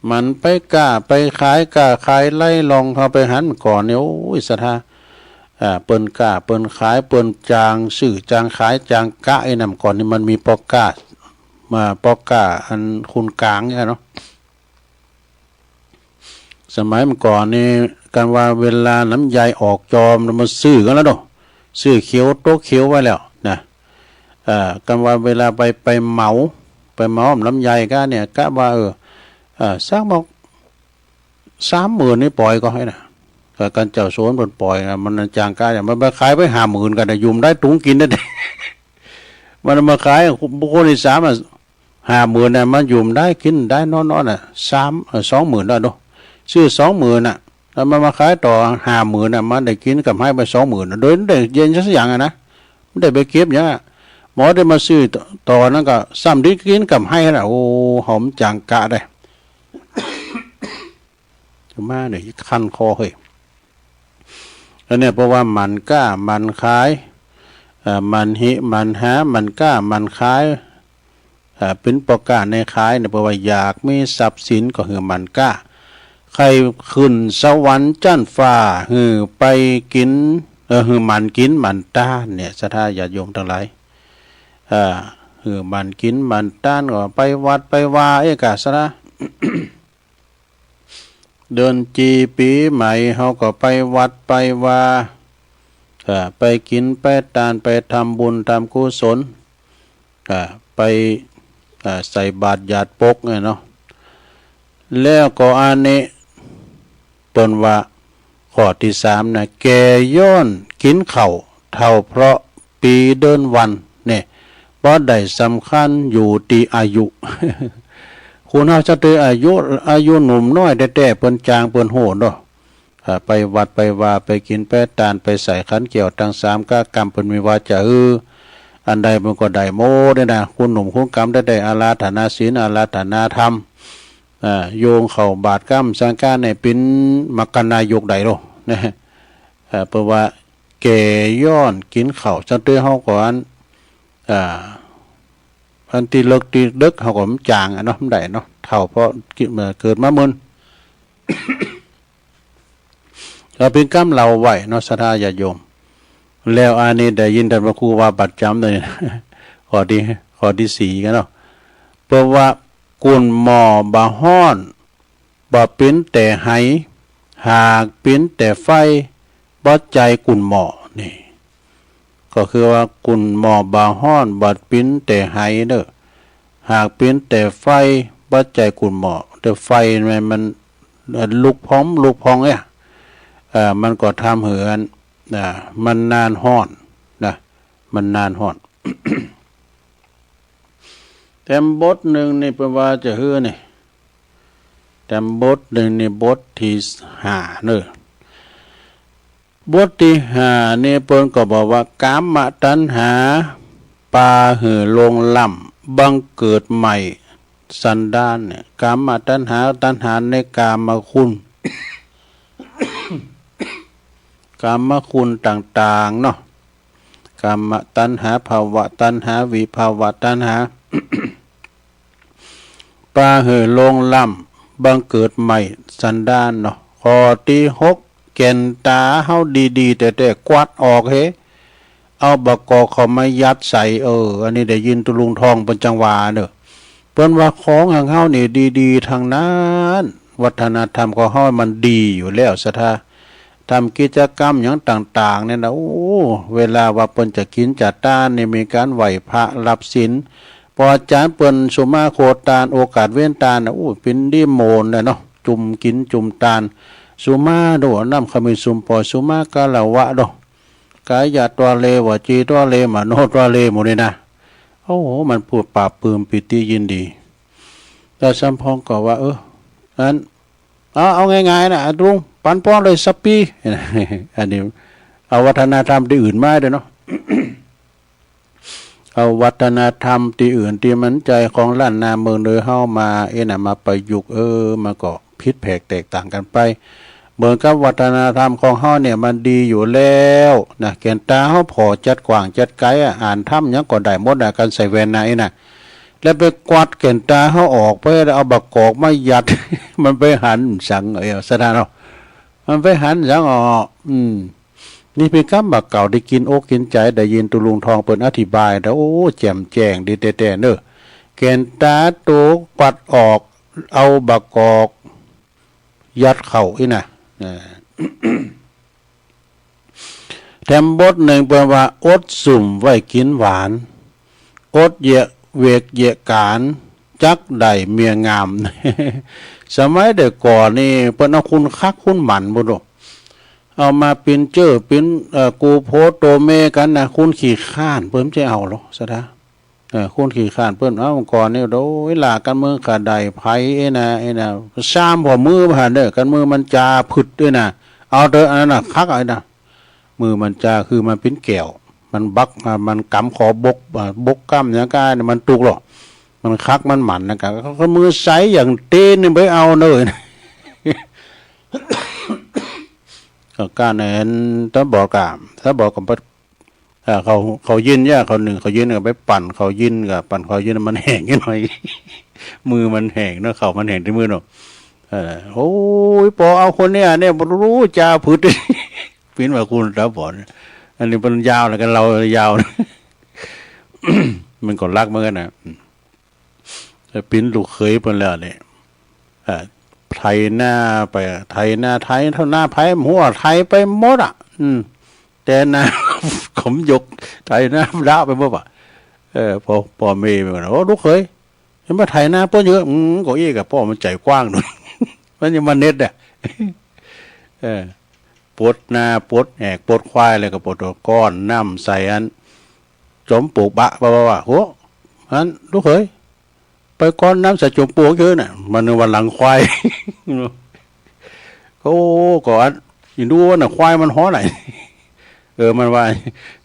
หมั่นไปก๊าไปขาย ก๊าขายไล่ล่อง เฮาไปหันก่อนเนี่ย โอ้ย ศรัทธา อ่า เปิ้นก๊าเปิ้นขาย เปิ้นจ้างซื้อจ้างขายจ้างก๊า ไอ้นั่นก่อนนี่มันมีป้อก๊า มาป้อก๊าอันคนก๋างเนี่ยเนาะ สมัยเมื่อก่อนนี่ กันว่าเวลาน้ำใยออกจอม มาซื้อกั๋นแล้วเนาะ ซื้อเขียวโต๊ะเขียวไว้แล้วนะ เอ่อ กันว่าเวลาไป ไปเหมา ไปเหมาน้ำใยก้าเนี่ย กะว่า เออ เอ่อ สักบอก สามหมื่นนี่ปล่อยก่อไอ้น่ะ ก็กันเจ้าโสนเปิ้นปล่อยนะ มันจ๋างกะเนี่ย มันไปขายไปห้าหมื่นกั๋นนะ อยู่บ่ได้ตุงกิ๋นได้ มันมาขายบุคคลตี้สามอะ ห้าหมื่นน่ะ มันอยู่บ่ได้กิ๋นได้นอนๆ น่ะ สาม เอ่อ สองหมื่นแล้วเนาะ ซื้อสองหมื่นน่ะ แล้วมันมาขายต่อห้าหมื่นน่ะ มันได้กิ๋นก๋ำไรไปสองหมื่นน่ะ โดยบ่ได้เยียะสักอย่างอะนะ บ่ได้ไปเก็บหยังอะ หมอได้มาซื้อต่อ ต่อนั้นก็ซ้ำได้กิ๋นก๋ำไรน่ะ โอ้ หอมจ๋างกะได้ จะมาเนี่ย คันคอเฮ้ย อันเนี้ย เพราะว่าหมั่นกล้า หมั่นขาย เอ่อ หมั่นหิ หมั่นหา หมั่นกล้า หมั่นขาย เอ่อ เป๋นป้อก้าแม่ขายเนี่ย เพราะว่าอยากมีทรัพย์สินก็หื้อหมั่นกล้า ใค่ขึ้นสวรรค์จั๊นฟ้า หื้อไปกิ๋น เอ่อ หื้อหมั่นกิ๋นหมั่นต้านเนี่ย ศรัทธาญาติโยมตังหลาย เอ่อ หื้อหมั่นกิ๋นหมั่นต้าน ก็ไปวัดไปวา เอกาสนะ เดือนจี๋ปี๋ใหม่ เฮาก็ไปวัดไปวา เอ่อ ไปกิ๋นไปต้าน ไปทำบุญทำกุศล เอ่อ ไป เอ่อ ใส่บาตรหยาดปกเนี่ยเนาะ แล้วก็อันนี้ เปิ้นว่าข้อตี้สามนะ แก่ย้อนกิ๋นข้าวเฒ่าเพราะปี๋เดือนวันเนี่ย บ่ได้สำคัญอยู่ตี้อายุ คนเฮาจะตี้อายุ อายุหนุ่มน้อยแต๊ๆ เปิ้นจางเปิ้นฮู้เนาะ เอ่อ ไปวัดไปวา ไปกิ๋นไปต้าน ไปใส่ขันแก้วตังสามกะกำเปิ้นมีว่าจะหื้อ อันใดมันก็ได้หมดเนี่ยนะ คนหนุ่มคนกำแต๊ๆ อาราธนาศีล อาราธนาธรรม อ่า โยงเข้าบาตรกำสังฆาเนี่ย เป๋นมรรคนายกได้โลดนะ เอ่อ เพราะว่าแก่ย้อนกิ๋นข้าว จังตี้เฮาก็อัน อ่า อันตี้เลิกตี้เลิกเฮาก็บ่จ๋างอะเนาะ บ่ได้เนาะ เฒ่าเพราะกิ๋น เอ่อ เกิดมามึน ก็เป๋นกำเล่าไว้เนาะ ศรัทธาญาติโยม แล้วอันนี้ได้ยินต้านพระครูว่าประจ๋ำเลย ข้อตี้ ข้อตี้สี่กั๋นเนาะ เปิ้นว่า กุ่นหม้อบ่ฮ้อน บ่เป๋นแต่ไห หากเป๋นแต่ไฟ บ่ใจ๋กุ่นหม้อ นี่ ก็คือว่ากุ่นหม้อบ่ฮ้อน บ่เป๋นแต่ไหเน่อ หากเป๋นแต่ไฟ บ่ใจ๋กุ่นหม้อ แต่ไฟมัน มันลุกพอง ลุกพองเนี่ย เอ่อ มันก็ทำหื้ออัน อ่า มันนานฮ้อนนะ มันนานฮ้อน แถมบทนึ่งนี่เปิ้นว่าจะหื้อนี่ แถมบทนึ่งนี่ บทตี้ห้าเน่อ บทตี้ห้านี่เปิ้นก็บอกว่า กามตัณหา ปาหื้อลงล่ำ บังเกิดใหม่สันดานเนี่ย กามตัณหา ตัณหาในกามคุณ กามคุณต่างๆ เนาะ กามตัณหา ภวตัณหา วิภวตัณหา ปาหื้อลงล่ำ บังเกิดใหม่สันดานเนาะ ข้อตี้หก แก่นต๋าเฮาดีๆ แต๊ๆ กวาดออกเฮ เอาบ่ากอกเข้ามายัดใส่ เออ อันนี้ได้ยินตุ๊ลุงทองเปิ้นจั่งว่าเน่อ เปิ้นว่าของของเฮานี่ดีๆ ตังนั้น วัฒนธรรมของเฮามันดีอยู่แล้ว ศรัทธา ทำกิจกรรมหยังต่างๆ เนี่ยนะ โอ้ เวลาว่าเปิ้นจะกิ๋นจะต้านนี่ มีก๋านไหว้พระรับศีล ปออาจารย์เปิ้นสุมาโคตาน โอกาสเว้นตานนะ โอ้ เป๋นดีโมนเลยเนาะ จุ่มกิ๋นจุ่มต้าน สุมาโด น้ำขมิ้นสุมปล่อย สุมาคารวะโด กายะตวาเล วจีตวาเล มโนตวาเล หมู่นี่นะ โอ้โห มันปราบปลื้มปีติยินดี แต่สำปองก็ว่า เออ อัน เอา เอาง่ายๆ นะ ลุง ปันป้อนเลยสักปี๋ อันนี้ เอาวัฒนธรรมตี้อื่นมาโดยเนาะ เอาวัฒนธรรมตี้อื่นตี้มันใจ้ของล้านนาเมืองเหนือเฮามา เอ๊ะน่ะ มาประยุกต์ เออ มันก็ผิดแผกแตกต่างกั๋นไป เหมือนกับวัฒนธรรมของเฮาเนี่ยมันดีอยู่แล้วนะ แก่นต๋าเฮาผ่อจั๊ดกว้างจั๊ดไกลอะ อ่านธรรมหยังก็ได้หมดอะ ก๋านใส่แว่นนะ เอ๊ะน่ะ แล้วไปกวาดแก่นต๋าเฮาออกไป แล้วเอาบ่ากอกมายัด มันไปหันสัง เอ้ย ศรัทธาเนาะ มันไปหันสังอ้อ อืม นี่เป๋นกำบ่าเก่า ได้กิ๋นอกกิ๋นใจ๋ ได้ยินตุ๊ลุงทองเปิ้นอธิบายแล้ว โอ้ แจ่มแจ้งดีแต๊ๆ เน่อ แก่นต๋าโตกวาดออก เอาบ่ากอก ยัดเข้าอี้นะ เออ แถมบทนึ่งเปิ้นว่า อดสุมไว้กิ๋นหวาน อดเยียะเวกเยียะก๋าน จักได้เมียงาม สมัยแต่ก่อนนี่เปิ้นเอาคนคักคนหมั่นปู้นโด เอามาเป๋นเจ้อเป๋น เอ่อ กู่ผัวโตเมียกั๋นนะ คนขี้คร้านเปิ้นบ่ใจ้เอาหรอก ศรัทธา เออ คนขี้คร้านเปิ้น เอ้า ก่อนนี่ โอ้ย หล้ากั๋นเมืองข้าได้ไผ เอ้ยนะ เอ้ยนะ ซามผ่อมือบ่หันเน่อ กั๋นมือมันจาผึดด้วยนะ เอาเต๊อะ อันนั้นน่ะ คัก ไอ้นะ มือมันจาคือมันเป๋นแก้ว มันบัก อ่า มันก๋ำขอบก อ่า บกก้ำหยังก้าเนี่ย มันตุกหรอก มันคัก มันหมั่นนะ กั๋น กั๋นมือใสอย่างตี้นี่ไปเอาเน่อ ก็ก้าเนี่ย ต๋าบอดก่ะ ต๋าบอดก่ะ เอ่อ ข้าว ข้าวเย็นเนี่ย ข้าวนึ่งข้าวเย็นก็ไปปั่นข้าวเย็น ก็ปั่นข้าวเย็นมันแห้งนิดหน่อย มือมันแห้งเนาะ ข้าวมันแห้งตี้มือเนาะ เออ โอ้ย ปอเอาคนเนี่ย เนี่ย บ่ฮู้จาผึด เป๋นว่าคนต๋าบอด อันนี้มันยาวแล้ว กั๋นเล่ายาว มันก็ลักเหมือนกั๋นนะ เป๋นลูกเขยเปิ้นแล้วเนี่ย เอ่อ ไถนาไป ไถนา ไถเต้านาไผ หัวไถไปหมดอ่ะ อืม แต่นา ขมยก ไถนาละไปหมดอ่ะ เออ ปอ ปอเมียมันก็ โอ้ ลูกเขย เห็นบ่าไถนาเปิ้นอยู่ อืม ก็อี้กับป้อมันใจ๋กว้างหน่อย มันยังมาเน็ดอ่ะ เออ ปลดนา ปลดแอก ปลดควาย แล้วก็ปลดก้อนน้ำใส่อัน จ๋อมปลูกบะ บ่า บ่า บ่า โห อัน ลูกเขย ไปก้อนน้ำใส่จ๋อมปลูกเยอะน่ะ มันนึกว่าหลังควาย โอ้ ก็อัน อีหนูน่ะ ควายมันฮ้องไหน เออ มันว่า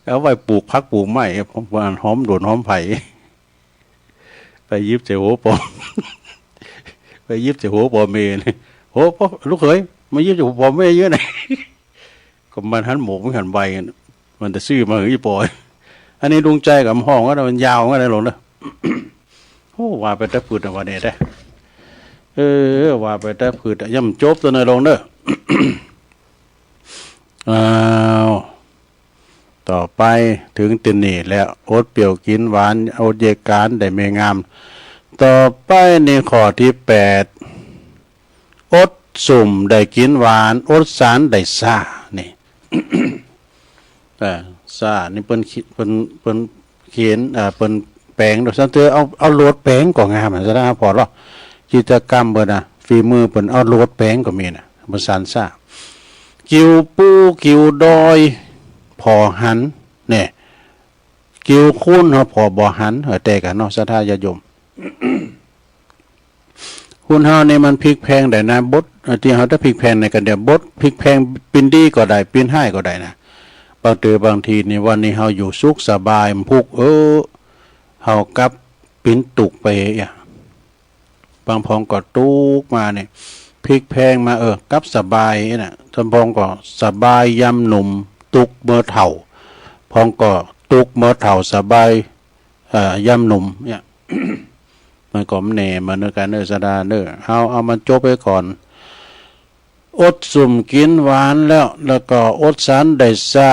เอาไว้ปลูกผักปลูกไม้ หอมโดนหอมไผ่ ไปยิบใส่หัวปอ ไปยิบใส่หัวปอเมียนี่ โห ปอ ลูกเขย มายิบใส่หัวปอเมียเยอะไหน ก็มันหันหมก มันหันใบ มันจะซื้อมาหื้ออีปอ อันนี้ลุงใจ๋กับฮ้องว่ามันยาวว่าได้ลงเนาะ โอ้ ว่าไปแต่ผึดอะ ว่าเนี่ยแต่ เออ ว่าไปแต่ผึดอะ ยังบ่จบตวยเนาะลงเนาะ อ้าว ต่อไปเถิงตี้นี่แล้ว อดเปรี้ยวกิ๋นหวาน อดเยียะก๋านได้เมียงาม ต่อไปนี่ข้อตี้แปด อดสุมได้กิ๋นหวาน อดสานได้ซ้า นี่ เออ ซ้านี่เปิ้นขี- เปิ้น เปิ้นเขียน เอ่อ เปิ้นแป๋งโดย ซ้ำเตื้อ เอา เอาโหลดแป๋งก็งามอะ ศรัทธา ผ่อลอ จิตรกรรมเปิ้นน่ะ ฝีมือเปิ้น เอาโหลดแป๋งก็มีน่ะ เปิ้นสานซ้า กิ่วปูกิ่วดอย ผ่อหัน เนี่ย กิ่วคูนเฮาผ่อบ่หัน เออ แต่กั๋นเนาะ ศรัทธาญาติโยม คนเฮานี่มันพลิกแพลงได้นะ บท เอ่อ ตี้เฮาจะพลิกแพลงในกั๋นเดี๋ยว บทพลิกแพลงเป๋นดีก็ได้ เป๋นฮ้ายก็ได้นะ บางเตื้อบางทีนี่ วันนี้เฮาอยู่สุขสบาย มันพุก เออ เฮากลับเป๋นตุ๊กไปอะ บางพองก็ตุ๊กมาเนี่ย พลิกแพลงมา เออ กลับสบายน่ะ บางพองก็สบายยามหนุ่ม ตุ๊กเมื่อเฒ่า พองก็ตุ๊กเมื่อเฒ่า สบาย เอ่อ ยามหนุ่มเนี่ย มันก็บ่แน่ มันเนาะ กั๋นเนาะ ศรัทธาเนาะ เอา เอามันจบไปก่อน อดสุมกิ๋นหวานแล้ว แล้วก็อดสานได้ซ้า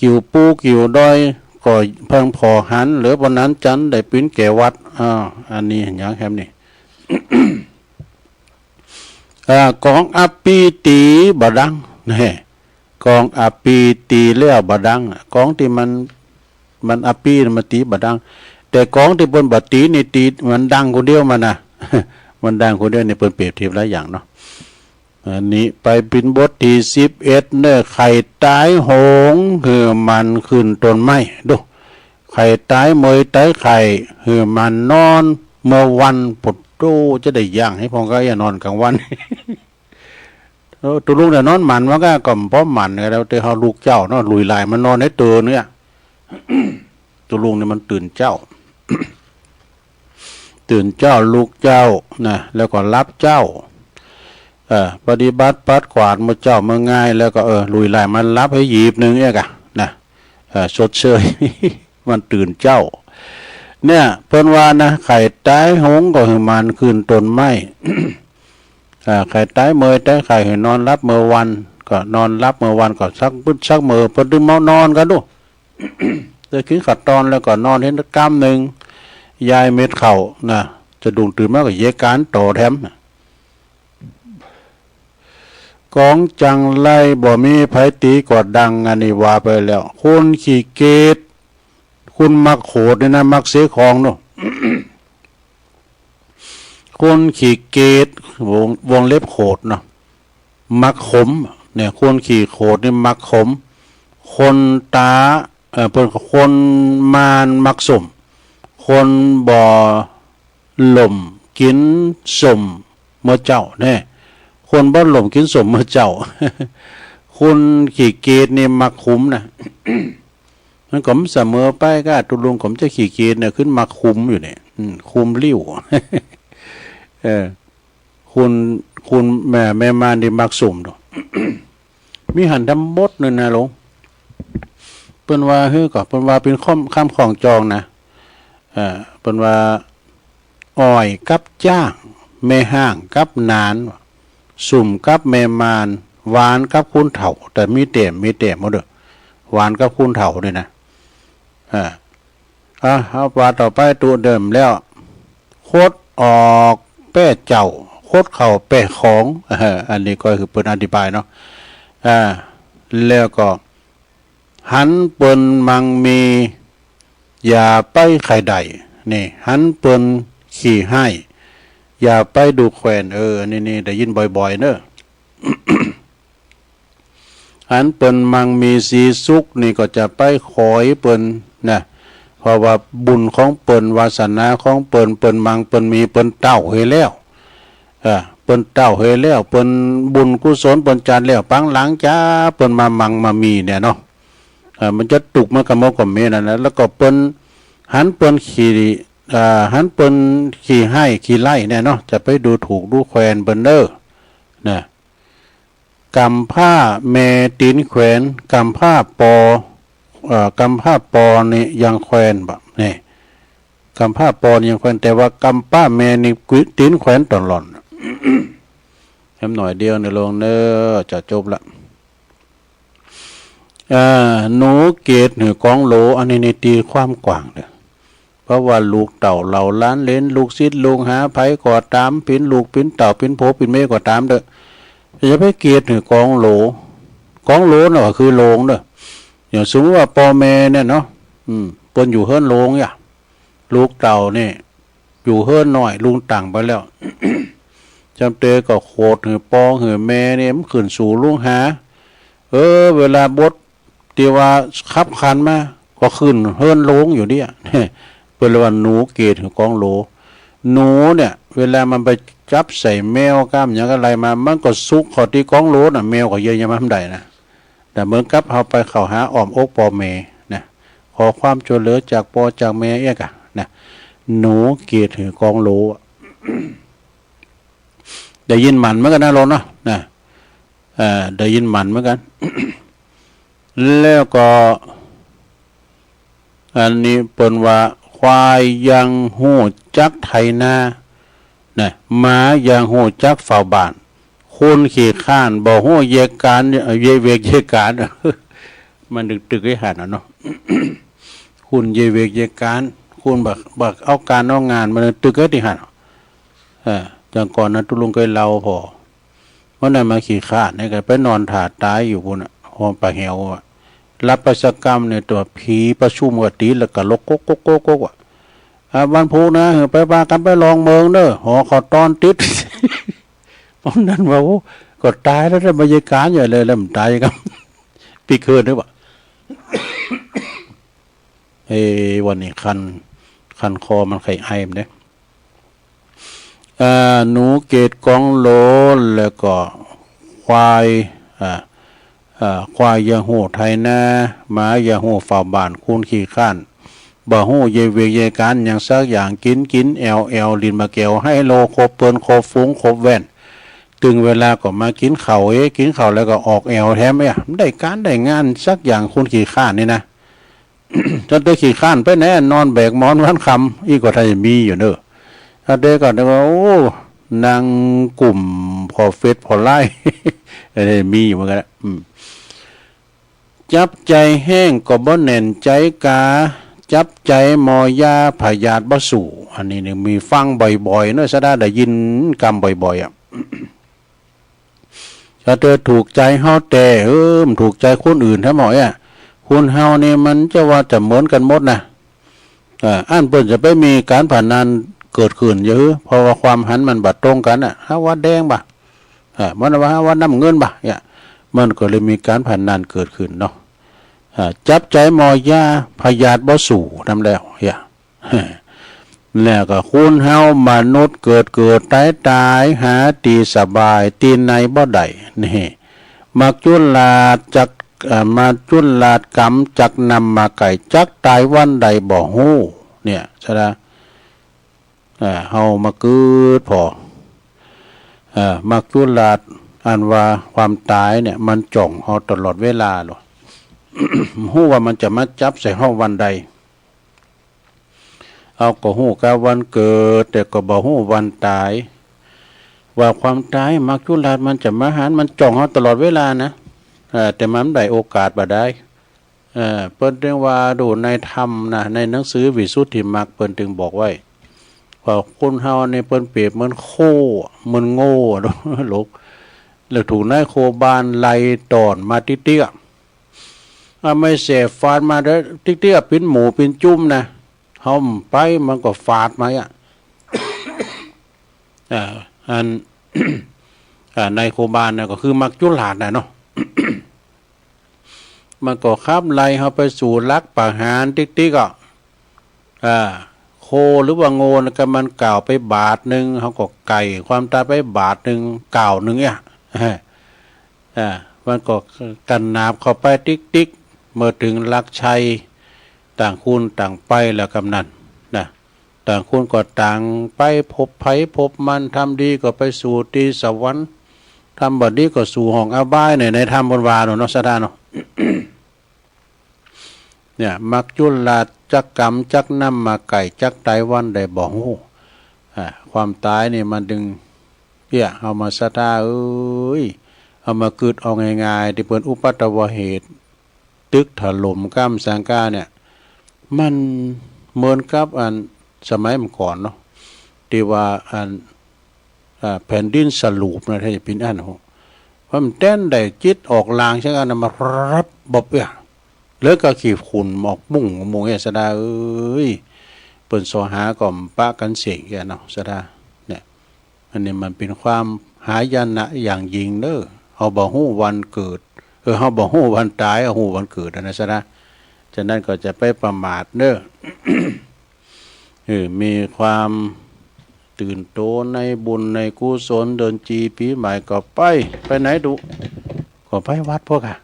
กิ่วปูกิ่วดอย ก็เพิ่งผ่อหัน เหลือปานนั้นจันได้ปี๋นแก่วัด อ้าว อันนี้หยังแหมนี่ อ่า กองอัปปี๋ตี๋บ่ดัง แน่ กองอัปปี๋ตี๋แล้วบ่ดัง กองตี้มัน มันอัปปี๋น่ะมันตี๋บ่ดัง แต่กองตี้เปิ้นบ่ตี๋นี่ตี๋ มันดังคนเดียวมันน่ะ มันดังคนเดียวนี่ เปิ้นเปรียบเทียบหลายอย่างเนาะ อันนี้ไปเป๋นบทตี้สิบเอ็ดเนาะ ใค่ต๋ายโหง หื้อมันขึ้นต้นไม้ ดู ใค่ต๋ายเมยต๋ายไข้ หื้อมันนอนเมื่อวัน โผดโต้ จะได้ย่างหื้อพ่องก็อย่านอนก๋างวัน เออ ตุ๊ลุงเนี่ยนอนหมัน มันก็ ก็บ่หมันก็แล้ว แต่เฮาลูกเจ้าเนาะ ลุยลายมันนอนในเตินเนี่ย ตุ๊ลุงเนี่ยมันตื่นเจ๊า ตื่นเจ๊าลุกเจ๊านะ แล้วก็หลับเจ๊า เอ่อ ปฏิบัติปัดกวาดเมื่อเจ๊าเมื่องาย แล้วก็ เออ ลุยลายมันหลับหื้อหยีบนึ่งเนี่ยกะนะ เอ่อ ชดเชย มันตื่นเจ๊า เนี่ย เปิ้นว่านะ ใค่ต๋ายโหงก็หื้อมันขึ้นต้นไม้ อ่า ใค่ต๋ายเมยต๋ายไข้หื้อนอนหลับเมื่อวัน ก็นอนหลับเมื่อวันก็สักปึ๊ดสักเมอ เปิ้นตึงมานอนกั๋นดู เดินขึ้นขัดตอนแล้วก็นอนเห็นก้ำนึ่ง ยายเม็ดข้าวนะ สะดุ้งตื่นมาก็เยียะก๋านต่อแถม เ ของจั่งไรบ่มีใผตี๋ก็ดัง อันนี้ว่าไปแล้ว คนขี้เกียจ คนมักโขดนี่นะ มักเสียของเนาะ คนขี้เกียจ วง วงเล็บโขดเนาะ มักขม เนี่ย คนขี้โขดนี่มักขม คนต๋า เอ่อ เปิ้น คนม่านมักส้ม คนบ่หล่มกิ๋นส้มเมื่อเจ๊า แน่ คนบ่หล่มกิ๋นส้มเมื่อเจ๊า คนขี้เกียจนี่มักขมนะ มันก็บ่เสมอไป ก้าตุ๊ลุงก็บ่ใจ้ขี้เกียจเนี่ย ขึ้นมาขมอยู่เนี่ย อืม ขมลิ้ว เออ คน คนแม่ แม่ม่านนี่มักส้มเนาะ มีหันตำบทนึ่งนะหลวง เปิ้นว่าหื้อก่อ เปิ้นว่าเป๋นคำ คำคล้องจองนะ เอ่อ เปิ้นว่า อ่อยกับจ๊าง แม่ฮ้างกับหนาน ส้มกับแม่ม่าน หวานกับคนเฒ่า แต่มีแต้ม มีแต้มหมดเด้อ หวานกับคนเฒ่านี่นะ อ่า อ่ะ เอาว่าต่อไป ตุ๊เดิมแล้ว คดออกแป้เจ้า คดเข้าแป้ของ เออ อันนี้ก็คือเปิ้นอธิบายเนาะ อ่า แล้วก็ หันเปิ้นมังมี อย่าไปใค่ได้ นี่ หันเปิ้นขี้ฮ้าย อย่าไปดูแควน เออ อันนี้นี่ได้ยินบ่อยๆ เนาะ หันเปิ้นมังมีสีสุขนี่ก็จะไปขอยเปิ้นนะ เพราะว่าบุญของเปิ้น วาสนาของเปิ้น เปิ้นมังเปิ้นมี เปิ้นเต้าหื้อแล้ว เออ เปิ้นเต้าหื้อแล้ว เปิ้นบุญกุศลเปิ้นจัดแล้ว ปางหลังจะเปิ้นมามังมามีเนี่ยเนาะ เออ มันจะตุ๊กข์มันก็บ่ ก็มีนั่นแหละ แล้วก็เปิ้น หันเปิ้นขี้ เอ่อ หันเปิ้นขี้ฮ้ายขี้ไล่เนี่ยเนาะ จะไปดูถูกดูแควนเปิ้นเน่อ นะ ก๋ำพร้าแม่ตี๋นแขวน ก๋ำพร้าปอ เอ่อ ก๋ำพร้าปอนี่ยังแควนบ่ นี่ ก๋ำพร้าปอนี่ยังแควน แต่ว่าก๋ำพร้าแม่นี่ตี๋นแขวนตลอด แหมหน่อยเดียวเน่อหลวงเน่อ จะจบละ เอ่อ หนูเกียจหื้อกองโหล อันนี้นี่ตี๋ความกว้างเน่อ เพราะว่าลูกเต้าเหล่าหลานเหลน ลูกศิษย์ลูกหาใผก็ต๋าม เป๋นลูกเป๋นเต้า เป๋นผัวเป๋นเมียก็ต๋ามเต๊อะ อย่าไปเกียจหื้อกองโหล กองโหลน่ะก็คือโฮงเน่อ อย่างสมมุติว่าป้อแม่เนี่ยเนาะ อืม เปิ้นอยู่เฮือนโฮงเนี่ย ลูกเต้านี่อยู่เฮือนน้อย ลุงตั้งไปแล้ว จำเตอก็โขดหื้อป้อหื้อแม่นี่ มันขึ้นสู่ลูกหา เออ เวลาบท ตี้ว่าคับขันมา ก็ขึ้นเฮือนโฮงอยู่เนี่ย เปิ้นเลยว่าหนูเกียจหื้อกองโหล หนูเนี่ย เวลามันไปจับใส่แมวก้ามหยังอะไรมา มันก็สุกเข้าตี้กองโหลน่ะ แมวก็เยียะหยังมาบ่ได้นะ แต่เหมือนกับเฮาไปเข้าหาอ้อมอกป้อแม่นะ ขอความช่วยเหลือจากป้อจากแม่เอี้ยก่ะนะ หนูเกียจหื้อกองโหล ได้ยินหมั่นเหมือนกั๋นนะหลวงเนาะ นะ เอ่อ ได้ยินหมั่นเหมือนกั๋น แล้วก็ อันนี้เปิ้นว่า ควายยังฮู้จักไถนา นะ หมายังฮู้จักเฝ้าบ้าน คนขี้คร้านบ่ฮู้เยียะก๋าน เอ่อ เยียะเวกเยียะก๋าน มันตึกๆ ไอ้หันน่ะเนาะ คนเยียะเวกเยียะก๋าน คนบ่ บ่เอาก๋านเอางาน มันตึกๆ ไอ้ตี้หัน เออ จังก่อนนะ ตุ๊ลุงเกยเล่าผ่อ วันนั้นมาขี้คร้านเนี่ยก็ไปนอนถ่าต๋ายอยู่ปู้นน่ะ ห้องปะแหวอะ หลับไปสักกำเนี่ย ตั๋วผีประชุมกั๋นตี๋แล้วก็ลกก๊กๆๆๆ อะ อ่ะ วันพูกนะ เออ ไปปากั๋นไปลองเมืองเน่อ หอข้าวตอนติด วันนั้นว่า โอ้ ก็ต๋ายแล้ว ได้บรรยากาศใหญ่เลย แล้วมันต๋ายกั๋น ปิ๊กเฮิรนหรือเปล่า เอ้ วันนี้คัน คันคอมันไข้ไอมันเด้ อ่า หนูเกียจกองโหล แล้วก็ควาย อ่า อ่า ควายยังฮู้ไถนา หมายังฮู้เฝ้าบ้าน คนขี้คร้าน บ่ฮู้เยียะเวกเยียะก๋านหยังสักอย่าง กิ๋นกิ๋นแอ่วแอ่ว หลิ้นบ่าแก๋วไฮโล คบเปิ้นคบฝูงคบแว่น ตึงเวลาก็มากิ๋นข้าวเอ้ กิ๋นข้าวแล้วก็ออกแอ่วแถมเอ้ บ่ได้ก๋านได้งานสักอย่าง คนขี้คร้านนี่นะ จนแต่ขี้คร้านไปแน่ นอนแบกหมอนวันค่ำ อี้ก็ถ้าจะมีอยู่เน่อ ถ้าเด้ก็นึกว่า โอ้ นั่งกุ่มผ่อเฟซผ่อไลน์ เออ มีอยู่เหมือนกั๋นนะ อืม จับใจ๋แฮงก็บ่แน่นใจ๋กา จับใจ๋หมอยาผยาธิบ่สู้ อันนี้นี่มีฟังบ่อยๆ เนาะ สะดาได้ยินกำบ่อยๆ อะ เ ถ้าเถิดถูกใจ๋เฮาแต๊ เออ บ่ถูกใจ๋คนอื่นแต๊หมดเอี้ย คนเฮานี่มันจะว่าจะเหมือนกั๋นหมดนะ เออ อันเปิ้นจะไปมีก๋านพนันเกิดขึ้นอยู่หื้อ เพราะว่าความหันมันบ่ตรงกั๋นน่ะ หาว่าแดงบ่า เออ มันว่าหาว่าน้ำเงินบ่า เนี่ย มันก็เลยมีก๋านพนันเกิดขึ้นเนาะ เออ จับใจ๋หมอยา พยาธิบ่สู้นำแล้ว เนี่ย แล้วก็คนเฮามนุษย์เกิดเกิดต๋ายต๋าย หาตี้สบายตี้ไหนบ่ได้ นี่ มัจจุราชจัก เอ่อ มัจจุราชก๋รรมจักนำมาไก๋ จักต๋ายวันใดบ่ฮู้ เนี่ย สะดา เอ่อ เฮามาเกิดผ่อ เอ่อ มัจจุราชอันว่าความต๋ายเนี่ย มันจ้องเฮาตลอดเวลาเลย ฮู้ว่ามันจะมาจับใส่เฮาวันใด เฮาก็ฮู้กาวันเกิด แต่ก็บ่ฮู้วันต๋าย ว่าความต๋ายมัจจุราชมันจะมาหัน มันจ้องเฮาตลอดเวลานะ เอ่อ แต่มันได้โอกาสบ่ได้ เอ่อ เปิ้นจึงว่าดูในธรรมนะ ในหนังสือวิสุทธิมรรคเปิ้นจึงบอกไว้ ว่าคนเฮานี่เปิ้นเปรียบเหมือนโค เหมือนโง่ หลง แล้วถูกนายโคบาลไล่ต้อนมาติ๊กๆ อะ เอาไม้แส้ฟาดมาเต๊อะ ติ๊กๆ อะ ปิ๋นหมู่ปิ๋นจุ้มนะ เฮาบ่ไปมันก็ฟาดมาอะ อ่า อัน อ่า นายโคบาลน่ะก็คือมัจจุราชน่ะเนาะ มันก็ขับไล่เฮาไปสู่หลักปะหารติ๊กๆ อะ อ่า โคหรือว่าโง่น่ะก็มันก้าวไปบาทนึ่ง เฮาก็ไก่ความต๋ายไปบาทนึ่ง ก้าวนึ่งเนี่ย อ่า มันก็กระนาบเข้าไปติ๊กๆ เมื่อเถิงหลักชัย ต่างคนต่างไปแล้วกำนั้นนะ ต่างคนก็ต่างไป พบใผพบมัน ทำดีก็ไปสู่ตี้สวรรค์ ทำบ่ดีก็สู่ห้องอบาย ใน ในธรรมเปิ้นว่าเนาะ ศรัทธาเนาะ เนี่ย มัจจุราชจักก๋รรมจักนำมาไก๋ จักต๋ายวันใดบ่ฮู้ อ่า ความต๋ายนี่มันจึง เนี่ย เฮามาศรัทธาเอ้ย เฮามาคิดเอาง่ายๆ ตี้เปิ้นอุปัทวเหตุ ตึกถล่มก้ำสังกาเนี่ย มันเหมือนกับอันสมัยเมื่อก่อนเนาะ ตี้ว่าอัน อ่า แผ่นดินสลูปนะ ถ้าจะเป๋นอัน โห ว่ามันแต๊นได้จิตออกลางเสียงอันนั้นมารับบบเอี้ย แล้วก็ขี้ฝุ่นหมอกมุ่งมุงเอี้ย ศรัทธาเอ้ย เปิ้นส่อหาก็บ่ปะกั๋นเสียงเอี้ยเนาะ ศรัทธา เนี่ย อันนี้มันเป๋นความหายนะอย่างยิ่งเด้อ เฮาบ่ฮู้วันเกิด เออ เฮาบ่ฮู้วันต๋าย เฮาฮู้วันเกิดอะนะ ศรัทธา ฉะนั้นก็จะไปประมาทเด้อ เออ มีความตื่นโตในบุญในกุศล เดือนจีปี๋ใหม่ก็ไป ไปไหนดู ก็ไปวัดพวกอะ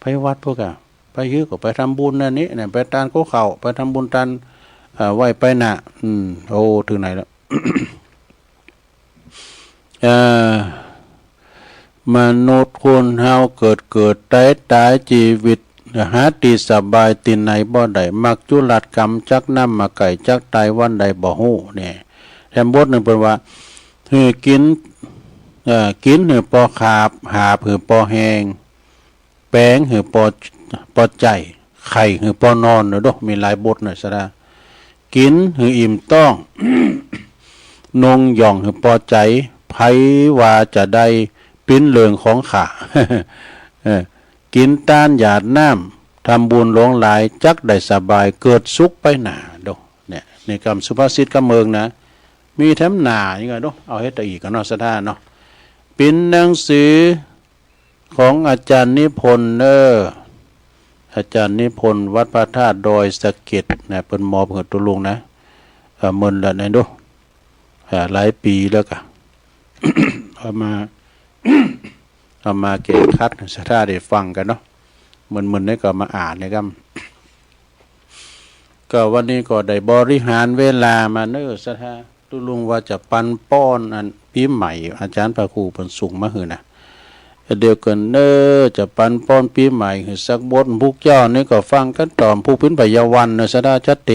ไปวัดพวกอะ ไปหื้อก็ไปทำบุญนั่นนี่นะ ไปตานกั๋วข้าว ไปทำบุญตาน เอ่อ ไหว้ไปน่ะ อืม โอ้ เถิงไหนแล้ว เอ่อ มนุษย์คนเฮาเกิดเกิดต๋ายต๋าย จีวิตหาตี้สบายตี้ไหนบ่ได้ มัจจุราชก๋รรมจักนำมาไก๋ จักต๋ายวันใดบ่ฮู้ เนี่ย แถมบทนึ่งเปิ้นว่า หื้อกิ๋น เอ่อ กิ๋นหื้อปอขาบ หาบหื้อปอแฮง แป๋งหื้อปอ ปอใจ๋ ไข่หื้อปอนอนเนาะ มีหลายบทเนาะ ศรัทธา กิ๋นหื้ออิ่มต๊อง นุ่งหย่องหื้อปอใจ๋ ใผว่าจะได้ปิ๊นเริงของข้า เออ กิ๋นตานหยาดน้ำ ทำบุญหลวงหลาย จักได้สบาย เกิดสุขไปหน้า ดู เนี่ย นี่กำสุภาษิตกำเมืองนะ มีแถมหน้าอีกอะ ดู เอาเฮ็ดตะอี้ก่อนเนาะ ศรัทธาเนาะ เป๋นหนังสือ ของอาจ๋ารย์นิพนธ์เน้อ อาจ๋ารย์นิพนธ์วัดพระธาตุดอยสะเก็ดนะ เปิ้นมอบหื้อตุ๊ลุงนะ เอ่อ เมินละนะดู เอ่อ หลายปี๋แล้วกะ เอามา เอามาแก้ขัด ศรัทธาได้ฟังกั๋นเนาะ เมินๆ นี่ก็มาอ่านนี่กำ ก็วันนี้ก็ได้บริหารเวลามาเน้อ ศรัทธา ตุ๊ลุงว่าจะปันป้อนอันปี๋ใหม่ อาจ๋ารย์พระครูเปิ้นส่งมาหื้อนะ เดี๋ยวก่อนเน้อ จะปันป้อนปี๋ใหม่หื้อสักบท พุกเจ้านี่ก็ฟังกั๋นต่อ พุกเป๋นไพยาวันเน้อ ศรัทธา จะเต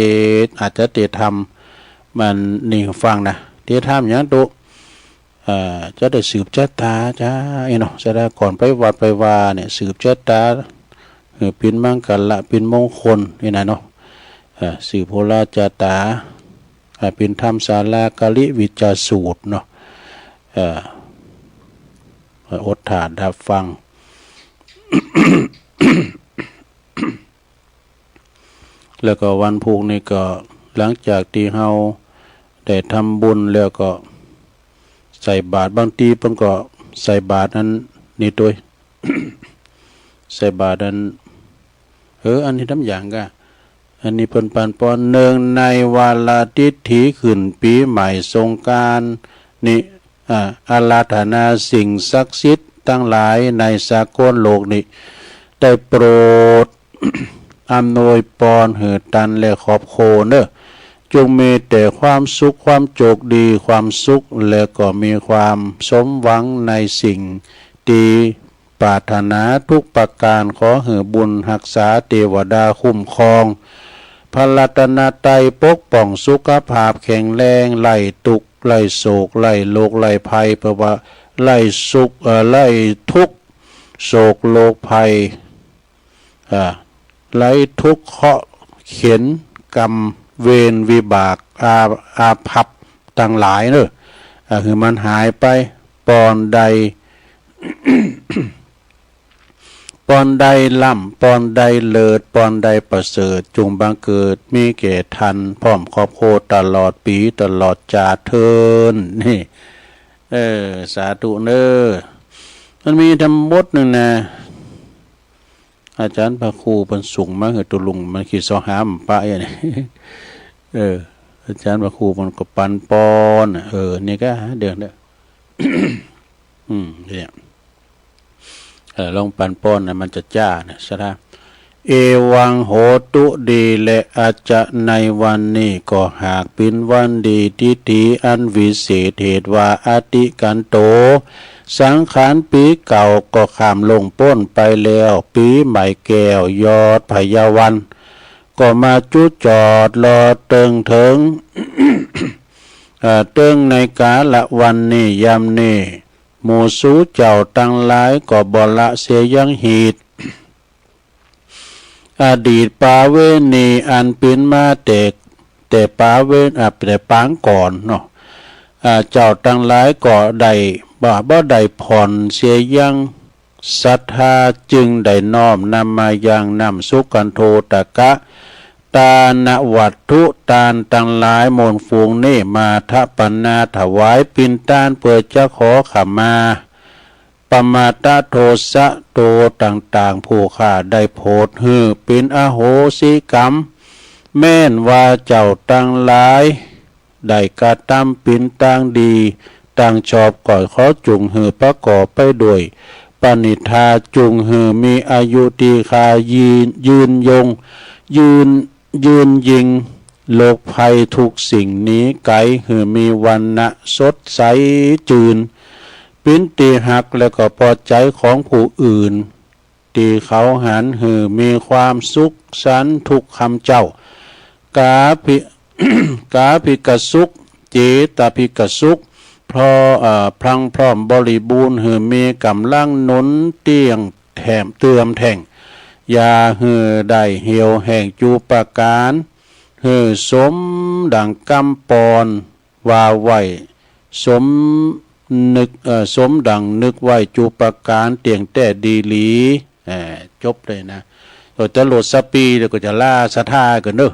อาจจะเตทำมันนี่ฟังนะ เตทำหยังตุ๊ เอ่อ จะได้สืบจะต๋าจ้า อี้เนาะ ศรัทธา ก่อนไปวัดไปวาเนี่ย สืบจะต๋า หื้อเป๋นมังคละ เป๋นมงคล อี้นะเนาะ เอ่อ สืบโหราจะต๋า อ่า เป๋นธรรมศาลา กาลิวิจาสูตรเนาะ เอ่อ อดถ้าดับฟัง แล้วก็วันพูกนี่ก็หลังจากตี้เฮาได้ทำบุญแล้วก็ใส่บาตร บางตี้เปิ้นก็ใส่บาตรอันนี้ตวย ใส่บาตรอัน เออ อันนี้ตำอย่างกะ อันนี้เปิ้นปันปอน เนื่องในวาระดิถีขึ้นปี๋ใหม่สงกรานต์นี้ อ่า อาราธนาสิ่งศักดิ์สิทธิ์ตังหลายในสากลโลกนี้ ได้โปรดอำนวยปอนหื้อตันและครอบครัวเน่อ จงมีแต่ความสุข ความโจคดี ความสุข และก็มีความสมหวังในสิ่งตี้ปรารถนาทุกประก๋าน ขอหื้อบุญฮักษา เตวดาคุ้มครอง พระรัตนตรัยปกป้อง สุขภาพแข็งแรง ไร้ตุ๊กข์ ไร้โศก ไร้โรค ไร้ภัย เปื้อว่าไร้สุข เอ่อ ไร้ทุกข์ โศกโรคภัย อ่า ไร้ทุกข์เคราะห์เข็ญ กรรมเวรวิบาก อา อาภัพตังหลายเน่อ อ่า หื้อมันหายไป ปอนได้ ปอนได้ล่ำ ปอนได้เลิศ ปอนได้ประเสริฐ จงบังเกิดมีแก่ตัน พร้อมครอบครัว ตลอดปี๋ ตลอดจาติเทิน นี่ เออ สาธุเน่อ มันมีธรรมบทนึ่งนะ อาจ๋ารย์พระครูเปิ้นส่งมาหื้อตุ๊ลุง มันขีดซอหามันปะอย่างนี้ เออ อาจ๋ารย์พระครูมันก็ปันปอนน่ะ เออ นี่ก็เดี๋ยวเนี่ย อืม เนี่ย เออ ลองปันปอนน่ะ มันจะจ้าน่ะ สาธุ เอวังโหตุ ดีแล อาจจะในวันนี้ก็หากเป๋นวันดี ดิถีอันวิเศษ เหตุว่าอติกันโต สังขารปี๋เก่าก็ข้ามล่วงป๊นไปแล้ว ปี๋ใหม่แก้วยอดพญาวัน ก็มาจุดจอดรอเติ่งเถิง เอ่อ เติ่งในกาละวันนี้ ยามนี้ หมู่สูเจ้าตังหลายก็บ่ละเสียยังฮีต อดีตปาเวณีอันเป๋นมาแต่ แต่ปาเว อ่า แต่ปางก่อนเนาะ อ่า เจ้าตังหลายก็ได้ บ่ บ่ได้ผ่อนเสียยังศรัทธา จึงได้น้อมนำมายังน้ำสุกันโทตกะ ตานวัตถุตานตังหลายมวลฝูงนี้ มาทะปนาถวายเป๋นตาน เปื้อจะขอขมา ปมาทโทษะโตต่างๆ ผู้ข้าได้โผดหื้อเป๋นอโหสิกรรม แม้นว่าเจ้าตังหลายได้กระตำเป๋นตางดีตางชอบ ก็ขอจุ่งหื้อประกอบไปด้วยปณิธา จุ่งหื้อมีอายุตี้คายืน ยืนยง ยืน ยืนยิ่ง โรคภัยทุกสิ่งหนีไกล หื้อมีวรรณะสดใสจืน เป๋นตี้ฮักและก็ปอใจ๋ของผู้อื่น ตี้เขาหัน หื้อมีความสุขสันต์ทุกค่ำเจ๊า กาภิ กาภิกสุข เจตภิกสุข เพราะ เอ่อ พรังพร้อมบริบูรณ์ หื้อมีก๋ำลังหนุนเตี้ยงแถมเติมแท่ง อย่าหื้อได้เหี่ยวแห้งจูประก๋าน หื้อสมดั่งกำปอนว่าไว้ สมนึก เอ่อ สมดั่งนึกไว้จูประก๋าน เตี้ยงแต๊ดีหลี เอ่อ จบเลยนะ ก็จะโลดสปีแล้วก็จะลาศรัทธากั๋นเนาะ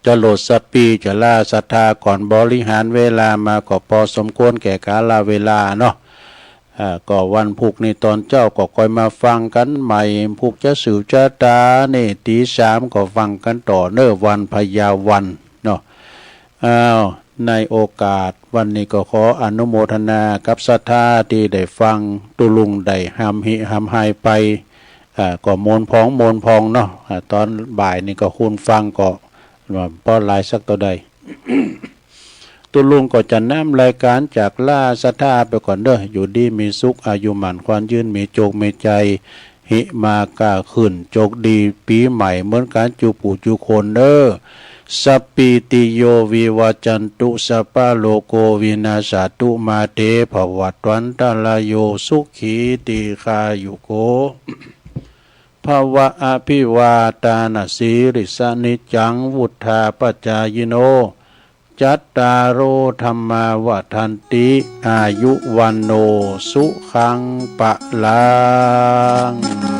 จะโลดสปีจะลาศรัทธาก่อน บริหารเวลามาก็พอสมควรแก่กาลเวลาเนาะ อ่า ก็วันพุกนี้ตอนเจ๊าก็ค่อยมาฟังกั๋นใหม่ พุกจะสืบจะต๋านี่ตี๋สามก็ฟังกั๋นต่อเน่อ วันพญาวันเนาะ อ้าว ในโอกาสวันนี้ก็ขออนุโมทนากับศรัทธาตี้ได้ฟังตุ๊ลุงได้ฮำฮิฮำไฮไป อ่า ก็มวลพองมวลพองเนาะ อ่า ตอนบ่ายนี้ก็คุณฟังก็ ว่าบ่หลายสักเต้าใด ตุ๊ลุงก็จะนำรายก๋านจากลาศรัทธาไปก่อนเน่อ อยู่ดีมีสุข อายุหมั้นขวัญยืน มีโจคมีชัย หิมาก้าขึ้น โจคดีปี๋ใหม่เหมือนกั๋น จูปู่จูคนเน่อ สัพพีติโยวิวัจจันตุ สัพพะโรโควินัสสะตุ มาเตภวัตวันตะราโย สุขีตีฆายุโก ภะวะ อะภิวาทานะสีลิสสะ นิจจังวุฑฒาปะจายิโน จัตตาโร ธัมมา วัฑฒันติ อายุ วัณโณ สุขัง พลัง